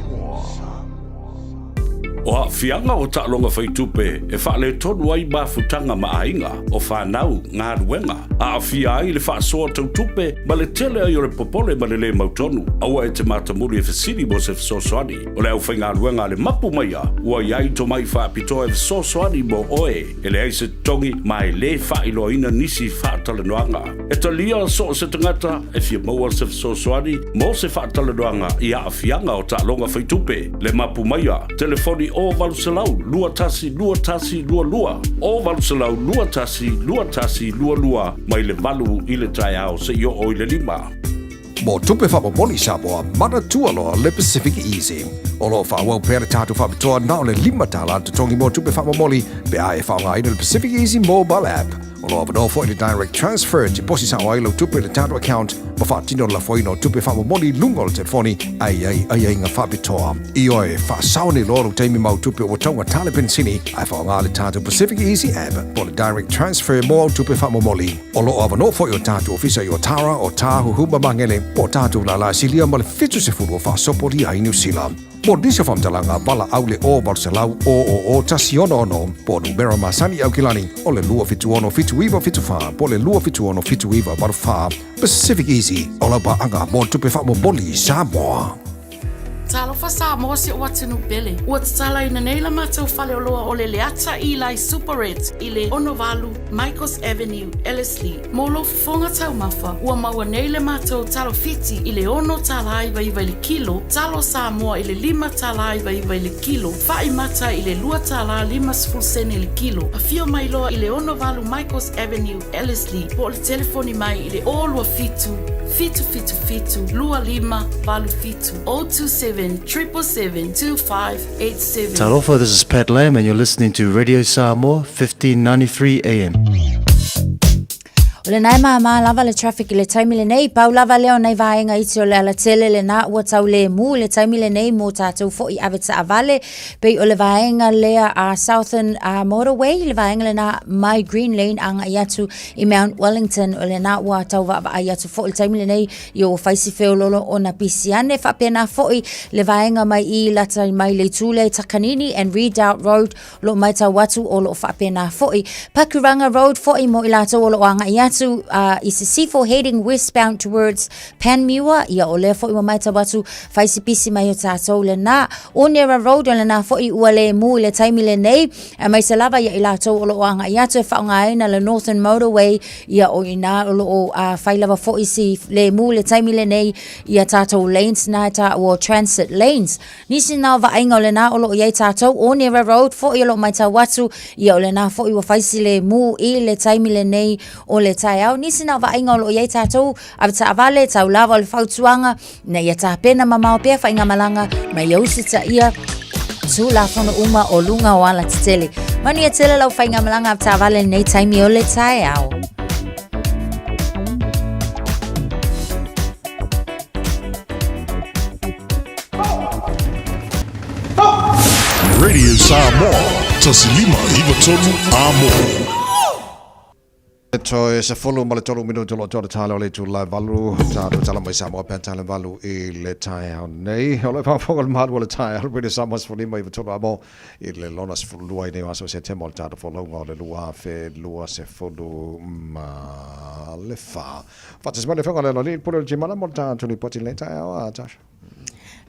O aafiaga o taaloga faitupe e faaletonu ai mafutaga ma aiga, o fanau, galuega, aafia ai le faasoa tau tupe ma le tele ai o le popole ma le lē mautonu. Aua e te matamuli e fesili mo se fesoasoani. O le aufaigaluega a le Mapu Maia ua i ai tomai faapitoa e fesoasoani mo oe. E leai se totogi ma e lē faailoaina nisi faatalanoaga. E talia so o se tagata e fia maua se fesoasoani mo se faatalanoaga i aafiaga o taaloga faitupe. Le Mapu Maia, telefoni o 800 21 21 22, o 800 21 21 22 mai le 8 i le taeao seia oo i le 5. Mo tupe faamomoli Samoa, manatua loa le Pacific Easy. O lo o faaauau pea le tatou faapitoa na o le $5 le totogi mo tupe faamomoli pe a e faaaogaina le Pacific Easy mobile app. O lo o avanoa foi le direct transfer e tiposi sao ai lau tupe i le tatou account ma faatino le lafoina o tupe faamomoli i luga o le telefoni ae i ai aiaiga faapitoa. Ioe, faasao nei loa lou taimi ma au tupe ua taugata le penisini ae faaaoga le tatou Pacific Easy app po o le direct transfer mo au tupe faamomoli. O lo o avanoa foi o tatou ofisa i Otara, Otāhuhu ma Magele, po o tatou lālā silia ma le 70 o faasopolia ai Niu Sila. Mo nisi o faamatalaga, valaau le 0 800 000 166 po o numera masani i Aukilani o le 276 7974 po o le 276 7984. Pacific Easy, o lau paaga mo tupe faamomoli i Samoa. Talofa Samoa si ou atunuu pele. Ua tatalaina nei la matou faleoloa o le Leata Eli Superette i le 68 Michaels Avenue, Ellerslie. Mo lou fofoga taumafa, ua maua nei le matou talo Fiti i le $6.99 i le kilo, talo Samoa i le $5.99 i le kilo, fa'i mata i le $2.50 i le kilo. Afio mai loa i le 68 Michaels Avenue, Ellerslie, po o le telefoni mai i le 027 777 2587 027 777 2587. Talofa, this is Pat Lam and you're listening to Radio Samoa 1593 AM. O lenā e māmā lava le traffic i le taimi lenei, pau lava lea o nai vaega iti o le alatele lenā ua tau lemu i le taimi lenei mō tātou foi ave taavale, pei o le vaega lea a Southern uh, Motorway, le vaega lenā mai Green Lane agai atu i Mount Wellington, o lenā ua tau vaavaai atu foi i le taimi lenei i ua fai si feololo ona pisi ane, faapena foi le vaega mai i lata mai le itu lea i Takanini and Redoubt Road O lo o matau atu o lo o faapena foi. Pakuranga Road foi mo i latou o lo o agai atu uh, i Sisifo heading westbound towards Panmure. Ia o lea foi ua matau atu fai si pisi mai o tātou lenā. Onera Road o lenā foi ua le mu i le taimi lenei. Aemaise lava ia i latou o lo o agai atu e faaaogaina le Northern Motorway. Ia o inā o lo o uh, fai lava foi si le mu i le taimi lenei ia tātou lanes nā e tāua o transit lanes. Nisi na o vaaiga o lenā o lo o i ai tātou, o Nera Road foi o lo o matau atu, ia o lenā foi ua fai si lemu i le taimi lenei o le taeao. Nisi na o vaaiga o lo o i ai tātou, ave taavale, tau lava o le fautuaga, ina ia tapena mamao pea faigamalaga ma ia usitaia Tulafono uma o luga o alatetele. Manuia tele lau faigamalaga ave taavale lenei taimi o le taeao. Radio Samoa, 1593 Amo. E toe 13 minuto lo tō tala o le itula e 8, tātou tala mai Samoa pea tala 8 i le taeao nei. O le faafofoga le malu o le taeao, Radio Samoa 15 93 amo i le lona 12 i nei o aso o Setema o le tātou folauga o le 2024. Faatasi mai le afioga i le Aloalii, le pule o le Timana mo le tātou lipoti i lenei taeao a Tasha.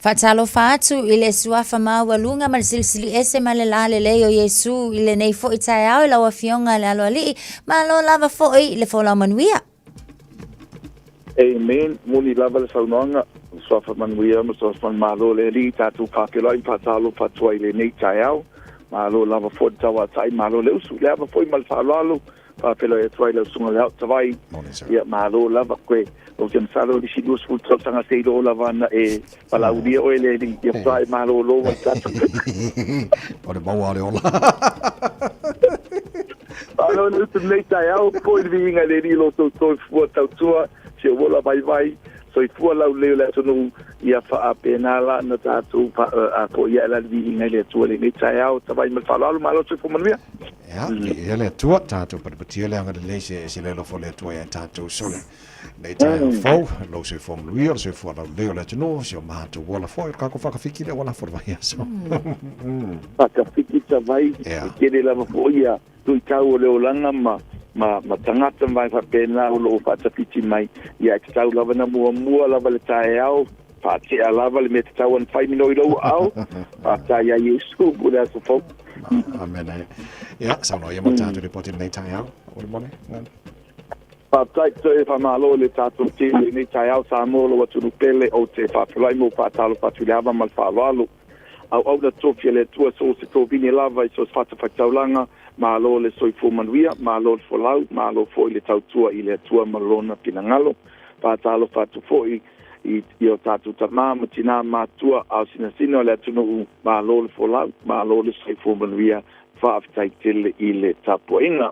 Faatalofa atu i le Suafa Maualuga ma le Silisili Ese ma le Lalelei o Iesu i lenei foi taeao i lau Afioga i le Aloalii, malo lava foi i le folau manuia. Amen. Moni lava le saunoaga, le Suafa Manuia ma le Suafa Manumalo o le Alii, tatou faafeiloai ma faatalofa atu ai i lenei taeao. Malo lava foi le tauatai, malo le usu, le ava foi ma le faaaloalo Faafeiloai atu ai lau susuga i le Aotavai. Ia, malo lava koe. Ou te masalo i le isi 20 tausaga se iloa lava ana e valaaulia oe le alii. Ia faatoa e malolo ma le tatou. O le maua o le ola. Malo le utu lenei taeao, foi le viiga i le Alii i lo outou soifua tautua, si ou ola vaivai, soifua laulelei o le atunuu, ia faapena la ona tatou faafoia ae la le viiga i le Atua i lenei taeao. Tavai ma le faaaloalo, malo le soifua manuia. Ia, viia le Atua, tatou patipatia le agalelei se ese le alofa o le Atua ia tatou sole. Nei taeao fou, lou soifua manuia, le soifua laulelei o le atunuu, si o matou ola foi, o le kākou whakawhiki lea ua lafo le vaiaso. Whakawhiki tawai, e tele lava foi ia luitau o le olaga ma ma ma tagata ma vaega faapena o lo o faatapiti mai, ia e tatau lava ona muamua lava le taeao, faatea lava le mea tatau ona fai minoi lou aao, faafetai ia Iesu mo le aso fou. Amene. Ia, saunoa ia mo tātou ripoti lenei taeao. O le mone. Faafetai toe faamalo i le tatou team i lenei taeao Samoa lou atunuu pele ou te faafeiloai ma ou faatalofa atu i le ava ma le faaaloalo. Auauna tofi a le Atua so o se tovine lava i so o se fatafaitaulaga, malo le soifua manuia, malo le folau, malo foi le tautua i le Atua ma Lona finagalo. Faatalofa atu foi i i o tatou tamā ma tinā matua a o sinasina o le atunuu, malo le folau, malo le soifua manuia, faafetai tele i le tapuaiga.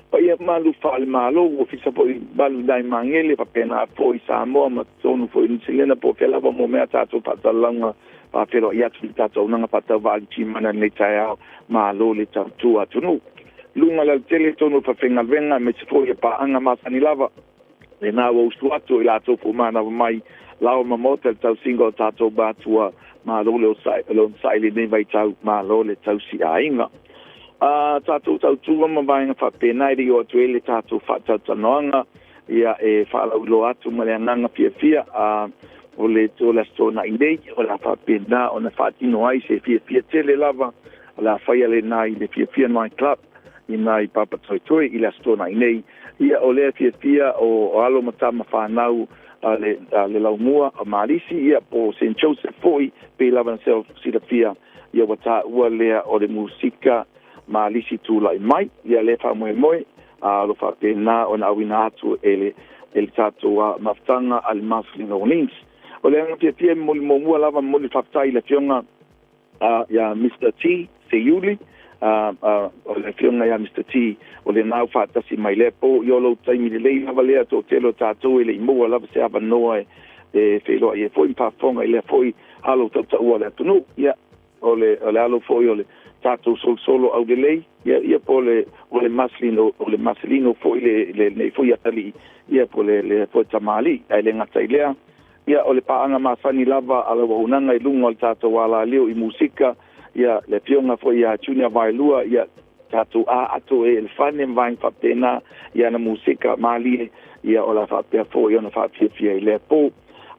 Paia malu faale-Malo, ua fisa foi malu i nai Magele, faapena foi i Samoa ma totonu foi i Niu Silena po o fea lava mo mea tatou faasalalauga faafeiloai atu i le tatou auaunaga faatauvaa i le Timana i lenei taeao, malo le tautua atunuu. Luga lautele tonu o le faafaigaluega aemaise foi o paaga masani lava. Lena ua usu atu i latou foi manava mai laoa ma maota i le tausiga o tatou matua, malo le onosai i lenei vaitau, malo le tausi aiga. A tatou tautua ma vaega faapena e le i oo atu ai le tatou faatalatalanoaga, ia e faalauiloa atu ma le agaga fiafia, a o le o le Aso Toonai nei, o le a faapena ona faatino ai se fiafia tele lava, o le a faia lena i le Fiafia Night Club, i nai Papatoetoe i le Aso Toonai nei. Ia, o lea fiafia o alo ma tama fanau a le, a le Laumua a Malisi, ia, po o Saint Joseph foi, pei lava na silafia, ia ua taua lea o le musika Malisi tulai mai, ia lea faamoemoe, a o lo faapena ona auina atu e le, e le tatou mafutaga a le Marcelin Orleans. O le aga fiafia e momoli muamua lava, momoli le faafetai i le Afioga ia Mister T Seiuli, o le afioga ia Mister T, o lena ua faatasi mai lea po i o lou taimi lelei lava lea, toatele o tatou e le i maua lava se avanoa e feiloai ai foi ma faafofoga i lea foi alo tautaua o le atunuu. Ia, o le, o le alo foi o le tatou solosolo aulelei, ia, ia po o le, o le Maselino, o le Maselino foi le, le, lenei foi atalii, ia po o le, le foi tamalii. Ae le gata i lea, Ia, o le paaga masani lava a lau auaunaga i luga o le tatou alaleo i musika, ia, le afioga foi ia Junior Vaelua, ia, tatou aato e le fane ma vaega faapena i ana musika malie, ia, o le a faapea foi ona faafiafia i lea po.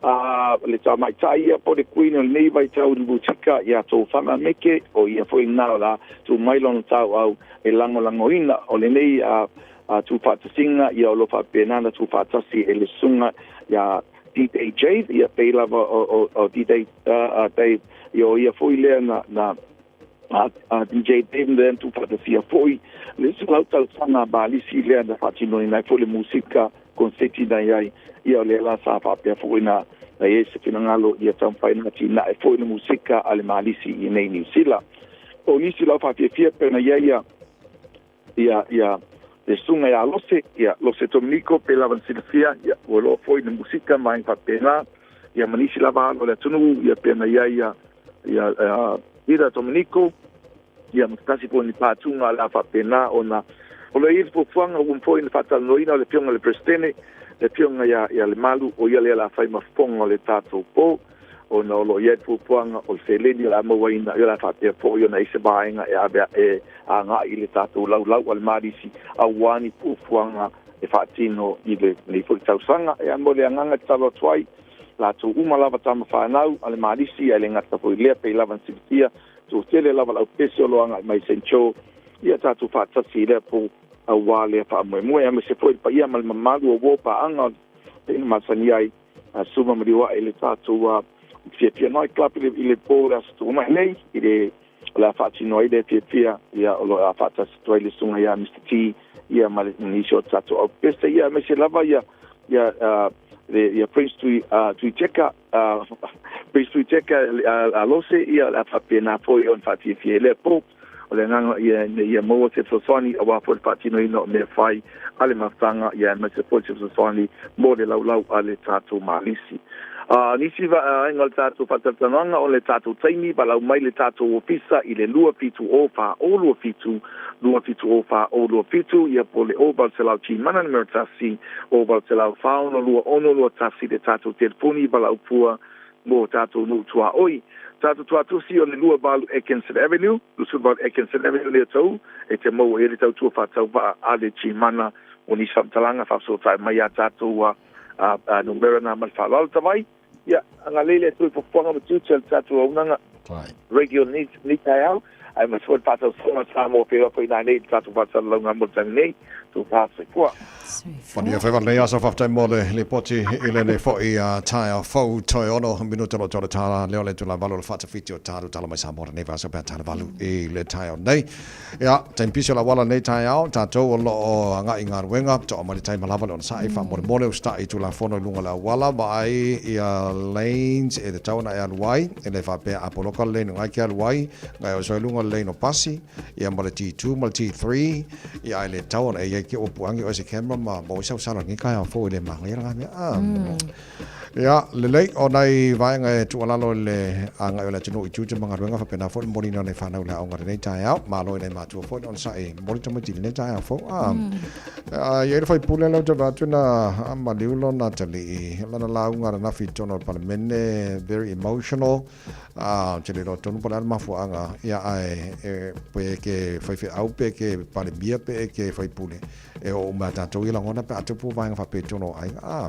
A, le tamaitai ia po o le queen o lenei vaitau i le musika, ia Tofaga Meke, o ia foi lena o le a tuu mai lona tauau e lagolagoina. O lenei a, a tuufaatasiga, ia, o lo o faapena ona tuufaatasi e le susuga ia DJ Jade, ia pei lava o, o, o DJ Dave, ia o ia foi lea na, na a, a DJ Dave lea na tuufaatasia foi le isi tausaga balisi lea na faatinoina ai foi le musika konseti na i ai, ia o lea la sa faapea foi na na i ai se finagalo ia taumafai na atinae foi le musika a le Malisi i nei Niu Sila. O nisi lau faafiafia pe na i ai ia ia ia le susuga ia Lose, ia Lose Dominiko, pei lava ona silafia, ia ua iloa foi le musika ma vaega faapena, ia ma nisi lava alo o le atunuu, ia pei ona i ai ia ia Peter Dominiko, Ia ma se tasi foi o ni pātūga o le a faapena ona o lo o i ai le fuafuaga ua uma foi ona faatalanoaina o le Afioga i le Peresetene, le Afioga ia ia Lemalu, o ia lea o le a fai ma fofoga o le tatou po, ona o lo o i ai le fuafuaga o le seleni o le a mauaina, ia o le a faapea foi ona i ai se vaega e ave e agai i le tatou laulau a le Malisi aua ni fuafuaga e faatino i lenei foi tausaga. Ia mo le agaga e tatalo atu ai, latou uma lava tama fanau a le Malisi, ae le gata foi i lea, pei lava ona silafia, Toatele lava le aupese o lo o agai mai i Saint Joe, ia tatou faatasi i lea po auā lea faamoemoe, aemaise foi le paia ma le mamalu o uo paaga pei ona masani ai a suma ma liuaʻe i le tatou fiafia night club i le po o le Aso Toonai nei i le o le a faatino ai lea fiafia, ia o lo o faatasi atu ai le susuga ia Mister T ia ma nisi o tatou aupese, ia aemaise lava ia ia le ia Prince Tui Tui Teka Prince Tui Teka a Lose, ia o le a faapena foi ona faafiafia i lea po. O le agaga ia ina ia maua se fesoasoani aua foi le faatinoina o mea fai a le mafutaga, ia aemaise foi se fesoasoani mo le laulau a le tatou Malisi. Nisi vaega o le tatou faatalatalanoaga o le tatou taimi, valaau mai le tatou ofisa i le 270 427 270 427, ia po o le 0800 Gmana numera 1, 0800 462 621 le tatou telefoni valaau pua mo tatou nuu tuaoi. Tatou tuatusi o le 28 Atkinson Avenue, 28 Atkinson Avenue lea tou e te maua i ai le tautua faatauvaa a le Gmana mo nisi faamatalaga faafesootai mai ia tatou a numera na ma le faaaloalo tavai. Ia, agalelei le Atua i fuafuaga ma tiute o le tatou auaunaga radio nei nei taeao, aemaise foi le faatautoga o Samoa pei foi nanei i le tatou faasalalauga mo le taimi nei. Tūpā soifua. Manuia faiva lenei aso, faafetai mo le lipoti i lenei foi taeao fou. Toe ono minuta lo tole tala leo le tula valu o le faatafiti o talu tala mai Samoa lenei vaiaso pe a tala valu i le taeao nei. Ia, taimi pisi o le auala lenei taeao, tatou o lo o agai i galuega, toa mai le taima lava le onosai, faamolemole usitai i Tulafono i luga o le auala, vaai ia lanes e tatau ona e alu ai, e le faapea a poloka le lane o ngai ke alu ai, ngai oso ai luga o le lane o pasi, ia ma le T2 ma le T3, ia ae le tatau ona e iai ke opuangi oe se camera ma maua ai sau sala i lenei taeao fou e le manaia lena mea. Ah. Ia, lelei, o nai vaega e tuualalo i le agai o le atunuu i tiute ma galuega faapena foi le momoliina o nai fanau i le aoga i lenei taeao. Malo i nai matua foi le onosai e momoli tamaiti i lenei taeao fou. A, mm. I ai le faipule lea ou te vaai atu na maliu lona atalii, lana lauga ananafi i totonu o le Palemene, very emotional. Ou te le iloa tonu po o le a le mafuaaga, ia ae e, pe ke faifeau, pe ke Palemia, pe ke faipule, e oo uma ia tatou ia lagona pe a tupu vaega faapea i totonu o aiga. A.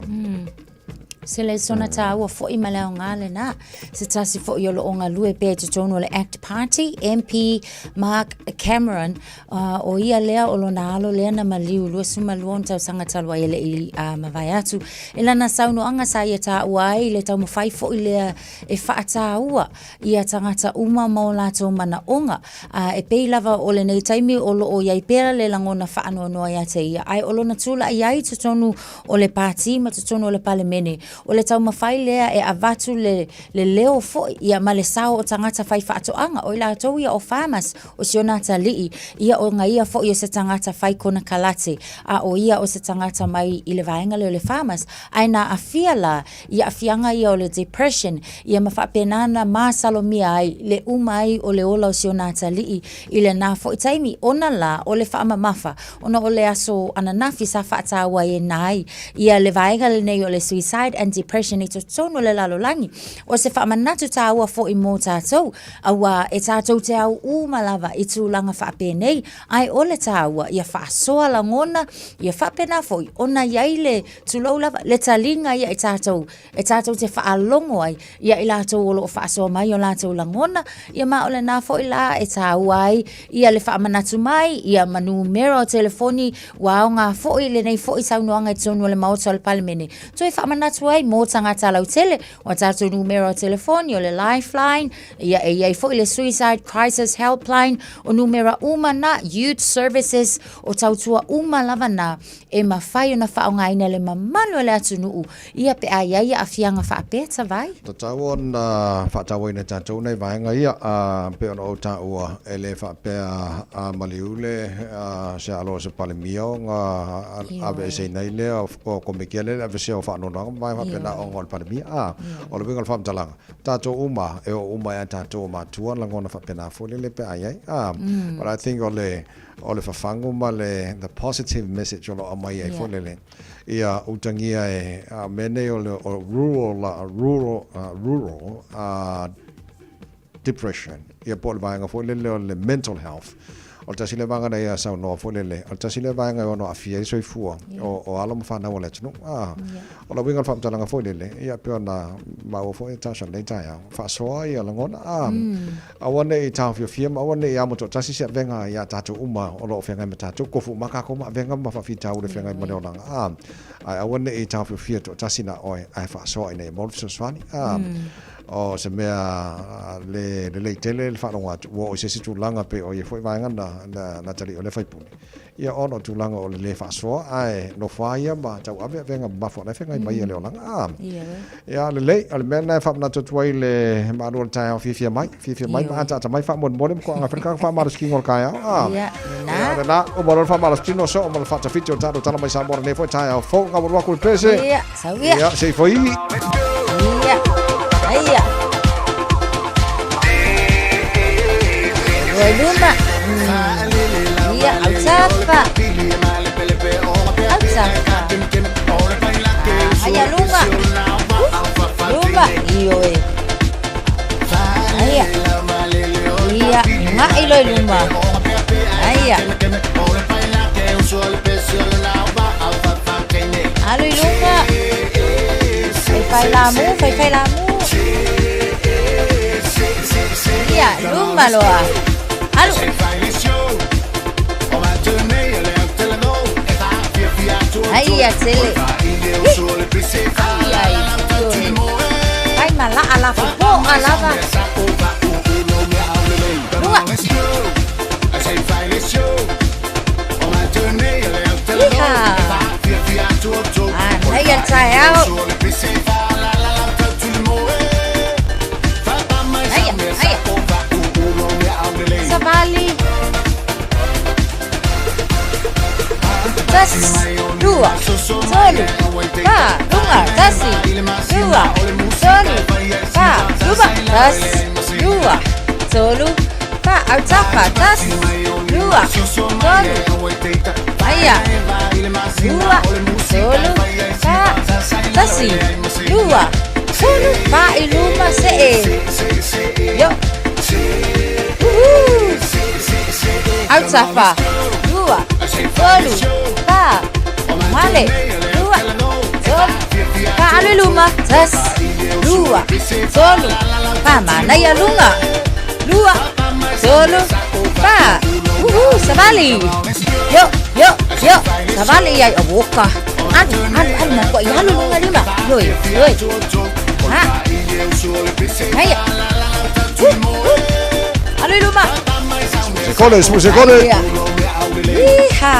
Se le sona tāua foi ma le aoga lena. Se tasi foi o lo o galue pea i totonu o le Act Party, MP Mark Cameron, o ia lea o lona alo lea na maliu 22 ona tausaga talu ai e le i mavae atu. I lana saunoaga sa ia tāua ai le taumafai foi lea e faatāua ia tagata uma ma o latou manaoga. A e pei lava o lenei taimi o lo o i ai pea le lagona faanoanoa ia te ia, ae o lona tula'i ai i totonu o le pati ma totonu o le Palemene, o le taumafai lea e avatu le, le leo foi ia ma le sao o tagata faifaatoaga, o i latou ia o farmers, o si ona atalii, ia o na ia foi o se tagata fai konekarate, a o ia o se tagata mai i le vaega lea o le farmers, ae na aafia la i aafiaga ia o le depression, ia ma faapena ona masalomia ai le uma ai o le ola o si ona atalii i lena foi taimi, ona la o le faamamafa, ona o le aso ananafi sa faatauaina ai ia le vaega lenei o le suicide and depression i totonu o le lalolagi. O se faamanatu taua foi mo tatou, auā e tatou te au uma lava i tulaga faapenei, ae o le taua ia faasoa lagona, ia faapena foi ona i ai le Tulou lava, le taliga ia i tatou, e tatou te faalogo ai ia i latou o lo o faasoa mai o latou lagona, ia ma o lena foi la e taua ai ia le faamanatu mai, ia ma numera o telefoni, ua aoga foi lenei foi saunoaga i totonu o le Maota o le Palemene, toe faamanatu ai mo tagata lautele, o a tatou numera o telefoni, o le Lifeline, ia e i ai foi le Suicide Crisis Helpline, o numera uma na, Youth Services, o tautua uma lava na, e mafai ona faaaogaina e le mamalu o le atunuu ia pe a i ai aafiaga faapea tavai. Tatau ona faatauaina e tatou nai vaega ia, a pei ona ou taua, e le faapea a maliu le se alo o se Palemia ona aveeseina ai lea o Komiti a lea le aveesea o faanoanoaga. tulaga ma vaega faapena ona o le Palemia, a. O le uiga o le faamatalaga, tatou uma, e oo uma ia tatou o matua lagona faapena foi lele pe a i ai, a. But I think o le, o le fafagu ma le, the positive message o lo o aumai ai foi lele, ia utagia e, a mea nei o le, o rural, rural, rural, depression, ia po o le vaega foi lele o le mental health. O le tasi lea vaega na ia saunoa foi lele, o le tasi lea vaega e ono aafia ai le soifua o, o alo ma fanau a le atunuu. Ah, o le uiga o le faamatalaga foi lele, ia pei ona maua foi e Tasha i lenei taeao, faasoa ia lagona, ah, aua ne i taofiofia ma aua ne i amo toatasi se avega ia tatou uma o lo o feagai ma tatou, tofu uma kākou ma avega ma faafitauli e feagai ma le olaga, ah, ae aua ne i taofiofia toatasi na oe, ae faasoa ina ia maua le fesoasoani, ah, O se mea le lelei tele le faalogo atu, ua oo i se isi tulaga pei o ia foi vaega na, na, Natalie o le faipule. Ia ona o tulaga o le lē faasoa ae nofo lava ia ma tauave avega mamafa o la e feagai mai ia le olaga. A, ia lelei, o le mea lena e faamanatu atu ai le malu o le taeao fiafia mai, fiafia mai ma ataata mai faamolemole ma toaga fai le kaka faamalositino o le taeao. A, Ia, lena. ia lena, uma loa le faamalositino soo ma le faatafiti o le tatou tala mai Samoa lenei foi taeao fou, gau alu atu le pese. Ia. Sau ia. Ia, se i foi. Ia. Aia. Lua i luma. Ia, au tafa. Au tafa. Aia, lunga. Luma. Ioe. Aia. Ia, nga'i loa i luma. Aia. Alu i luga. Faifai lamu, faifai lamu. Ia, luma loa. Alu. Aia tele. Ai ai. Ai mala'a la po'a lava. Luga. Iha. Manaia le taeao. Aia, aia. Savali. Tasi, lua, tolu, fa, luga, tasi, lua, tolu, fa, luma, tasi, lua, tolu, fa, autafa, tasi, lua, tolu, aia, lua, tolu, fa, tasi, lua, tolu, fa i luma, see, yo, Woohoo! Autafa, lua, tolu, fa, male, lua, tolu, fa, alu i luma, tasi, lua, tolu, fa, manaia luga, lua, tolu, fa, woohoo, savali, yo, yo, yo, savali ai, o woka, alu, alu, alu, ma i alu luga lima, yoi, yoi, ha, aia, woo, alu i luma. Musekole, musekole. Ia. Iha.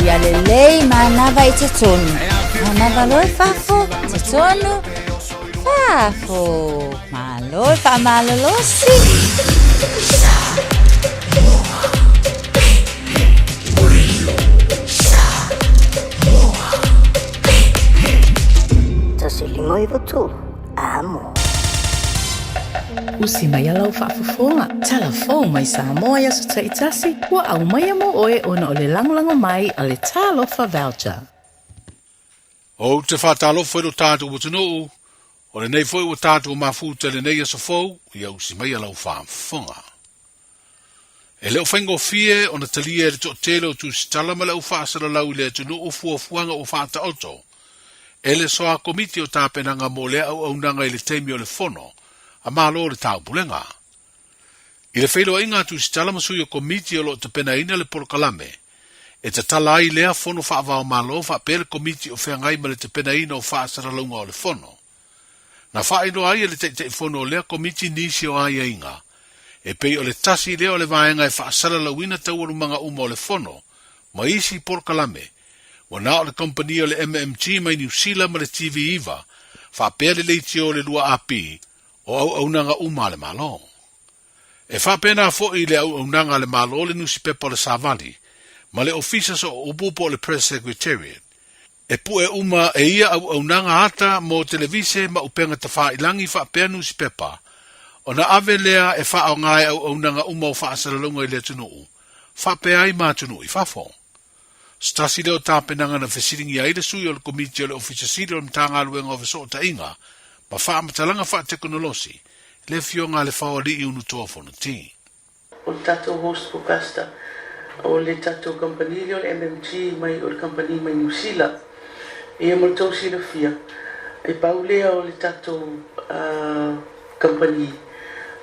Ia lelei manava i totonu. Manava loa i fafo, totonu, fafo. Malo le faamalolosi. 1593, amo. Usi mai a lau faafofoga, tala fou mai Samoa i aso taitasi, ua aumaia mo oe ona o le lagolago mai a le Talofa Voucher. Ou te faatalofa i lo tatou atunuu, o lenei foi ua tatou mafuta i lenei aso fou, ia usi mai a lau faafofoga. E le o faigofie ona talia e le toatele o Tusitala ma le au faasalalau i le atunuu fuafuaga ua faataoto e le Soa Komiti o Tapenaga mo lea auaunaga i le taimi o le Fono a Malo o le Taupulega. I le feiloaiga a Tusitala ma sui o Komiti o lo o tapenaina le polokalame e tatala ai lea Fono Faavaomalo faapea le Komiti o feagai ma le tapenaina o faasalalauga o le Fono, Na faailoa ai e le Taitaifono o lea Komiti nisi o aiaiga, e pei o le tasi lea o le vaega e faasalalauina taualumaga uma o le Fono ma isi polokalame, ua na o le kamupani o le MMG mai Niu Sila ma le TV9 faapea le leitio o le 2AP o auaunaga uma a le Malo. E faapena foi i le auaunaga a le Malo le nusipepa o le Savali ma le Ofisa Sooupu po o le Press Secretariat. E puʻe uma e ia auaunaga ata mo televise ma upega tafāilagi faapea nusipepa, ona ave lea e faaaoga e auaunaga uma o faasalalauga i le atunuu, faapea ai ma atunuu i fafo. Se tasi lea o tapenaga na fesiligia ai le sui o le Komiti o le Ofisa Sili o le Matagaluega o Fesootaiga ma Faamatalaga Faatekonolosi, le Afioga a Lefaoalii Unutoa Fonoti. O le tatou host broadcaster o le tatou kamupani lea o le MMG mai o le kamupani mai Niu Sila. Ia mo le tou silafia, e pau lea o le tatou kamupani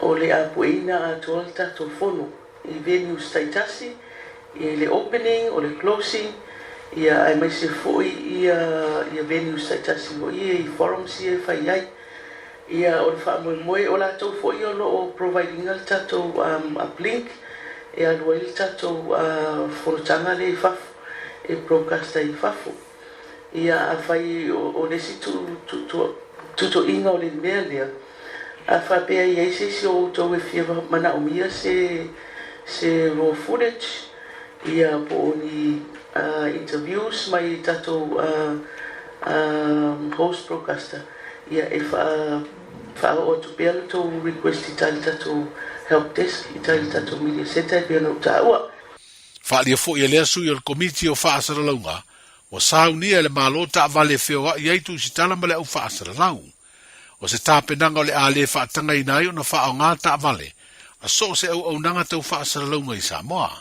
o le apueina atoa le tatou fono i venues taitasi, i le opening, o le closing, ia aemaise foi ia ia venues taitasi foi ia i forums ia e fai ai. Ia o le faamoemoe, o latou foi o lo o provide ina le tatou uplink e alu ai le tatou fonotaga lea i fafo, e broadcast ai i fafo. Ia afai o le isi tuutuuga o le mea lea, a faapea e i ai se isi o outou e fia manaomia se se raw footage, ia po o ni interviews mai tatou host broadcaster, Ia, e faaoo atu pea le tou request i tai le tatou help desk i tai le tatou media centre e pei ona ou taua. Faaalia foi e lea sui o le Komiti o Faasalalauga, ua saunia e le Malo taavale e feoai ai Tusitala ma le au faasalalau. O se tapenaga o le a le faatagaina ai ona faaaoga taavale a so o se auaunaga tau faasalalauga i Samoa.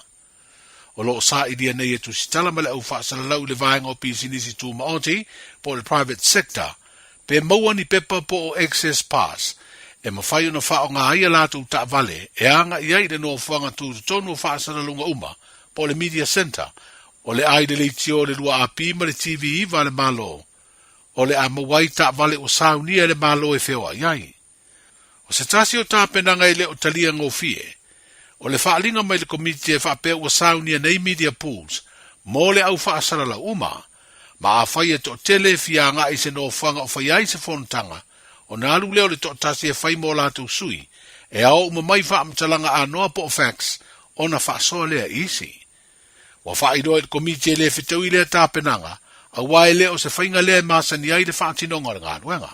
O lo o sailia nei e Tusitala ma le au faasalalau i le vaega o pisinisi tumaoti po o le private sector pe maua ni pepa po o access pass e mafai ona faaaoga ai a latou taavale e agai ai i le nofoaga tutotonu o faasalalauga uma po o le media centre o le a i le leitio o le 2AP ma le TV9 a le Malo o le a maua ai taavale ua saunia e le Malo e feoai ai. O se tasi o tapenaga e le o talia gofie, o le faaaliga mai le Komiti e faapea ua saunia nei media pools mo le au faasalalau uma, ma afai e toatele e fia agai i se nofoaga o fai ai se fonotaga, ona alu lea o le toatasi e fai mo latou sui, e ao uma mai faamatalaga anoa po o fax ona faasoa lea i isi. Ua faailoa i le Komiti e le fetaui lea tapenaga, aua e le o se faiga lea e masani ai le faatinoga o le galuega.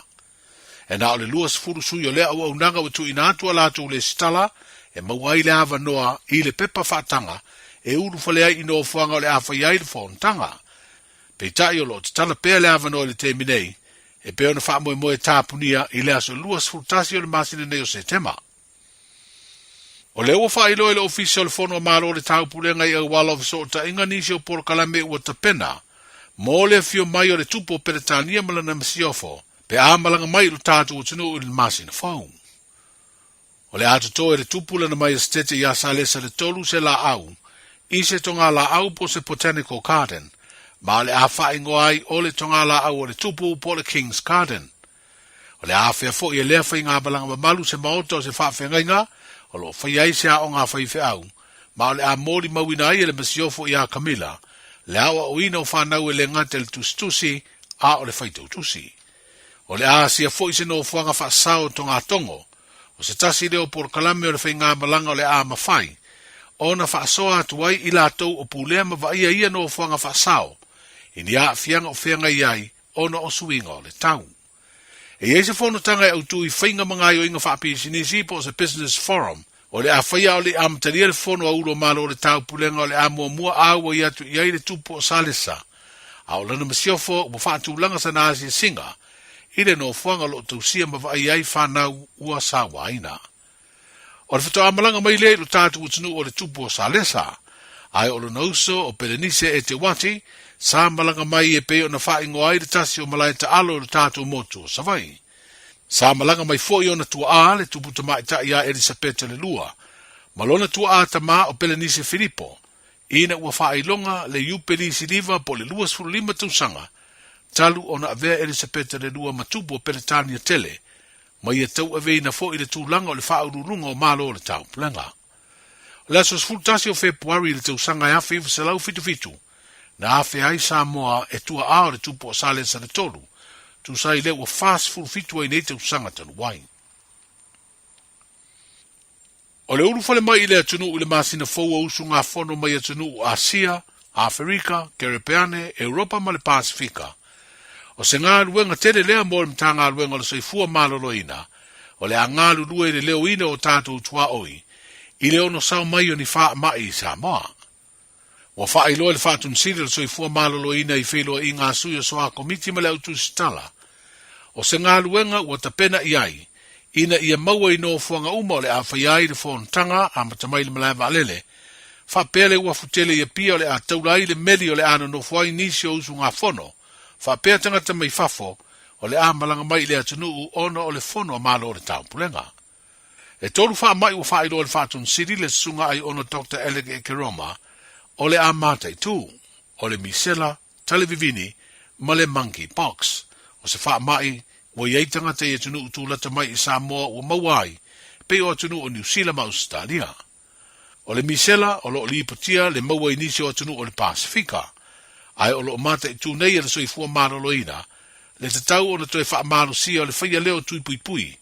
E na o le 20 sui o lea auaunaga ua tuuina atu a latou lesitala e maua ai le avanoa i le pepa faataga e ulufale ai i nofoaga o le a fai ai le fonotaga. Peitai o lo o tatala pea le avanoa i le taimi nei, e pei ona faamoemoe tapunia i le aso 21 o le masina nei o Setema. O lea ua faailoa e le Ofisa o le Fono a Malo o le Taupulega i auala o fesootaiga nisi o polokalame ua tapena mo le afio mai o le Tupu o Peretania ma lana masiofo pe a malaga mai i lo tatou atunuu i le masina fou. O le a toto e le Tupu lana Maiestete iā Salesa le 3 se laau i se togalaau po o se botanical garden ma o le a faaigoa ai o le togalaau o le Tupu po o le King's Garden. O le a afea foi e lea faigamalaga mamalu se maota o se faafeagaiga o lo o faia ai se aoga a faifeau, ma o le a molimauina ai e le masiofo iā Kamila le aoaoina o fanau e le gata i le tusitusi a o le faitautusi. O le a asia foi se nofoaga faasao o togatogo, o se tasi lea o polokalame o le faigamalaga o le a mafai ona faasoa atu ai i latou o pulea ma vaaia ia nofoaga faasao i ni aafiaga o feagai ai ona o suiga o le tau. E i ai se fonotaga e autū i faiga ma gaoioiga faapisinisi po o se Business Forum, o le a faia a o le i amatalia le fono a Ulu o Malo o le Taupulega o le a muamua auai atu i ai le tupu o Salesa, a o lana masiofo ua faatulaga sana asiasiga i le nofoaga o lo o tausia ma vaai ai fanau ua sauaina. O le faatoa malaga mai lea i lo tatou atunuu o le tupu o Salesa, ae o lona uso o Pelenise Eteuati sa malaga mai e pei ona faaigoa ai le tasi o malae taalo i lo tatou motu o Savaii. Sa malaga mai foi ona tuaa le tupu tamaitai ia Elisapeta le Lua, ma lona tuaa tama o Pelenise Filipo, ina ua faailoga le Iupeli Siliva po o le 25 tausaga talu ona avea Elisapeta le Lua ma tupu o Peretania tele, ma ia tauaveina foi le tulaga o le faauluuluga o Malo o le Taupulega. O le aso 11 o Fepuari i le tausaga e 1977, na afea ai Samoa e tua'a o le tupu o Salesa le Tolu, tusa ai lea ua 47 ai nei tausaga talu ai. O le ulufale mai i le atunuu i le masina fou o usugafono mai atunuu o Asia, Aferika, Kerepeane, Europa ma le Pasifika. O se galuega tele lea mo le Matagaluega o le Soifua Maloloina, o le a galulue i le leoina o tatou tuaoi i le ono sao mai o ni faamai i Samoa. Ua faailoa e le Faatonisili o le Soifua Maloloina i feiloaiga a sui o Soa Komiti ma le Au Tusitala, o se galuega ua tapena i ai ina ia maua i nofoaga uma o le a faia ai le fonotaga amata mai le malae vaalele, faapea le uafu tele i Apia o le a taula ai le meli o le a nonofo ai nisi o usugafono, faapea tagata mai fafo o le a malaga mai i le atunuu ona o le fono a Malo o le Taupulega. E tolu faamai ua faailoa e le Faatonisili le Susuga Aiono Doctor Alec Ekeroma o le a mataitu, o le misela, talevivini ma le monkey pox. O se faamai ua i ai tagata i atunuu tulata mai i Samoa ua maua ai, pei o atunuu o Niu Sila ma Ausetalia. O le misela o lo o lipotia le maua i nisi o atunuu o le Pasefika, ae o lo o mataitu nei e le soifua maloloina le tatau ona toe faamalosia o le faia lea o tui puipui,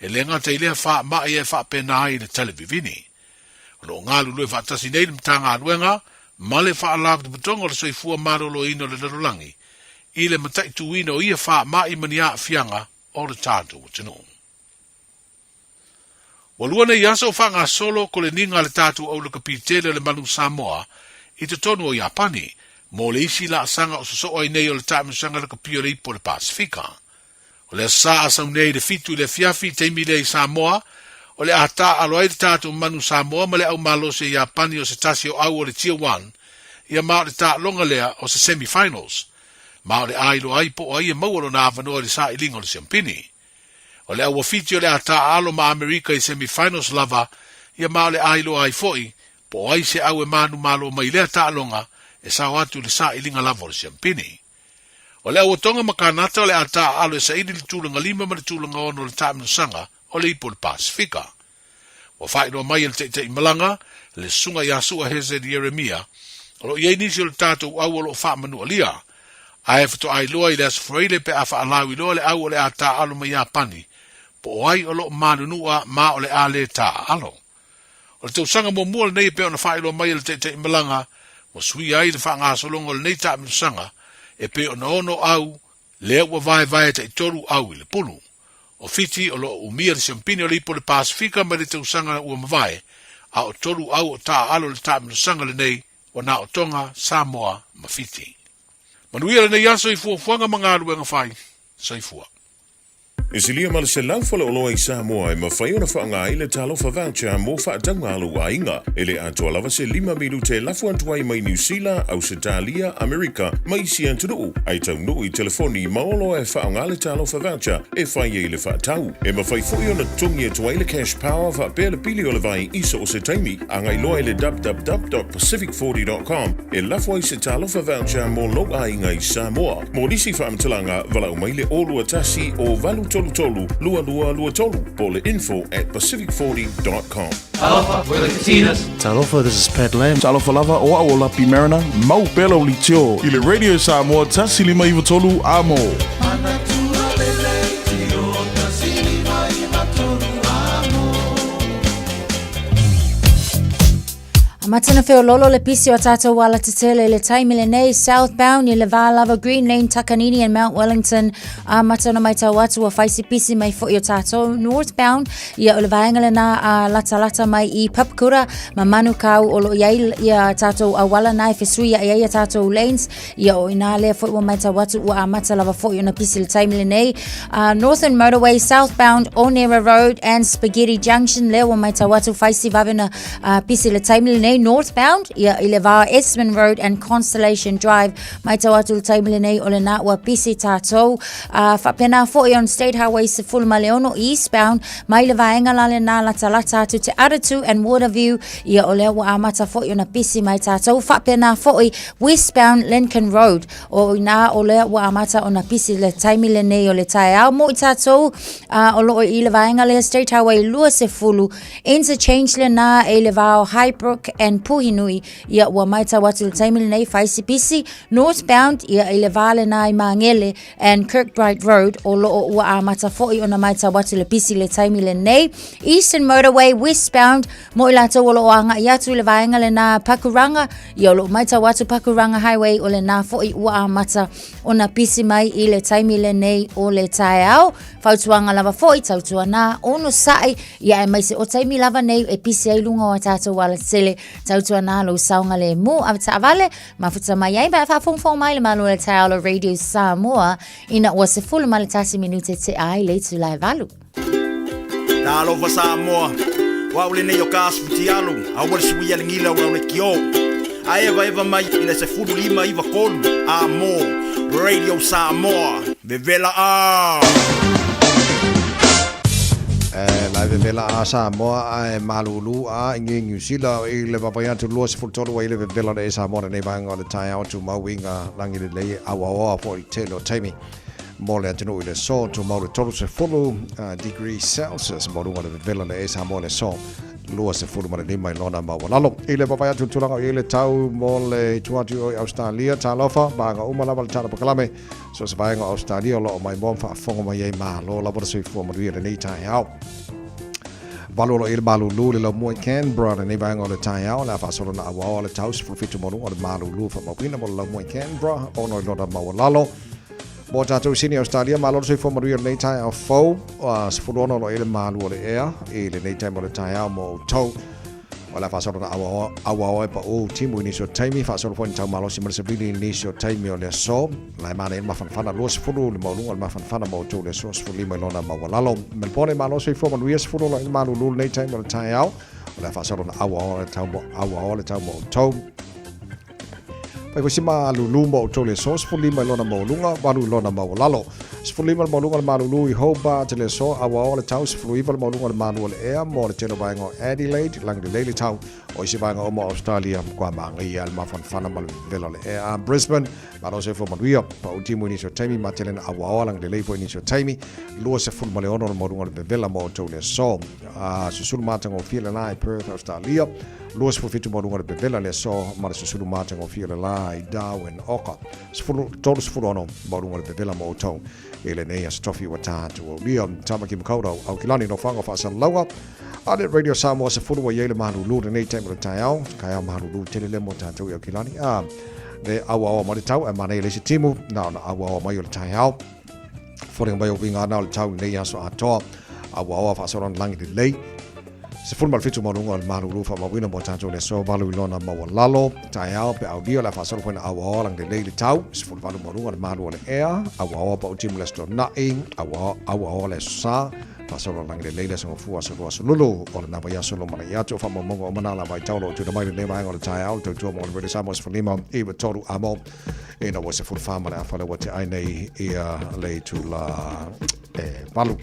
e le gata i lea faamai ae faapena ai le talevivini. O lo o galulue faatasi nei le Matagaluega ma le Faalapotopotoga o le Soifua Maloloina o le Lalolagi i le mataituina o ia faamai ma ni aafiaga o le tatou atunuu. Ua lua nei aso o faagasolo koleniga a le tatou aulakapi tele o le Manu Samoa i totonu o Iapani mo le isi laasaga o sosoo ai nei o le taamilosaga lakapi o le Ipu o le Pasefika. O le Aso Sa a sau nei i le 7 i le afiafi i taimi lea i Samoa, o le a taaalo ai le tatou Manu Samoa ma le au malosi a Iapani o se tasi o au o le Tier One, ia ma o le taaloga lea o se semi-finals. Ma o le a iloa ai po o ai e maua lona avanoa i le sailiga o le siampini. O le au a Fiti o le a taaalo ma Amerika i semi-finals lava, ia ma o le a iloa ai foi po o ai se au e manumalo mai i lea taaloga e sao atu i le sailiga lava o le siampini. O le auatoga ma Kanata o le a taaalo e saili le tulaga lima ma le tulaga ono o le taamilosaga o le Ipu o le Pasefika. Ua faailoa mai e le Taitai Malaga, le Susuga ia Sua Hezed Ieremia, o lo o i ai nisi o le tatou au o lo o faamanualia, ae faatoa iloa i le Aso Faraile pe a faalauiloa le au o le a taaalo mai Iapani, po o ai o lo o manunua ma o le a le taaalo. O le tausaga muamua lenei e pei ona faailoa mai e le Taitai Malaga, ua suia ai le faagasologa o lenei taamilosaga e pei ona ono au lea ua vaevae taitolu au i le pulu. O Fiti o lo o umia le siampini o le Ipu o le Pasefika mai le tausaga ua mavae, a o tolu au o taaalo i le taamilosaga lenei ua na o Tonga, Samoa ma Fiti. Manuia lenei aso i fuafuaga ma galuega fai. Soifua. E silia ma le 100 faleoloa i Samoa e mafai ona faaaoga ai le Talofa Voucher mo faatauga a lou aiga. E le atoa lava se lima minute e lafo atu ai mai Niu Sila, Ausetalia, Amerika ma isi atunuu, ae taunuu i telefoni ma oloa e faaaoga le Talofa Voucher e fai ai le faatau. E mafai foi ona totogi atu ai le Cash Power faapea le pili o le vai i so o se taimi. Agai loa i le www.pacific40.com e lafo ai se Talofa Voucher mo lou aiga i Samoa. Mo nisi faamatalaga, valaau mai le 021 o 833 2223 po o le info at pacific40.com. Talofa, we're the Katinas. Talofa, this is Pat Lam. Talofa lava, o au o Lapi Mariner, mau pea lau leitio i le Radio Samoa 153 Amo. Amata na feololo le pisi o tātou ala tetele i le taimi lenei southbound i le vā lava Green Lane, Takanini and Mount Wellington. Amata na mai tau atu a whaisi pisi mai fo i o tātou northbound ia o le vaenga le nā a lata lata mai i Papakura ma Manukau o lo iai ia tātou awala nā e whesui ia ia tātou lanes ia o inā lea foi ua mai tau atu ua amata lava foi ona pisi le taimi lenei. Northern Motorway southbound Onera Road and Spaghetti Junction lea ua mai tau atu whaisi vavena Pisi le taimi lenei northbound ia i le vā Esmond Road and Constellation Drive mai tau atu le taimi lenei o le nā ua pisi tātou. Whapena foi on State Highway 16 eastbound mai le vaenga la le nā lata lata atu te Aratu and Waterview ia o lea ua amata foi ona pisi mai tātou. Whapena foi westbound Lincoln Road o inā o lea ua amata ona pisi le taimi lenei o le taeao mo i tātou o loo i le vaenga lea State Highway 20 Interchange lenā e le vā o Highbrook and Puhinui, ia ua matau atu i le taimi lenei fai si pisi northbound ia i le va lena i Māngere and Kirkbride Road o loo ua amata foi ona matau atu le pisi i le taimi lenei. Eastern Motorway westbound mo i latou o loo agai atu i le vaega lena Pakuranga, ia o loo matau atu Pakuranga Highway o lena foi ua amata ona pisi mai i le taimi lenei o le taeao. Fautuaga lava foi tautuana onosai ia aemaise o taimi lava nei e pisi ai luga o a tatou alatele. Tautuana lou saogalemu avetaavale mafuta mai ai ma faafogafoga mai le Malo o le Taeao o Radio Samoa ina ua 11 minute tea ai le itula e 8. Talofa Samoa, o au lenei o ka asifutialo, aua le suia le gila o le kio. A evaeva mai i le 1593 a mo Radio Samoa, vevela a! E la vevela a Samoa ae malulu a i ngi New Zealand i le vaavaai atu 23 ai le vevela o le Samoa lenei vaega o le taeao tumau i ngā langi lelei auaoa foi tele o taimi mo le atunuu i le aso tumau le 30 degree Celsius mo luga o le vevela o le Samoa i le aso 25 i lona maualalo. I le vaavaai atu i le tulaga o i ai le tau mo le itu atu i Australia, talofa, vaega uma lava le tala pakalame, so o se vaega o Australia o lo o maimoa ma faafofoga mai ai malo lava le soifua manuia i lenei taeao. Valu o lo o i ai le malulu i le laumua i Canberra lenei vaega o le taeao, o le a faasolo naauao le tau 17 ma luga o le malulu faamauina mo le laumua i Canberra, 6 i lona maualalo. Mo tatou i Sydney, Australia, malo le soifua manuia i lenei taeao fou, 16 o lo o i ai le malu o le ea i lenei taimi o le taeao mo outou. O le a faasolo na auaoa e pau timu i nisi o taimi, faasolo foi ni tau malosi ma le savili i nisi o taimi o le aso. La e manaia le mafanafana 20 le maualuga o le mafanafana mo outou i le aso 15 i lona maualalo. Melbourne, malo soifua manuia 10 o lo o i ai le malulu i lenei taimi o le taeao. O le a faasolo na auaoa le tau auaoa le tau mo outou. Fai foi si malulu mo outou i le aso, 15 i lona maualuga, 8 i lona maualalo. 15 le maualuga o le malulu i Hobart i le aso, auaoa le tau, 19 le maualuga o le malu o le ea mo le tele o vaega o Adelaide, lagi lelei le tau o isi vaega uma o Australia, matua māgaia le mafanafana ma le vevela o le ea. Brisbane, malo soifua manuia, pau timu i nisi o taimi, matele na auaoa, lagi lelei foi i nisi o taimi, 26 le maualuga o le vevela mo outou i le aso. Susulu matagofie le la i Perth, Australia, 27 maualuga o le vevela i le aso ma le susulu matagofie o le la i Darwin, Oka, 36 maualuga o le vevela mo outou i lenei aso tofi ua tatou aulia. Tamaki Makaurau, Aukilani, Nofoaga o Faasalalauga a le Radio Samoa 10 ua i ai le malulu lenei taimi o le taeao, taeao malulu tele lea mo tatou i Aukilani. A le auaoa mai le tau, ae manaia le isi timu, na ona auaoa mai o le taeao. Foliga mai o uiga ana o le tau i lenei aso atoa, auaoa faasolana lagi lelei. 17 maualuga o le malulu faamauina mo tatou i le aso 8 i lona maualalo. Taeao pe aulia o le a faasolo foi na auaoa lagi lelei le tau. 18 maualuga o le malu o le ea, auaoa pau timu le aso Toonai, auaoa le aso Sa, faasolo lagi lelei le aso Gafua, aso Lua, aso Lulu o lena vaiaso lumanai atu. O faamaumauga uma na la vaitau o lo o tuuina mai i lenei vaega o le taeao, le tautua mo le Radio Samoa 15 i 3 amo ina ua 14 ma le afa le ua te ai nei ia le itula e 8.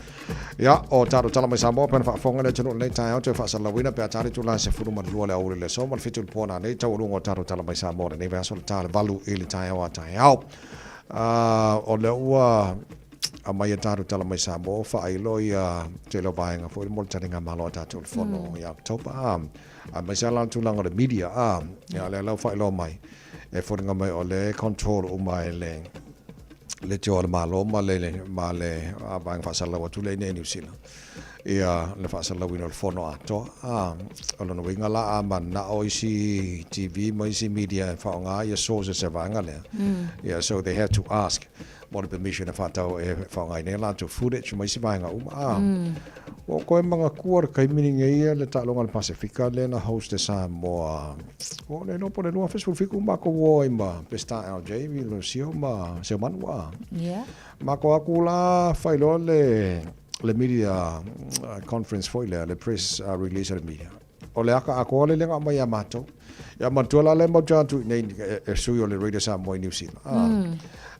Ia, o tatou tala mai Samoa, pena faafofoga le atunuu i lenei taeao toe faasalalauina pe a tali itula e 12 le aoauli o le aso ma le 7 i le po nanei taualuga o tatou tala mai Samoa lenei vaiaso le ta le 8 i le taeao a taeao. O lea ua aumai a tatou tala mai Samoa faailo ia tele o vaega foi mo le taliga malo a tatou le fono ia October. Aemaise lava la le tulaga o le media, ia lea la ua faailoa mai e foliga mai o le control uma e le le tio a le Malo ma le ma le vaega faasalalau atu lea i nei Niu Sila ia le faasalalauina o le fono atoa. A o lona uiga la a manao isi TV ma isi media e faaaoga ia sources e vaega lea. Yeah, so they have to ask mo le permission e whaatau e whaongai nei latou footage ma isi vaega uma. A, ua koe manatua le taimi lenei ia le taaloga a le Pasefika lea na host e Samoa. Ua le iloa po o le 2017 matou o ai ma Peseta LJ, Lusio ma Seumanu a. Yeah. Matou atu la fai loa le le media conference foi lea, le press release a le media. O le aka atoa le lea na aumai ia matou. Ia manatua la lea matou te o atu i inei e sui o le Radio Samoa i Niu Sila.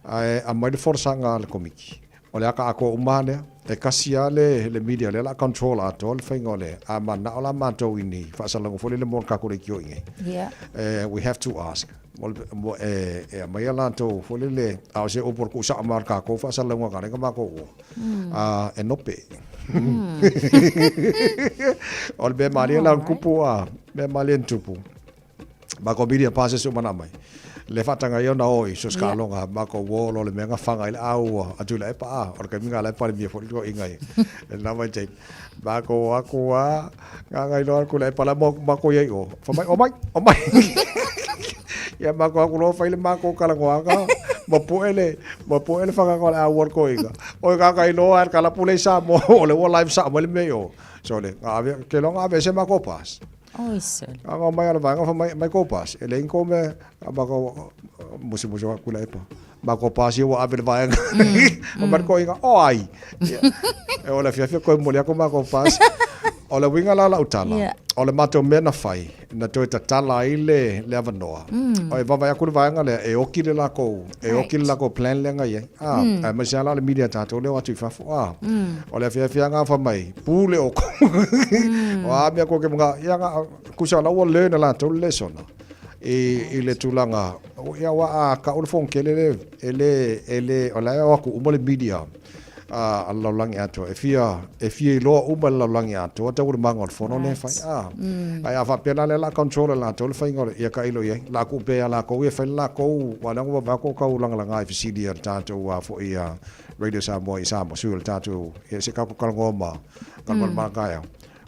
Ae aumai le folasaga a le Komiti. O le aka atoa uma lava lea. E kasi lava le le media lea o le a control atoa le faiga o le, a manao la matou i ni faasalalauga foi lele mo le tatou leitio i inei. Yeah. We have to ask. Mo e e aumai a latou foi lele, a o se upu o le tuusao mai o le tatou faasalalauga na ala ai ona matou o. E nope. O le mea malie la na tupu, mea malie na tupu. Makou media passes uma na mai. Le faataga ia ona o i so se taaloga, makou uō loa le mea na faga ai le ʻau a Tuilaepa a, o le taimi lena la e Palemia foi le toeaina i lena vaitaimi. Makou o atu lava, gagai loa Tuilaepa la e matou i ai i o, fai mai, omai, omai. Ia matou o atu loa fai le matou talanoaga ma pue le, ma pue le fagaga o le ʻau a le toeaina. Oi gagai loa lava i le kalapu lea i Samoa, o lea ua live sao mai le mea i o. Sole, na ave, ou te iloa na aveese matou pass. Oi sole. Aga mai ala vaega fa mai mai ko pass. E le ko me ma ko musi musi wa kula epa. Ma ko pass ia ua ave le vaega. O mai ko inga o ai. E o le fia fia ko mo le ko ma ko pass. O le uiga la lau tala. O le matou mea na fai, na toe tatala ai le, le avanoa. O e vaavaai atu le vaega lea, e oki le lakou, e oki le lakou plan lea na i ai. A, aemaise lava la o le media tatou lea o atu i fafo. A, o le afiafiaga fai mai, pule oukou. O a mea kou te manao, ia na, tusa o la ua learn e latou le lesona i, i le tulaga, ia aua a tau le fono tele le, e le, e le, o la e o atu uma le media a le lalolagi atoa, e fia, e fia iloa uma e le lalolagi atoa taualumaga o le fono lea e fai. A, ae a faapea la lea o le a control e latou le faiga o le, ia tailo i ai, o le a tuu pea ia latou ia e fai le latou, aua o lea na vaavaai atu o tau lagalaga i fesili a le tatou a foi a Radio Samoa i Samoa, sui o le tatou, ia se tatou talanoa ma Galumalemana taeao,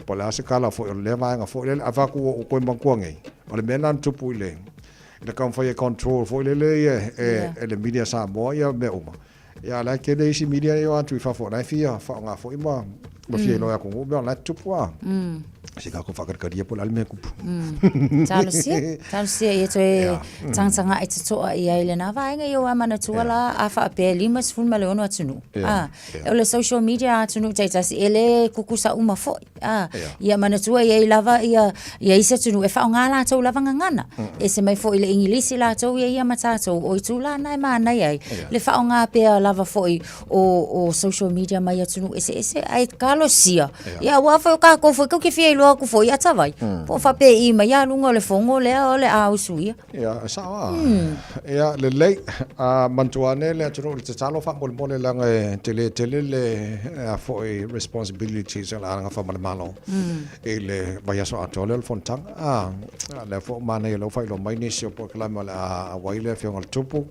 po o le a se tala foi o lea vaega foi lele. Ae fai atu ua ou toe manatua nei, o le mea lena na tupu i le, i le taumafai e control foi lele ia e le media Samoa ia mea uma. Ia a o la e tele isi media ia o atu i fafo o la e fia faaaoga foi ma ma fia iloa e atunuu mea o la e tutupu a. Se tatou faakalikalia po o le a le mea e tupu. Talosia, talosia ia toe tagatagai totoa i ai lena vaega ia ua manatua la a faapea e 56 atunuu. A, o le social media a atunuu taitasi e le tutusa uma foi. A, ia manatua e i ai lava ia ia isi atunuu e faaaoga latou lava gagana. Ese mai foi le Igilisi latou ia ia ma tatou, o itula na e manaia ai le faaaoga pea lava foi o social media mai atunuu eseese ae talosia. Ia aua foi o tatou foi tou te fia iloa atu foi ia Tavai, po o faapei mai a luga o le fono lea o le a usuia. Ia, e sao a. Ia, lelei. A manatua ane le atunuu i le tatalo faamolemole leaga e tele tele le a foi responsibilities a le agafa ma le Malo i le vaiaso atoa lea o le fonotaga. A, lea foi ua manaia lea ua faailoa mai nisi o polokalame o le a auai le Afioga i le Tupu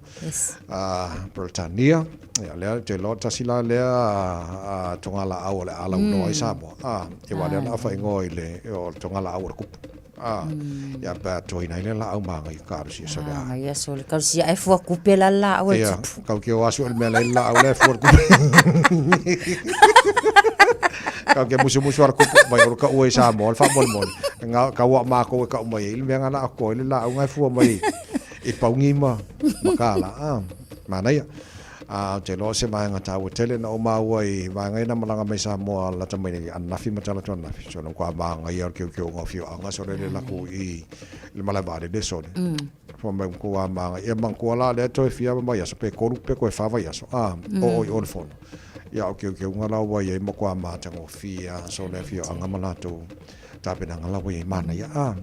a Peretania. Ia, lea ou te iloa tasi la lea togalaau o le a lauloa ai Samoa. A, ia aua o lea o le a faaigoa i le, o le togalaau a le Tupu. Ah, ia pe a toina ai le laau maga i kalusia so le a. Ah, ia so le kalusia e fua kupe la laau e tupu. Ia, kau ke o asu ele mea lai laau le fua kupe. Kau ke musu musu ara kupu mai o ka ue sa mo le faamolemole. Nga kau a mākou e kau mai i le mea ngana ako i le laau ngai fua mai i paungi ma makala. Ah, manaia. Ā, ou te iloa o se vaega taua tele na ou maua i vaega ia na malaga mai Samoa lata mai nei ananafi ma talaatu ananafi. So na matua māngaia o le keokeoga o afioaga sole le laku i le malae vaalele sole. Fai mai matua māngaia. Ia manatua la lea toe fia vaiaso pe tolu pe toe fa vaiaso, ā, oo i o le fono. Ia o keokeoga la ua i ai matua matagofie lava sole afioaga ma latou tapenaga la ua i ai manaia, ā.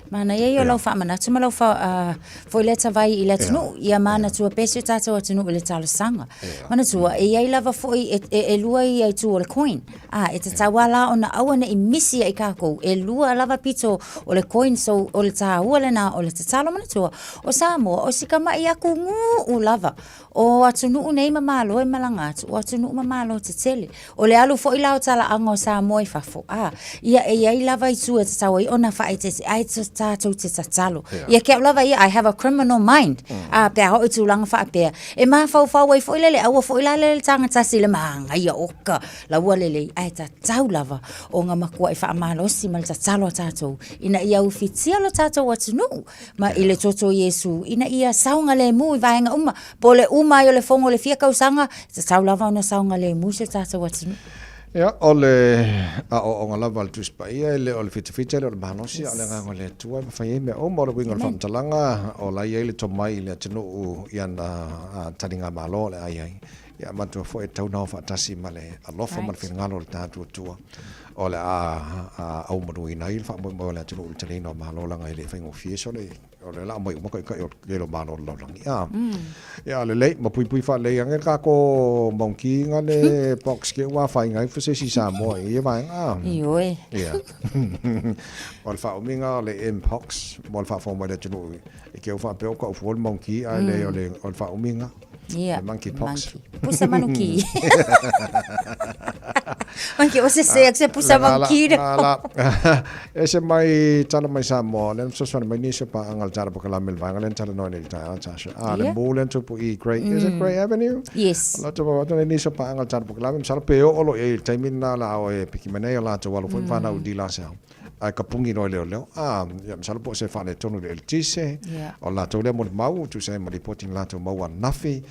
Manaia ia o lau faamanatu ma lau fa, uh, foi lea tavai i le atunuu. Ia manatua pea si o tātou atunuu i le talosaga. Manatua, e i ai lava foi e, e, e lua ia itu o le coin. A, e tatau lava la ona aua ne i misi ai kākou. E lua lava pito o le coin, so o le tāua lena o le tatalo. Manatua, o Samoa, o si kamaʻi aku ngū lava. O atunuu nei ma Malo e malaga atu, o atunuu ma Malo tetele. O le alu foi la o talaaga o Samoa i fafo, a, ia e i ai lava itu e tatau ai ona faaeteete, ae tatou te tatalo. Ia ke au lava ia, I have a criminal mind, a, pe a oo i tulaga faapea, e mafaufau ai foi lele, aua foi la lele taga tasi i le magaia oka laua lelei, ae tatau lava ona matuai faamalosi ma le tatalo a tatou, ina ia ufitia lo tatou atunuu. ma i le toto o Iesu, ina ia saogalemu i vaega uma, po o le uma ai o le fono i le fia tausaga, e tatau lava ona saogalemu si o tatou atunuu. Ia, o le aoaoga lava a le Tusi Paia, e le o le fitafita, e le o le malosi, a o le Agaga o le Atua e mafai ai mea uma. O le uiga o le faamatalaga, o la e i ai le tomai i le atunuu i ana taligamalo o le a i ai. Ia manatua foi e tatau ona o faatasi ma le alofa ma le finagalo o le tatou Atua o le a aumanuina ai le faamoemoe o le atunuu i le taliina o Malo leaga e le faigofie sole o lea o le a aumai uma taitai o le tele o Malo o le lalolagi. A ia lelei ma puipui faalelei ane le tatou monkey na le box ke ua afaina ai se isi Samoa i ia vaega. A Ioe. Ia. O le faaumiga o le mpox mo le faafofoga mai le atunuu i te i ua faapea ua tau fua le monkey ae leai o le faaumiga. Ia. Le monkey pox. Monkey. Pusa manuki. Monkey o se se se pusa monkey. La ese mai tala mai Samoa le fesoasoani mai nisi o paaga le tala pokalame le vaega lea na talanoa nei i le taeao Tasha. Ah le mu lea na tupu i Grey is it Grey Avenue? Yes. O la tupu atu nei nisi o paaga le tala pokalame masalo pe oo loa i ai i le taimi lena o le a oe piki mai nei o latou alo foi ma fanau i Dilasau. Ae kapugi loa i leoleo. Ah ia masalo po o se faaletonu i le eletise. O latou lea molimau e tusa ai ma lipoti na latou maua ananafi.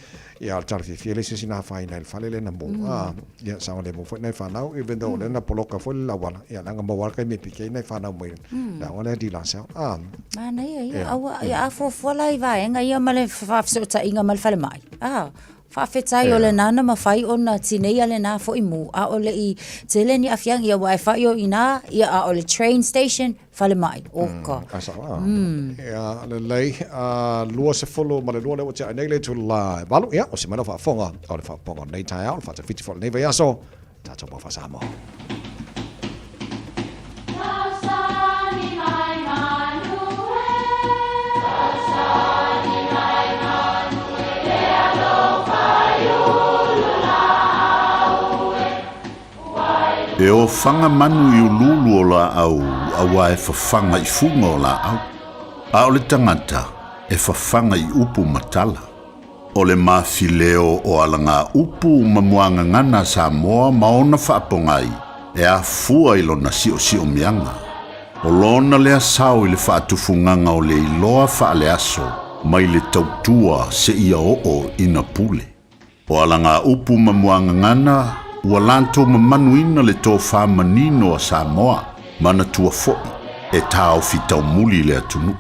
Ia o le tala fiafia e leai se isi na afaina i le fale lea na mu. Ah ia saogalemu foi nai fanau even though o lea na poloka foi le auala ia leaga maua lava le taimi e piki ai nai fanau mai le aoga lea a Dilasau. Ah. Manaia ia. Aua ia a fuafua la i vaega ia ma le faafesootaiga ma le falemai. Ah Faafetai o lena na mafai ona tineia lena foi mu, ʻaʻole i tele ni aafiaga, ia ua e faʻi o inā, ia a o le train station, falemai, oka. A sao a. Ia, lelei, a 22 lea ua tiai nei le itula e 8, ia, o se mai lau faafofoga o le faaopoopoga o lenei taeao, o le faatafiti foi o lenei vaiaso, tatou mau faa-Samoa. E ofaga manu i uluulu o laau auā e fafaga i fuga o laau, a o le tagata e fafaga i upu ma tala. O le mafileo o alagaupu ma muagagana a Samoa ma ona faapogai e afua i lona siosiomiaga. O lona lea sao i le faatufugaga o le iloa faaleaso mai le tautua seia oo ina pule. O alagaupu ma muagagana ua latou mamanuina le tofa manino a Samoa, manatua foi e taofi taumuli le atunuu.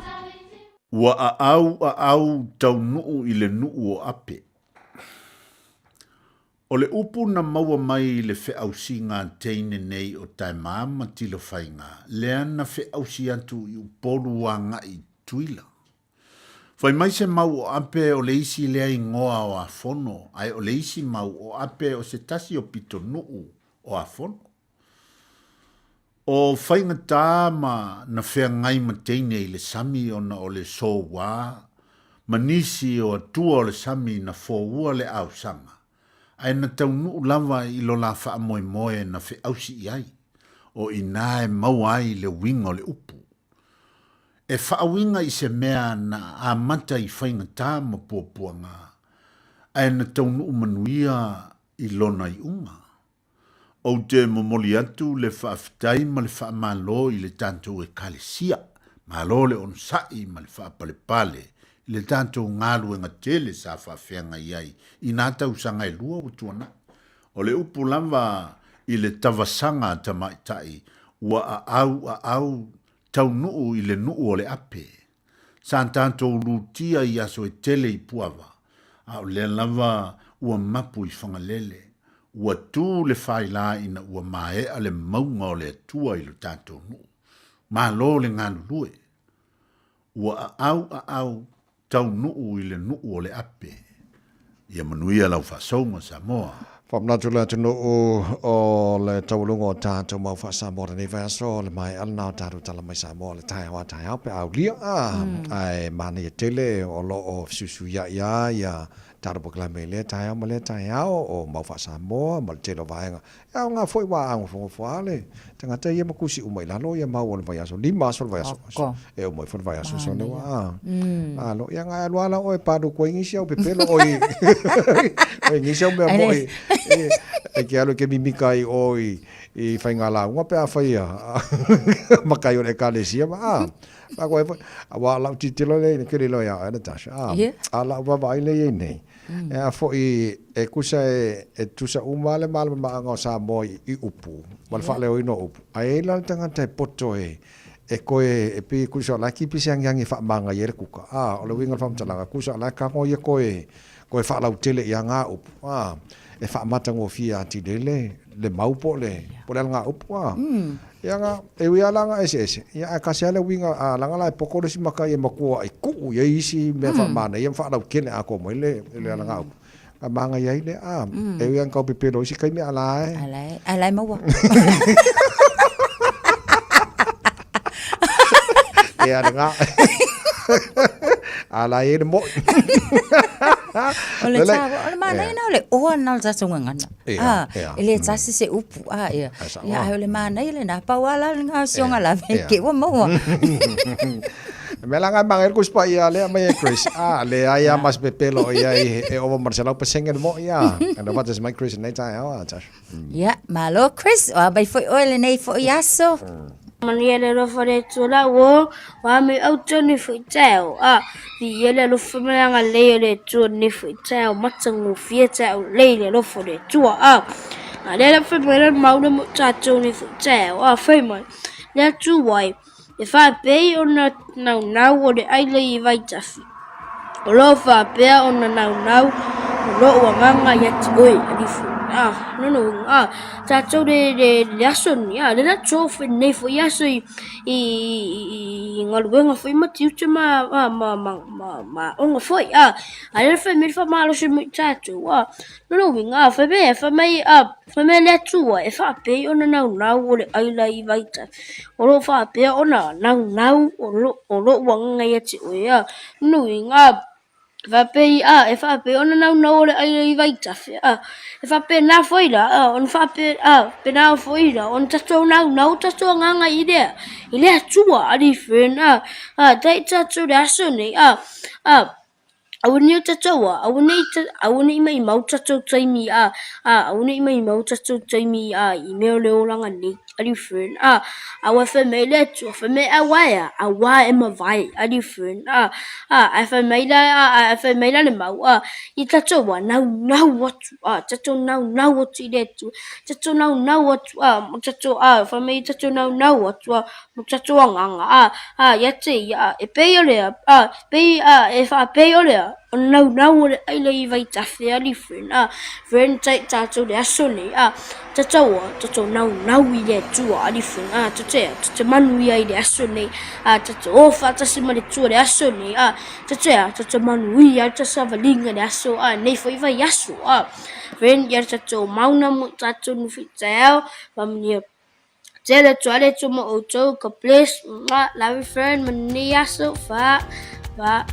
Ua aau aau taunuu i le nuu o Ape. O le upu na maua mai i le feausiga a teine nei o Taema ma Tilofaiga, lea na feausi atu i Upolu agai i Tutuila. Fai mai se mau o Ape o le isi lea igoa o Afono, ae o le isi mau o Ape o se tasi o pitonuu o Afono. O faigata ma na feagai ma teine i le sami ona o le souā ma nisi o atua o le sami na foua le aosaga, ae na taunuu lava i lo la faamoemoe na feausi i ai, o inā e maua ai le uiga o le upu. E faauiga i se mea na amata i faigata ma puapuaga, ae na taunuu manuia i lona iuga. Ou te momoli atu le faafetai ma le faamalo i le tatou Ekalesia. Malo le onosai ma le faapalepale i le tatou galuega tele sa faafeagai ai i nā tausaga e lua ua tuanai. O le upu lava i le tavasaga a tamaitai ua aau aau taunuu i le nuu o le ape. Sa tatou lutia i aso e tele i Puava, a o lea lava ua mapu i Fagalele. Ua tu le faila ina ua maea le mauga o le Atua i lo tatou nuu. Malo le galulue. Ua aau aau taunuu i le nuu o le ape. Ia manuia lau faasouga Samoa. Faamanatu le atunuu o le taualuga o tatou mau faa-Samoa lenei vaiaso, le maea lena o tatou tala mai Samoa le taeao a taeao pe a aulia, ae manaia tele o lo o fesuisuiai lava ia tatou polokalame i lea taeao ma lea taeao o mau faa-Samoa ma le tele o vaega. E aoga foi aua a nofonofo lava le tagata ia ma tusi uma i lalo ia mau o le vaiaso, 5 aso o le vaiaso, e uma ifo le vaiaso sone ua a. Malo, ia na e alu lava la oe palu atu ai nisi au pepelo oi, oi nisi au mea moi e ke alu e ke mimika ai o i faiga lauga pe afai ia makai o le ekalesia ma a. Ma koe foi, aua lau tilotilo lea i le kele loa ia oe Natasha, a, a lau vaavaai lea i ai nei, E a foi, e kusa e, e tusa uma lava le malamalamaaga o Samoa i, i upu, ma le faaleoina o upu, ae i ai la le tagata e poto e, e koe, e pei e kusa o la e kipi se agiagi e faamagaia ai le kuka. A, o le uiga o le faamatalaga, kusa o la e kago ia koe, Koe faalautele i aga upu, a, e faamatagofie atili ai le, le mau po o le, po o le alagaupu, a. Ia ga, e ui lava la aga eseese, ia ae tasi lava le uiga, a laga la e poko le isi matai e matua ai tuu i ai isi mea faamanaia ma faalautele atoa mai le, le alagaupu. A manaia ai lea, a, e ui lava ina tau pepelo i isi taimi, a la e. A la e, a la e maua. Ia lena. A la e i ai le mo'i. O le taua, o le manaia lena o le oa lena o le tatou gagana. Ia, ia. E le tasi se upu, a, ia. Ia, ae o le manaia lena, pau lava la lena o si ona lave, ke ua maua. Le mea la nga e manaia le Tusi Paia lea aumai e Chris, a, leai lava ma se pepelo o i ai e ova ma le 100% le mo'i, a. E faatasi mai Chris i lenei taeao, a, Tasha. Ia, malo Chris, o a mai foi oe lenei foi aso. Manuia le alofa o le Atua la ua o a mai au tonu foi taeao a viia le alofa ma le agalelei o le Atua lenei foi taeao matagofie taeao lelei le alofa o le Atua a a lea la fai mai le mau le mo tatou nei foi taeao a fai mai le Atua e e faapei ona naunau o le aila i vaitafi o lo o faapea ona naunau o lou agaga ia te oe, alii foi. Ah, no no, ah, tatou le, le, le aso ni, ah, le la tō foi nei foi aso i, i, i, i galuega foi ma tiute ma, ma, ma, ma, ma, ma aoga foi, ah, a le fai mai le faamalosi mo i tatou, ah, no no uiga, ah, fai mai, fai mai, ah, Fai mai le Atua e faapei ona naunau o le ʻaila i vaitafi, o lo o faapea ona naunau o loʻu agaga ia te oe, a nui ngā faapei a e faapei ona naunau o le ʻaila i vaitafi, a e faapena foi la a ona faapena foi la ona tatou naunau o tatou agaga i le i le Atua alii friend a a tai tatou le aso nei a a Aua nei o tatou a, aua nei, aua nei maimau tatou taimi a, a, aua nei maimau tatou taimi a i mea o le olaga nei, alii friend, a, aua e fai mai le Atua, fai mai aua e a, aua e mavae, alii friend, a, a, ae fai mai la, a, ae fai mai la le mau, a, i tatou a, naunau atu, a, tatou naunau atu i le Atua, tatou naunau atu, a, ma tatou, a, fai mai tatou naunau atu, a, ma tatou agaga, a, a, ia te ia, a, e pei o le a, a, pei, a, e faapei o le a, o naunau o le ʻaila i vaitafe alii friend, a, friend tai tatou le aso nei, a, tatou a, tatou naunau i le Atua alii friend, a, tatou e a, tatou manuia i le aso nei, a, tatou o faatasi ma le Atua le aso nei, a, tatou e a, tatou manuia le tatou savaliga i le aso, a, nei foi vaiaso, a, friend, ia tatou mauna mo tatou nufi taeao, manuia. Tele atu ale atu mo outou. God bless. Mwah. Love you friend. Manuia aso. Fa. Fa.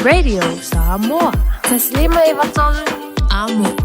Radio Samoa. 1593 Amo.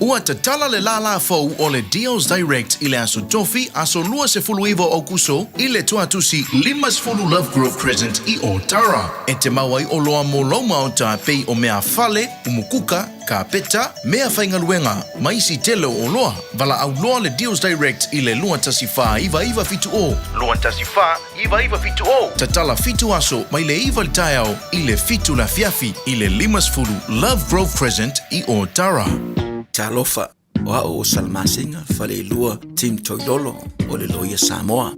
Ua tatala le lālā fou o le Deals Direct i le Aso Tofi, aso 29 o Aukuso, i le Tuatusi 50 Lovegrove Crescent i Ōtara. E te mau ai oloa mo lou maota pei o mea fale, umukuka, kāpeta, mea faigaluega, ma isi tele o oloa. Valaau loa le Deals Direct i le 214 970. 214 970. Tatala fitu aso mai le 9 i le taeao i le 7 le afiafi i le 50 Lovegrove Crescent i Ōtara. Talofa, o a'u o Salamasina Faleilua Tim Toilolo o le Loia Samoa.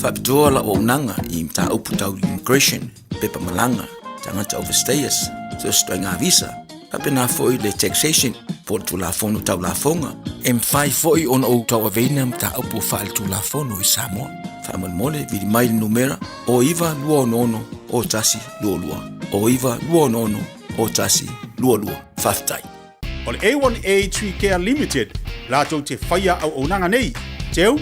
Faapitoa la'u auaunaga i mataupu tau immigration, pepa malaga, tagata overstayers, so o se ituaiga visa, faapena foi le taxation po o le Tulafono Tau Lafoga. E mafai foi ona ou tauaveina mataupu faaletulafono i Samoa. Faamolemole, vili mai i le numera o 9266 0122, o 9266 0122. Faafetai. O le A1A Tree Care Limited latou te faia auaunaga nei, teu,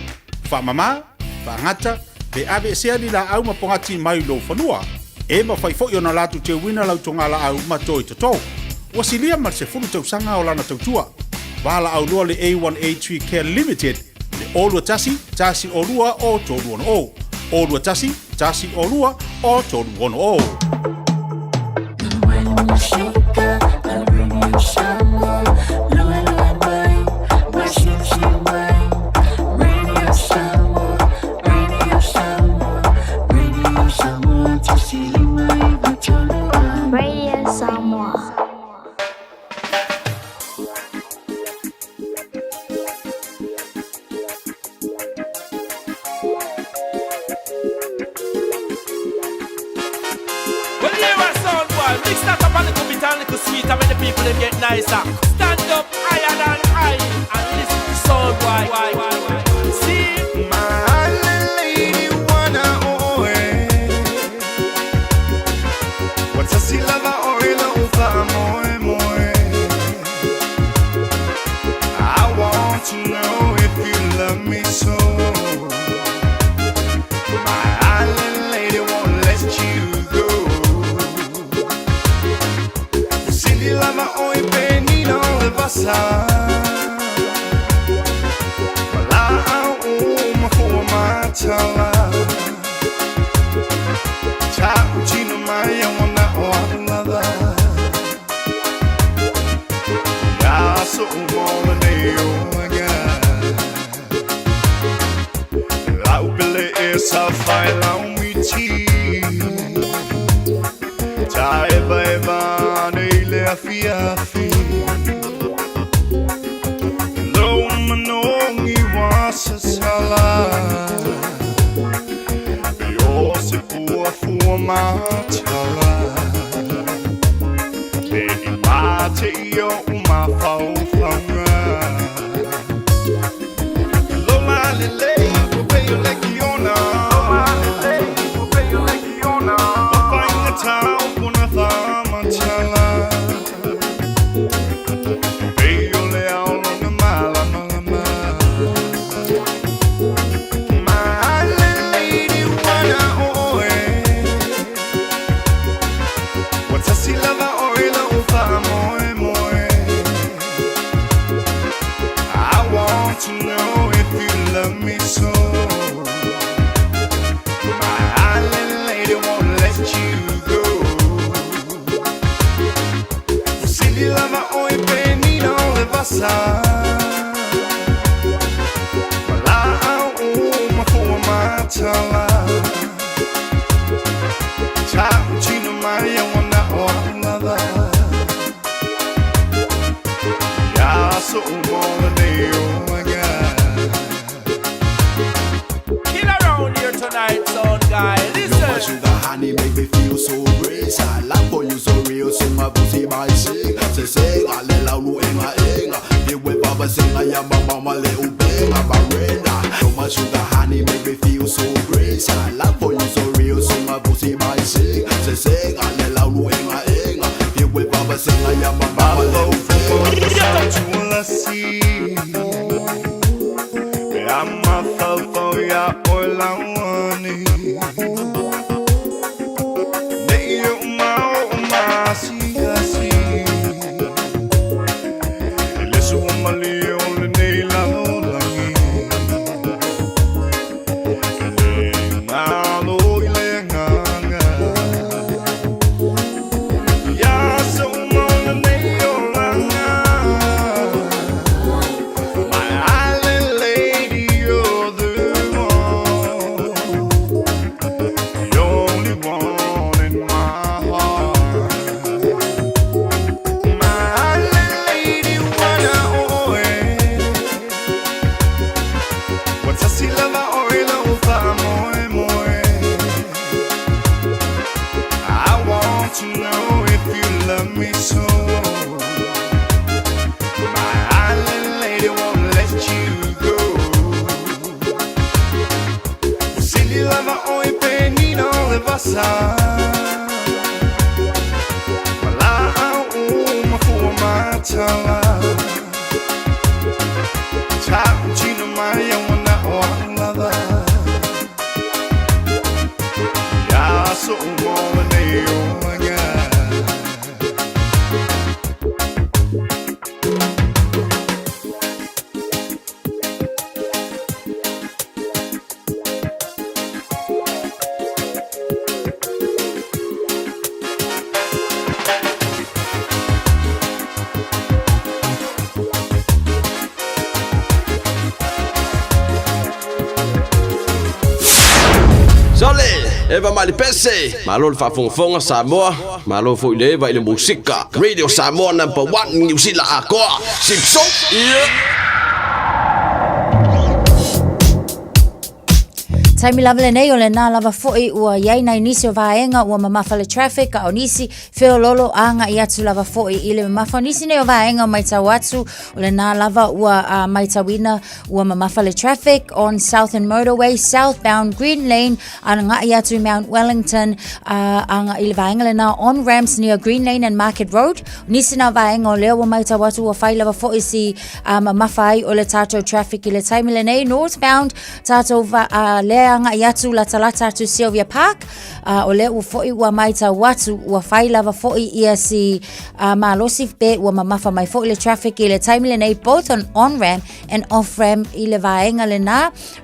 faamama, faagata, pe aveesea ni laau ma pogati mai lou fanua. E mafai foi ona latou teuina lau togalaau ma toe toto. Ua silia ma le 10 tausaga o lana tautua. Valaau loa le A1A Tree Care Limited i le 021 102 o 360. 021 102 o 360. Radio Samoa. Well, here a sound boy, mix that up a little bit and little sweet, and make the people them get nicer. Stand up higher than high and listen to sound boy. See, my lady wanna oe. Watasi lava oe la ufa moe moe. I want to know if you love me so. My island lady won't let you go. Sili lava oe penina le vasa. Wala au ma matala. Ta uchino mai wana o alava. Ya so mo le o aga. Lau pele e sa fai lau miti. Ta eva eva nei le afi afi. Lo manongi wasa sala. Yo se fua fua matala. Te i mate i o uma faufanga. Lo malele o pe o le kiona. Lo malele o pe o le kiona. O whainga tau pona whamatala. Pe o le aolonga malamalama. My lady wana oe. Watasi lava oe la ufa moe moe. I want to know if you love me so. My island lady won't let you go. Sili lava oe penina le vasa. Wala au ma fua matala. Ta uchino mai wana o alava. Ya so mo le o aga. Kill around here tonight, sound guy. No my Listen. sugar honey make me feel so great. I love for you so real, so my pussy my sing. Se senga le la lu enga enga. Iwe baba senga ya mama ma le ubenga barena. No my sugar honey make me feel so great. I love for you so real, so my pussy my sing. Se senga le la lu enga enga. Iwe baba senga ya mama ma le ubenga. Tulasi. Ama fafo ya olawani. want to know if you love me so. My island lady won't let you go. Sili lava oi penina le vasa. Wala au mafua matala. Tau tino mai au na o lava. Ya so mo nei o nga. Sole, Eva Malipese, malo le faafogafoga Samoa, malo foi le Eva i le musika. Radio Samoa number 1 New Zealand akoa. Sipso. Yeah. Taimi lava lenei o lenā lava foi ua iai nai nisi o vaega ua mamafa le traffic a o nisi feololo agaʻi atu lava foi i le mamafa o nisi nei o vaega matau atu o lenā lava ua uh, matauina ua mamafa le traffic on Southern Motorway southbound Green Lane agaʻi atu i Mount Wellington uh, agaʻi le vaega lenā on ramps near Green Lane and Market Road nisi na vaega o lea ua matau atu ua fai lava foi si uh, mamafa ai o le tātou traffic i le taimi lenei northbound Tātou va, uh, lea agaʻi atu latalata atu Sylvia Park, uh, o lea ua foʻi ua maitau atu, ua fai lava foʻi ia si uh, malosi pe ua mamafa mai foʻi le traffic i le taimi lenei both on on-ramp and off-ramp i le vaega lenā.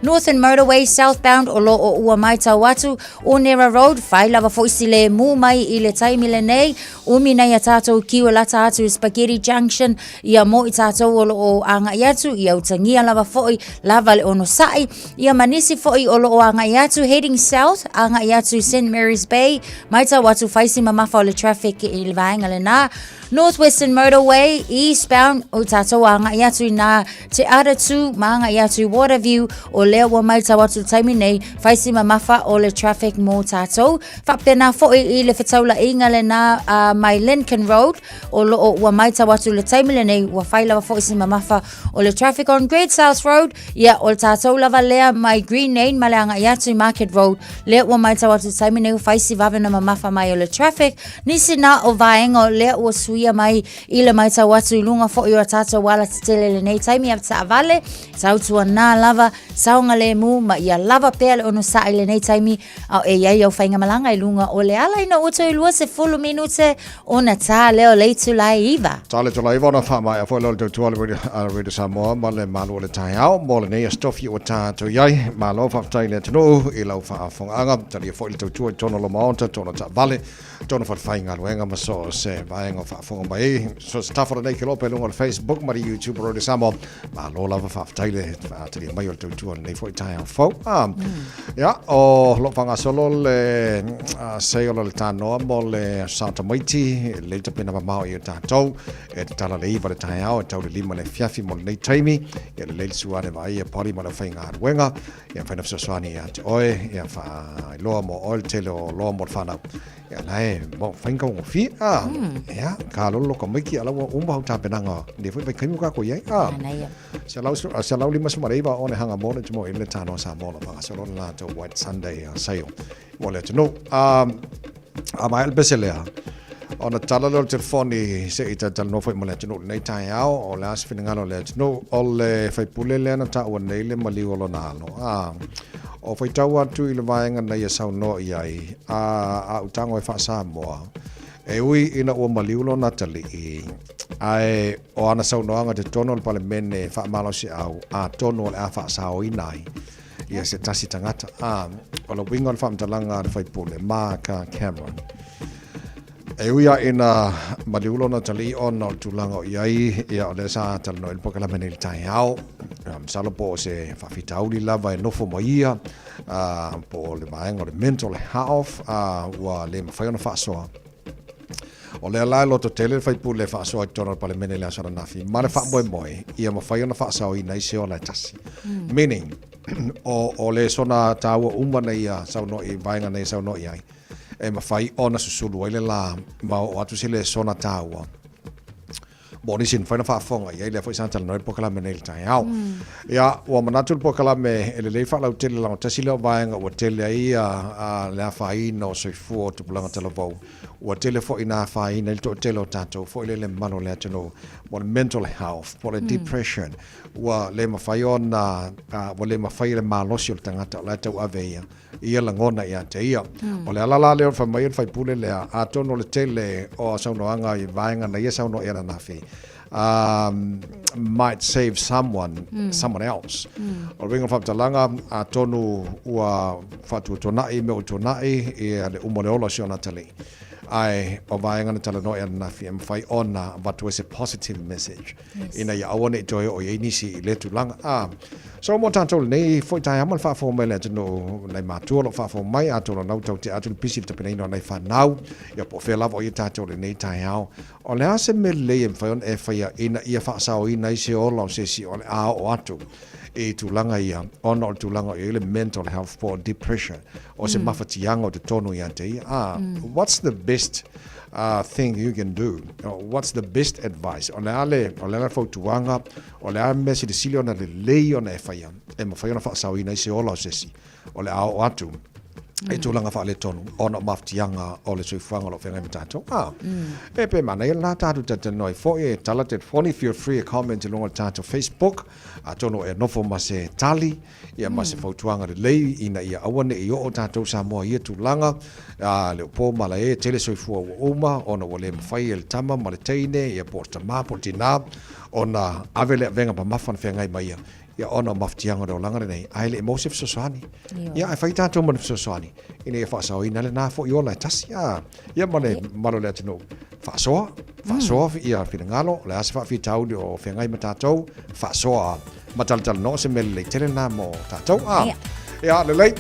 Northern Motorway southbound o lo o ua maitau atu, Onera Road, fai lava foʻi si le mū mai i le taimi lenei, umi nei a tātou kiu e lata atu i Spaghetti Junction, Ia mo i tātou o loo agaʻi atu, ia utagia lava foʻi, lava le onosaʻi, ia ma nisi foʻi o loo agaʻi atu, heading south, agaʻi atu i St. Mary's Bay, maitau atu faisi mamafa o le traffic i le vaega lenā. North Western Motorway, eastbound, o tātou agaʻi atu i nā Te Aratū, ma agaʻi atu i Waterview, o lea ua maitau atu le taimi nei, faisi mamafa o le traffic mo tātou. Faapena foʻi i le fetaulaiga lenā uh, mai Lincoln Road, o loo ua maitau atu le taimi lenei ua fai lava foʻi se mamafa o le traffic on Great South Road ia o le tātou lava lea mai Green Lane ma le agaʻi atu i Market Road lea ua maitau atu le taimi nei ua fai si vave na mamafa mai o le traffic nisi na o vaega o lea ua suia mai i le maitau atu i luga foʻi o a tātou ala tetele lenei taimi a taavale tautuanā lava saogalemu ma ia lava pea le onosaʻi lenei taimi A e iai au faigamalaga i luga o le ala ina ua toe 20 minute ona tā lea o le itula e 9. Tā le itula e 9 ona faamaea foi lea o le tautua a le Radio Samoa ma le malu o le taeao mo lenei aso tofi ua tatou i ai. Malo faafetai i le atunuu i lau faafofogaaga, talia foi le tautua i totonu o lo maota, totonu o taavale, totonu o falefaigaluega ma so o se vaega o faafofoga mai ai. So se tafa lenei ke lope luga o le Facebook ma le YouTube o Radio Samoa. Malo lava faafetai le talia mai o le tautua lenei foi taeao fou. Ah, ia, o lo faagasolo le sale o le tanoa mo le Aso Sa Tamaiti, lelei tapena mamao i o tatou, e tatala le 9 le taeao, e tau le 5 le afiafi mo lenei taimi, ia lelei le sua ane vaai ia pali ma le aufaigaluega, ia mafai ona fesoasoani ia te oe, ia faailoa mo oe le tele o loa mo le whanau. Ia la e, mo, whainga o ngofie, a, ia, ka lolo ka maiki, ala ua uma hau tapenaga, le foi vai kaimu kako iai, a, se lau, se lau lima suma reiva o ne hanga mo le tumo i le tano sa mo la whanga, se lolo la tau White Sunday a sale. Mo le atu no, a, a mai al pese lea, ona tala lea o le telefoni se i talatalanoa foi ma le atunuu i lenei taeao, o le a se finagalo o le atunuu, o le faipule lea na taua nei le maliu o lona alo. A, o faitau atu i le vaega na ia saunoa i ai, a, a ou tago e faa-Samoa, e ui ina ua maliu lona atalii, ae o ana saunoaga i totonu o le Palemene faamalosiau, atonu o le a faasaoina ai ia se tasi tagata. A, o le uiga o le faamatalaga a le faipule, Mark Cameron, E ui lava ina maliu lona atalii ona o le tulaga o i ai, ia o lea sa talanoa i le polokalame nei i le taeao, masalo po o se faafitauli lava e nofo ma ia, po o le vaega o le mental health, ua le mafai ona faasoa. O lea la e lototele le faipule e faasoa i totonu o le Palemene i le aso ananafi, ma le faamoemoe ia mafai ona faasaoina ai se ola e tasi. Meaning, o, o le sona taua uma na ia saunoa i vaega na ia saunoa i ai. e mafai ona susulu ai le lā ma oo atu se lesona taua mo nisi e mafai ona faafofoga i ai, lea foi sa talanoa ai le polokalame nei i le taeao. Ia, ua manatu le polokalame e lelei faalautele leaga tasi lea o vaega ua tele ai le afaina o soifua o tupulaga talavou, ua tele foi ina afaina ai le toatele o tatou foi lele mamalu o le atunuu mo le mental health po o le depression. Ua le mafai ona, ua le mafai e le malosi o le tagata o la e tauave ia ia lagona ia te ia. O le ala la lea o le fai mai o le faipule lea, atonu o le tele o saunoaga i vaega na ia saunoa i ai ananafi, might save someone, someone else. O le uiga o le faamatalaga, atonu ua faatuatuanai mea ua tuanai ia le uma o le ola o si ona atalii. Ae o vaega na talanoa i ananafi e mafai ona avatu ai se positive message. Ina ia aua ne i toe oo i ai nisi i lea tulaga. A, so mo tatou lenei foi taeao ma le faafofoga mai a le atunuu, nai matua o lo o faafofoga mai, atonu o lena ua tau tea atu le pisi i le tapenaina o nai fanau, ia po o fea lava o i ai tatou i lenei taeao. O le a se mea lelei e mafai ona e faia ina ia faasaoina ai se ola o se isi o le a oo atu i tulaga ia, ona o le tulaga o i ai le mental health po o depression, o se mafatiaga o totonu ia te ia. A, what's the best thing you can do? What's the best advice? O le a le, o le a le fautuaga, o le a le mea silisili ona lelei ona e faia, e mafai ona faasaoina ai se ola o se isi, o le a oo atu i tulaga faaletonu ona o mafatiaga o le soifuaga o lo o feagai ma tatou. Ah, e pe manaia lena tatou talatalanoa ai foi, e tala telefoni, feel free e comment i luga o le tatou Facebook, atonu e nofo ma se tali, ia ma se fautuaga lelei ina ia aua ne i oo tatou Samoa i ia tulaga, a le o po malae e tele soifua ua uma ona ua le mafai e le tama ma le teine ia po o le tama po o le tinā ona ave le avega mamafa na feagai ma ia, ia ona o mafatiaga o le olaga lenei ae le i maua se fesoasoani. Ia ae fai tatou ma le fesoasoani ina ia faasaoina lena foi ola e tasi, a ia ma le mamalu o le atunuu faasoa, faasoa ia finagalo, o le a se faafitauli o feagai ma tatou, faasoa ma talatalanoa se mea lelei tele lena mo tatou. A ia lelei,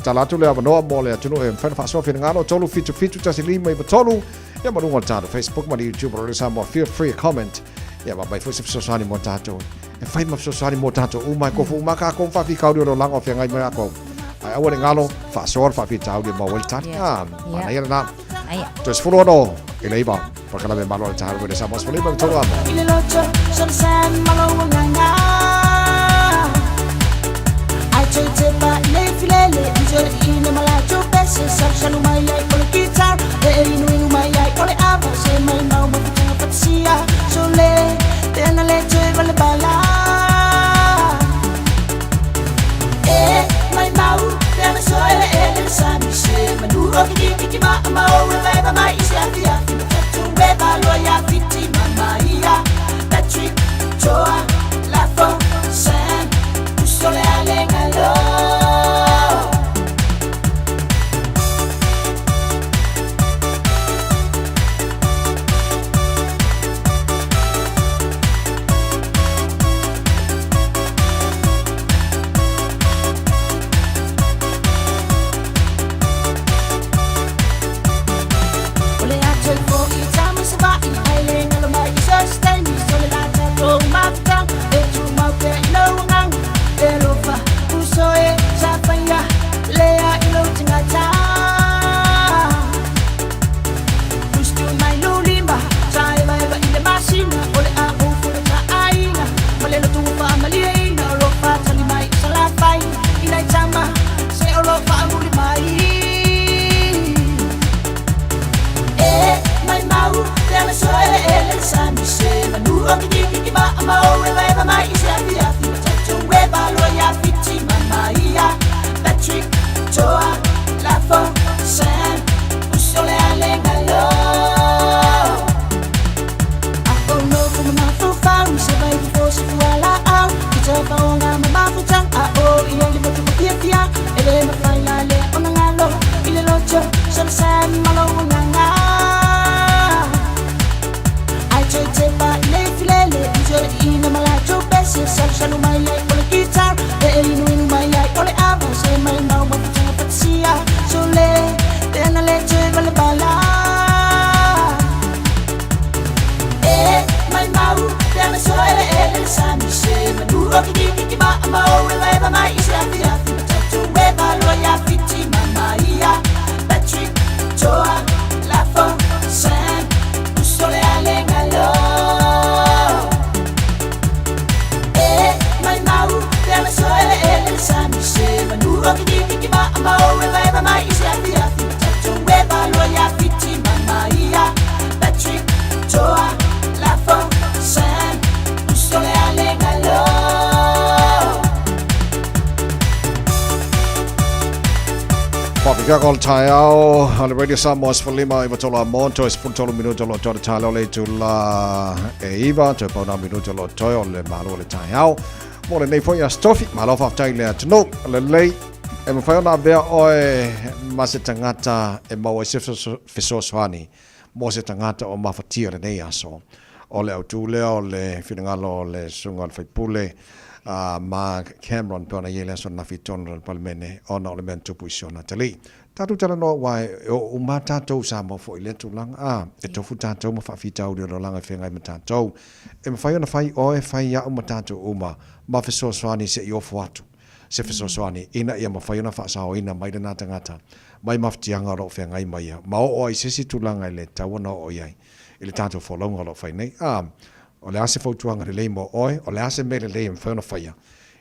tala atu le avanoa mo le atunuu e mafai ona faasoa finagalo, 377 1593, ia ma luga o le tatou Facebook ma le YouTube o Radio Samoa, feel free to comment, ia ma mai foi se fesoasoani mo tatou e fai ma fesoasoani mo tatou uma, e tofu uma kākou ma faafitauli o le olaga o feagai ma kākou. Ae aua ne i galo, faasoa le faafitauli e maua ai le tali. Ah, manaia lena. Toe 16 i le 9, polokalame malo a le Taharu Radio Samoa, 15 i le 3 amo. I le loto, sona sa malo ua nganga. Ai te te pa i le filele, i te i le malato pese, salu salu mai ai o le guitar, e e inu inu mai ai o le ava, se mai mau ma futanga fatasia, so le, te ana le toe vale bala. E mai mau, te ana so ele ele le sami se, manu o kiki kiki ma ama o le veva mai i se afi afi, ma tatu e valoa ia fiti mama ia, Patrick, Toa, Lafo, Sam, uso le ale ngalo. O le atu e foi tama sa vai ai le ngalo mai i se taimi so le la tatou mafutang e tumau pea i lou agaga e alofa uso e sa faia lea i lou tagata. Ustu mai lulima sa evaeva i le masina o le a ou folo taaiga ma le loto ua faamalieina o lo faatali mai i Salafai i nai tama se o lo faamuli mai. E mai mau te ana so ele ele le sami se manu o kiki kiki ma ama o evaeva mai i se afi afi ma tatou e valoa ia fiti mama ia Patrick, Toa, Lafo, Sam, uso le ale ngalo. A o no fu ma mafu fau se vai fu fo se fu ala au i te whaonga ma mafutang a o i le motu ma fia fia e le mawhai la le ona ngalo i le loto sa le sam malo nganga. Ai te Fiafiaga o le taeao a le Radio Samoa 15 i watolo a monto e 13 minuto lo toe le o le itula e iva toe pauna minuto lo toe o le malo o le taeao. Mo le nei foi a stofi, malo faafetai le atunuu. Lelei, e mafai ona avea oe ma se tagata e maua ai se fesoasoani mo se tagata o mafatia lenei aso. O le autu lea o le finagalo o le susuga o le faipule a Mark Cameron pe ona i ai le aso ananafi i totonu o le Palemene ona o le mea na tupu i si ona atalii. Tatou talanoa aua e oo uma tatou Samoa foi i lea tulaga, a, e tofu tatou ma faafitauli o le olaga e feagai ma tatou. E mafai ona fai oe, fai au ma tatou uma ma fesoasoani se i ofo atu se fesoasoani ina ia mafai ona faasaoina mai lena tagata mai mafatiaga o lo o feagai ma ia ma oo ai i se isi tulaga e le tatau ona oo i ai i le tatou folauga o lo o fai nei. A, o le a se fautuaga lelei mo oe? O le a se mea lelei e mafai ona faia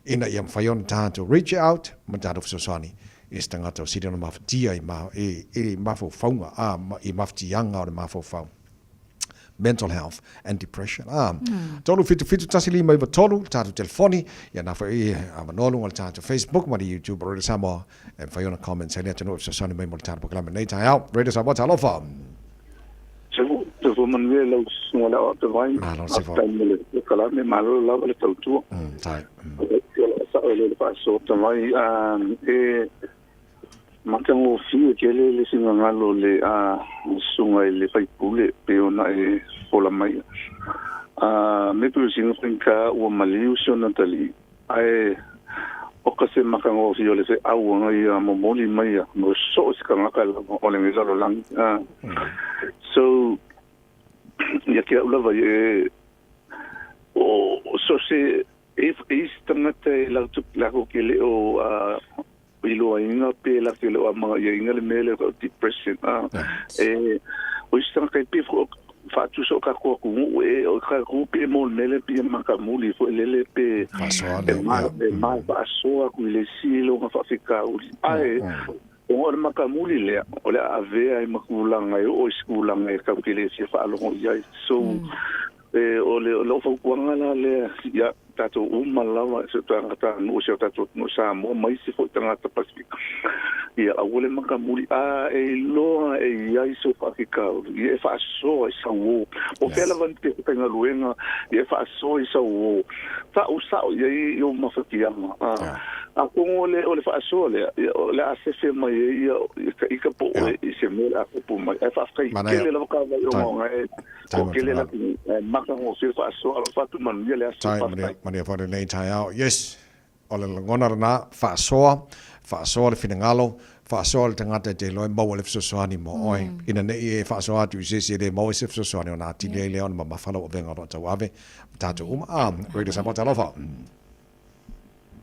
ina ia mafai ona tatou reach out ma tatou fesoasoani i se tagata o sili ona mafatia i i mafaufauga, a, i mafatiaga o le mafaufau? Mental health and depression. Ah, 377 1593 le tatou telefoni, ia na foi avanoa luga o le tatou Facebook ma le YouTube o Radio Samoa e mafai ona comments ai le atunuu e fesoasoani mai mo le tatou polokalame nei taeao. Radio Samoa, talofa. Soifua manuia lau susuga le Aoao Tavai. Malo Sefo. Faafetai mo le polokalame, malo lava le tautua. Tai. O le sao e le faasoa Tavai, e Matagofie tele le finagalo o le susuga i le faipule pei ona e fola mai. A me pei o sina faigata ua maliu si ona talii, ae oka se matagofie o le feau aga ia momoli mai ia mo so o se tagata lava o lenei lalolagi. So, ia ke au lava ia e o so se e isi tagata e latou ke le o iloaina pe la ke le o amagaiaina le mea lea o depression a e o isi tagata e pei foi faatusa o tatou atunuu e o tatou pe mo le mea lea pei e matamuli foi lele pe e ma e ma faasoa atu i le isi lona faafitauli ae ona o le matamuli lea o le a avea ai ma tulaga e oo i se tulaga e tatou te le fia faalogo i ai. So E, o le o fautuaga la lea ia tatou uma lava se tagata nuu se tatou atunuu Samoa ma isi foi tagata Pasifika. Ia aua le matamuli a e iloa e i ai sou faafitauli ia e faasoa i sau uo. Po o fea lava ni te faigaluega ia e faasoa i sau uo. Faausao i ai i ou mafatiaga. Atonu o le o le faasoa lea ia o le a sefe mai ai ia ita po o i se mea o le a tupu mai. Ae faafetai tele lava Kavai ona o na e Toatele la matagofie faasoa alofa atu manuia le aso. Tai manuia, manuia foi lenei taeao. Yes, o le lagona lena, faasoa, faasoa le finagalo, faasoa le tagata e te iloa e maua le fesoasoani mo oe. Ina ne i e faasoa atu i se isi e le maua se fesoasoani ona atili ai lea ona mamafa lau avega o lo o tauave ma tatou uma. Ah, Radio Samoa, talofa.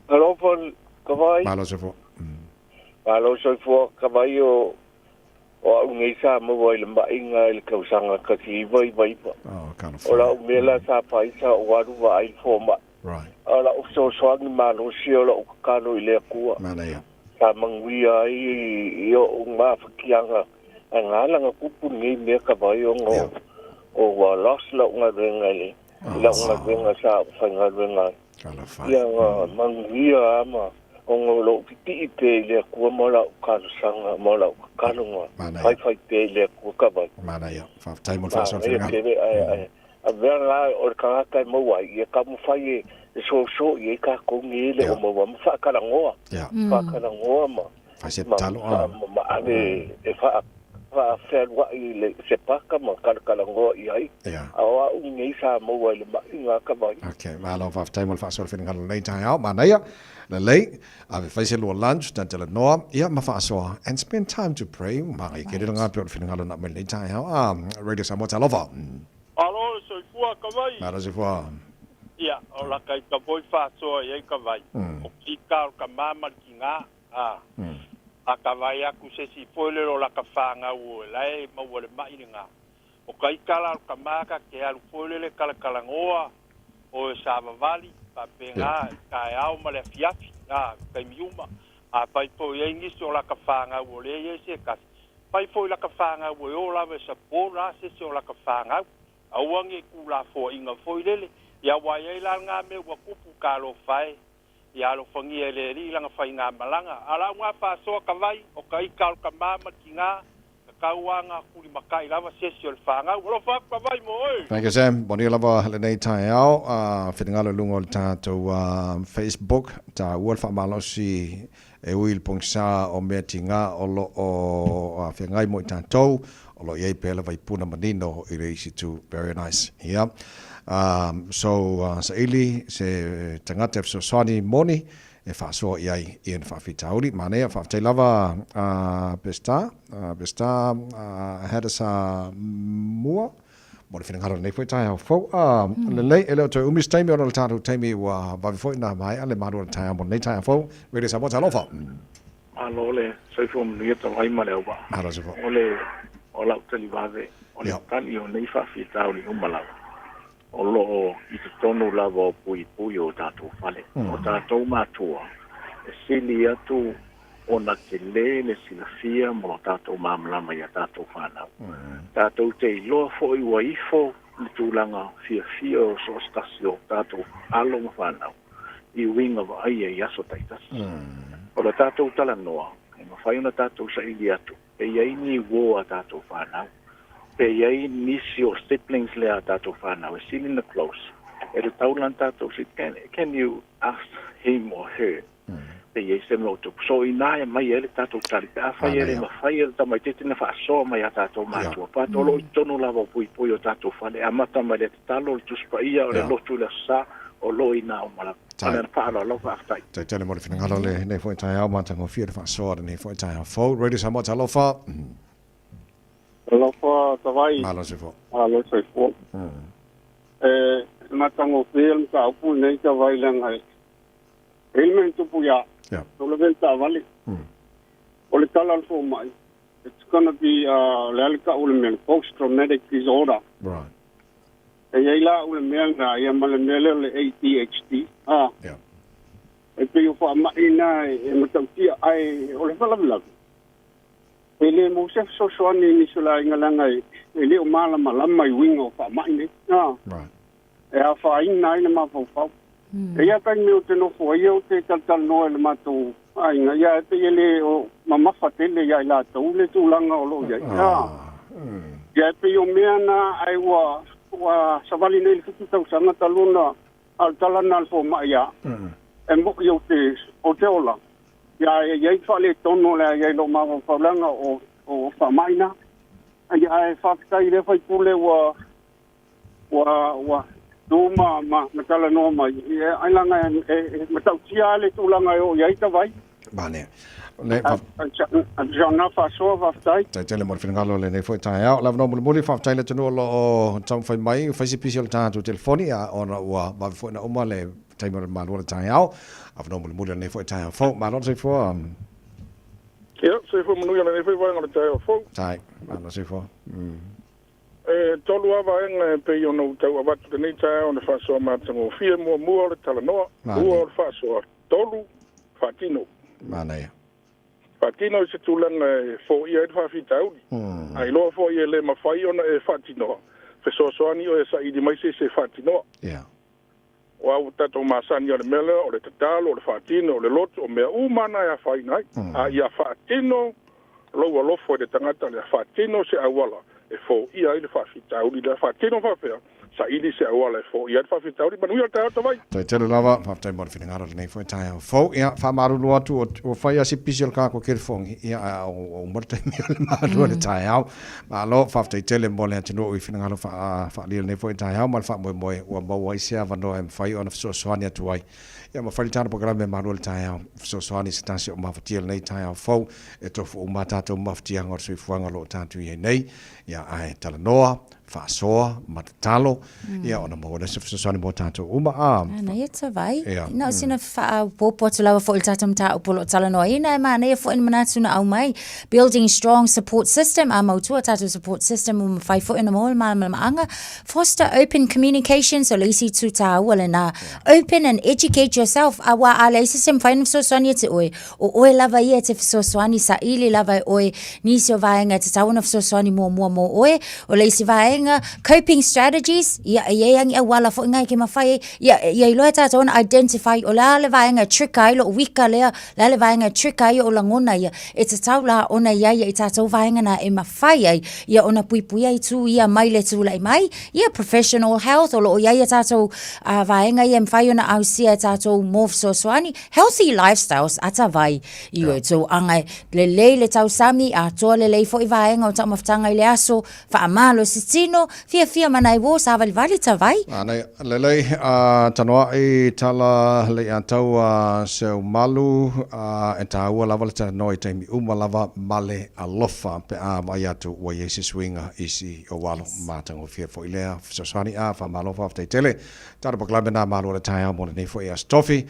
Alofa Kavai. Malo soifua. Malo soifua Kavai o O au nei sa maua i le maʻiga i le tausaga 1999. O la'u mea la sa fai sa ou alu vaai i le fomaʻi. A o la'u fesoasoani malosi o la'u tatalo i le Atua sa manuia ai i o'u mafatiaga ae gala na tupu lenei mea kavai ona o ua lost la'u galuega i la'u galuega sa ou faigaluega ai. Ia na manuia a ma Ona o lou pipii pea i le Atua ma lau talosaga ma lau tatalo na faifai pea i le Atua ka vai. Manaia. Faafetai mo le faasoa Manaia tele ae ae avea la o le tagata e maua ai ia taumafai e soso i ai tatou nei e le o maua ma faatalanoa. Faatalanoa ma Fai se tatalo ma ma ave e faa faafealuai i le se paka ma kalakalanoa i ai. A o au nei sa maua i le maʻiga ka vai. Okay, malo faafetai mo le faasoa finagalo lenei taeao. Manaia, lelei, ave fai se lua lunch, talanoa, ia ma faasoa, and spend time to pray. Magaia kele langa pe o le finagalo na mai lenei taeao. Ah, Radio Samoa, talofa. Alo, soifua ka vai. Malo soifua. Ia, o laka i ka voi faasoa i ai ka vai. O kika o ka mama le tiga. A, a ka vaai aku se isi foi lele o laka fanau o lae e maua le maʻi legā. O ka ika la o ka maka ke alu foi lele kalakalanoa o e savavali, faapena i taeao ma le afiafi, a, taimi uma. A fai foi i ai nisi o laka fanau o lea i ai se tasi, fai foi laka fanau e o lava e support la se isi o laka fanau. Aua ne i kulafoaiga foi lele, ia ua i ai la legā mea ua tupu, talofa e. Ia alofagia e le Alii lana faigamalaga. A o lau na faasoa ka vai, o ka ita o le tamā ma le tinā, tatau lava ona tulimatai lava se isi o le fanau. Alofa atu ka vai mo oe! Thank you Sam, manuia lava lenei taeao, finagalo i luga o le tatou Facebook, taua le faamalosi e ui i le pogisa o mea tiga o lo o feagai mo i tatou, o lo o i ai pea le vaipuna manino i le isi itu. Very nice. Yeah. So, saili se tagata e fesoasoani moni e faasoa i ai i ena faafitauli. Manaia, faafetai lava Peseta, Peseta Hadasa Mua mo le finagalo lenei foi taeao fou. Lelei, e le o toe umi se taimi ona o le tatou taimi ua vave foi ona maea le malu o le taeao mo lenei taeao fou. Radio Samoa, talofa! Malo le soifua manuia tau ai ma le auvaa. Malo soifua. O le o lau tali vave, o le tali o nei faafitauli uma lava, o lo o i totonu lava o puipui o tatou fale. O tatou matua, e sili atu ona tele le silafia ma lo tatou malamalama i a tatou fanau. Tatou te iloa foi ua ifo le tulaga fiafia o so o se tasi o tatou alo ma fanau i uiga vaaia i aso taitasi. O le tatou talanoa, e mafai ona tatou saili atu pe i ai ni uo a tatou fanau, pe i ai nisi o siblings lea a tatou fanau e sili ona close, e tatau la ona tatou saili, can, can you ask him or her pe i ai se mea o tupu. So inā e aumai ai le tatou tali, pe afai e le mafai e le tamaitiiti ona faasoa mai a tatou matua, but o lo o i totonu lava o puipui o tatou fale, e amata mai le tatalo, le Tusi Paia, o le lotu i le Aso Sa, o lo o i ina uma lava. Ma le faaaloalo lava, faafetai. Tai tele mo le finagalo lenei foi taeao, matagofie le faasoa lenei foi taeao fou. Radio Samoa, talofa. Talofa Tavai. Malo soifua. Malo soifua. E matagofie le mataupu lenei Tavai leaga e i ai le mea na tupu ia au lavea le taavale. O le tala a le fomai, it's gonna be o le a le tau o le mea le post traumatic disorder. Right. E i ai la au le mea lena ia ma le mea lea o le ADHD. Ah. Yeah. E pei o faamai na e matautia ae o le faalavelave. E le maua se fesoasoani i nisi o le aiga leaga e le o malamalama i uiga o faamai nei. Ah. Right. E afaina ai le mafaufau. E i ai taimi ou te nofo ai ou te talatalanoa i le matou aiga, ia e pei e le o mamafa tele ia i latou le tulaga o lo o i ai. Ia e pei o mea na ae ua ua savali nei i le 7 tausaga talu ona a o le tala lena a le fomai ia au, e moi ou te ou te ola, ia e i ai faaletonu o le a i ai i lou mafaufau leaga o o faamai na. Ia ae faafetai i lea faipule ua ua ua tu ma ma ma talanoa mai ia ai laga e e matautia lava le tulaga e oo i ai Tavai. Mane. Le fa... Jona faasoa faafetai. Tai tele mo le finagalo lenei foi taeao. Le avanoa mulimuli, faafetai i le atunuu o lo o taumafai mai, fai se pisi o le tatou telefoni, a ona ua vave foi ona uma le taimi o le malu o le taeao. Avanoa mulimuli o lenei foi taeao fou. Malo le soifua. Ia, soifua manuia lenei foi vaega o le taeao fou. Tai, malo soifua. E tolu lava vaega e pei ona ou tau avatu lenei taeao i le faasoa matagofie, muamua o le talanoa, lua o le faasoa, tolu, faatino. Manaia. Faatino i se tulaga e foia ai le faafitauli. A iloa foi e le mafai ona e faatinoa, fesoasoani oe e saili mai se isi e faatinoa. Yeah. Aua ua tatou masani o le mea lea o le tatalo, o le faatino, o le lotu, o mea uma na e afaina ai. A ia faatino lou alofa i le tagata lea, faatino se auala e foia ai le faafitauli lea. Faatino faapea, saili se auala e foia ai le faafitauli. Manuia le taeao Tavai! Toe tele lava, faafetai mo le finagalo i lenei foi taeao fou. Ia, faamalulu atu, ua fai lava si pisi o le kako kelefogi, ia, ae ua uma le taimi o le malu o le taeao. Malo, faafetai tele mo le atunuu i finagalo faaalia i lenei foi taeao ma le faamoemoe ua maua ai se avanoa e mafai ona fesoasoani atu ai. Ia ma fai le tala polokalame e malu o le taeao, fesoasoani i se tasi o mafatia i lenei taeao fou e tofu uma a tatou mafatiaga o le soifuaga o lo o tatou i ai nei. Ia ae talanoa, faasoa ma tatalo, ia ona maua lea se fesoasoani mo tatou uma. A. Manaia Tavai. Ia. Na o sina faaopoopo atu lava foi i le tatou mataupu o lo o talanoaina, e manaia foi ni manatu na aumai. Building strong support system, a mautu a tatou support system ua mafai foi ona maua le malamalamaaga. Foster open communication, so le isi itu tāua lena. Open and educate yourself, auā a leai se isi e mafai ona fesoasoani ia te oe, O oe lava ia e te fesoasoani, saili lava e oe nisi o vaega e tatau ona fesoasoani muamua mo oe. O le isi vaega, vaega coping strategies, ia e i ai a ni auala foi na e ke mafai ai, ia, ia iloa e tatou ona identify o le a le vaega e trigger ai lou wika lea, le a le vaega e trigger ai ou lagona ia, e tatau la ona i ai ia i tatou vaega na e mafai ai ia ona puipuia itu ia mai le tulai mai, ia professional health o lo o i ai ia tatou vaega ia e mafai ona ausia e tatou mo fesoasoani, healthy lifestyles ata vai i oe tou aga e lelei le tausami atoa lelei foi vaega o taumafataga i le aso, faamalosi tino, fiafia ma nai uo savalivali ta vai. Anei, lelei, a tanoaʻi tala lei atau a Seumalu, a e tāua lava le talanoa i taimi uma lava ma le alofa pe a vaai atu ua i ai se suiga i si ou alo matagofie foi lea fesoasoani a faamalo faafetai tele. Tala pakalame nā malo o le taeao mo lenei foi aso tofi.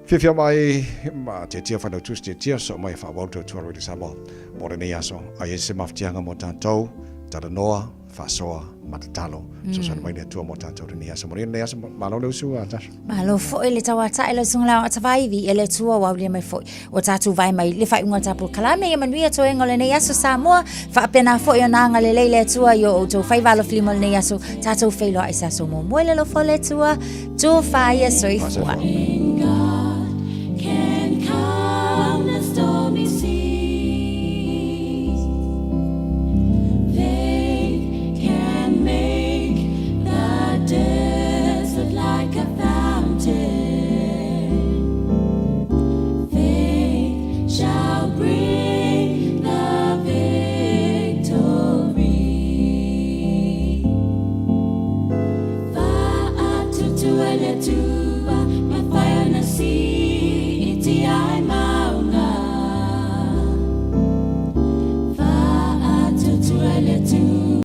Fiafia mai ma tiatia whanau tusi tiatia so mai whaawau tau tuaro i le Samoa mo lenei aso. A i ai se mafatiaga mo tātou, talanoa, faasoa, ma tatalo. Fesoasoani mai le Atua mo tātou lenei aso. Manuia lenei aso, malo le usu a Tasha. Malo foi le tauataʻi lau susuga le aoatavai, viia le Atua ua aulia mai foi ua tatou vae mai le faaiuga o le tatou polokalame ia manuia toega o lenei aso Samoa faapena foi ona agalelei le Atua i o outou faiva alofilima o lenei aso tatou feiloai i se aso muamua i le alofa o le Atua tufa ia soifua.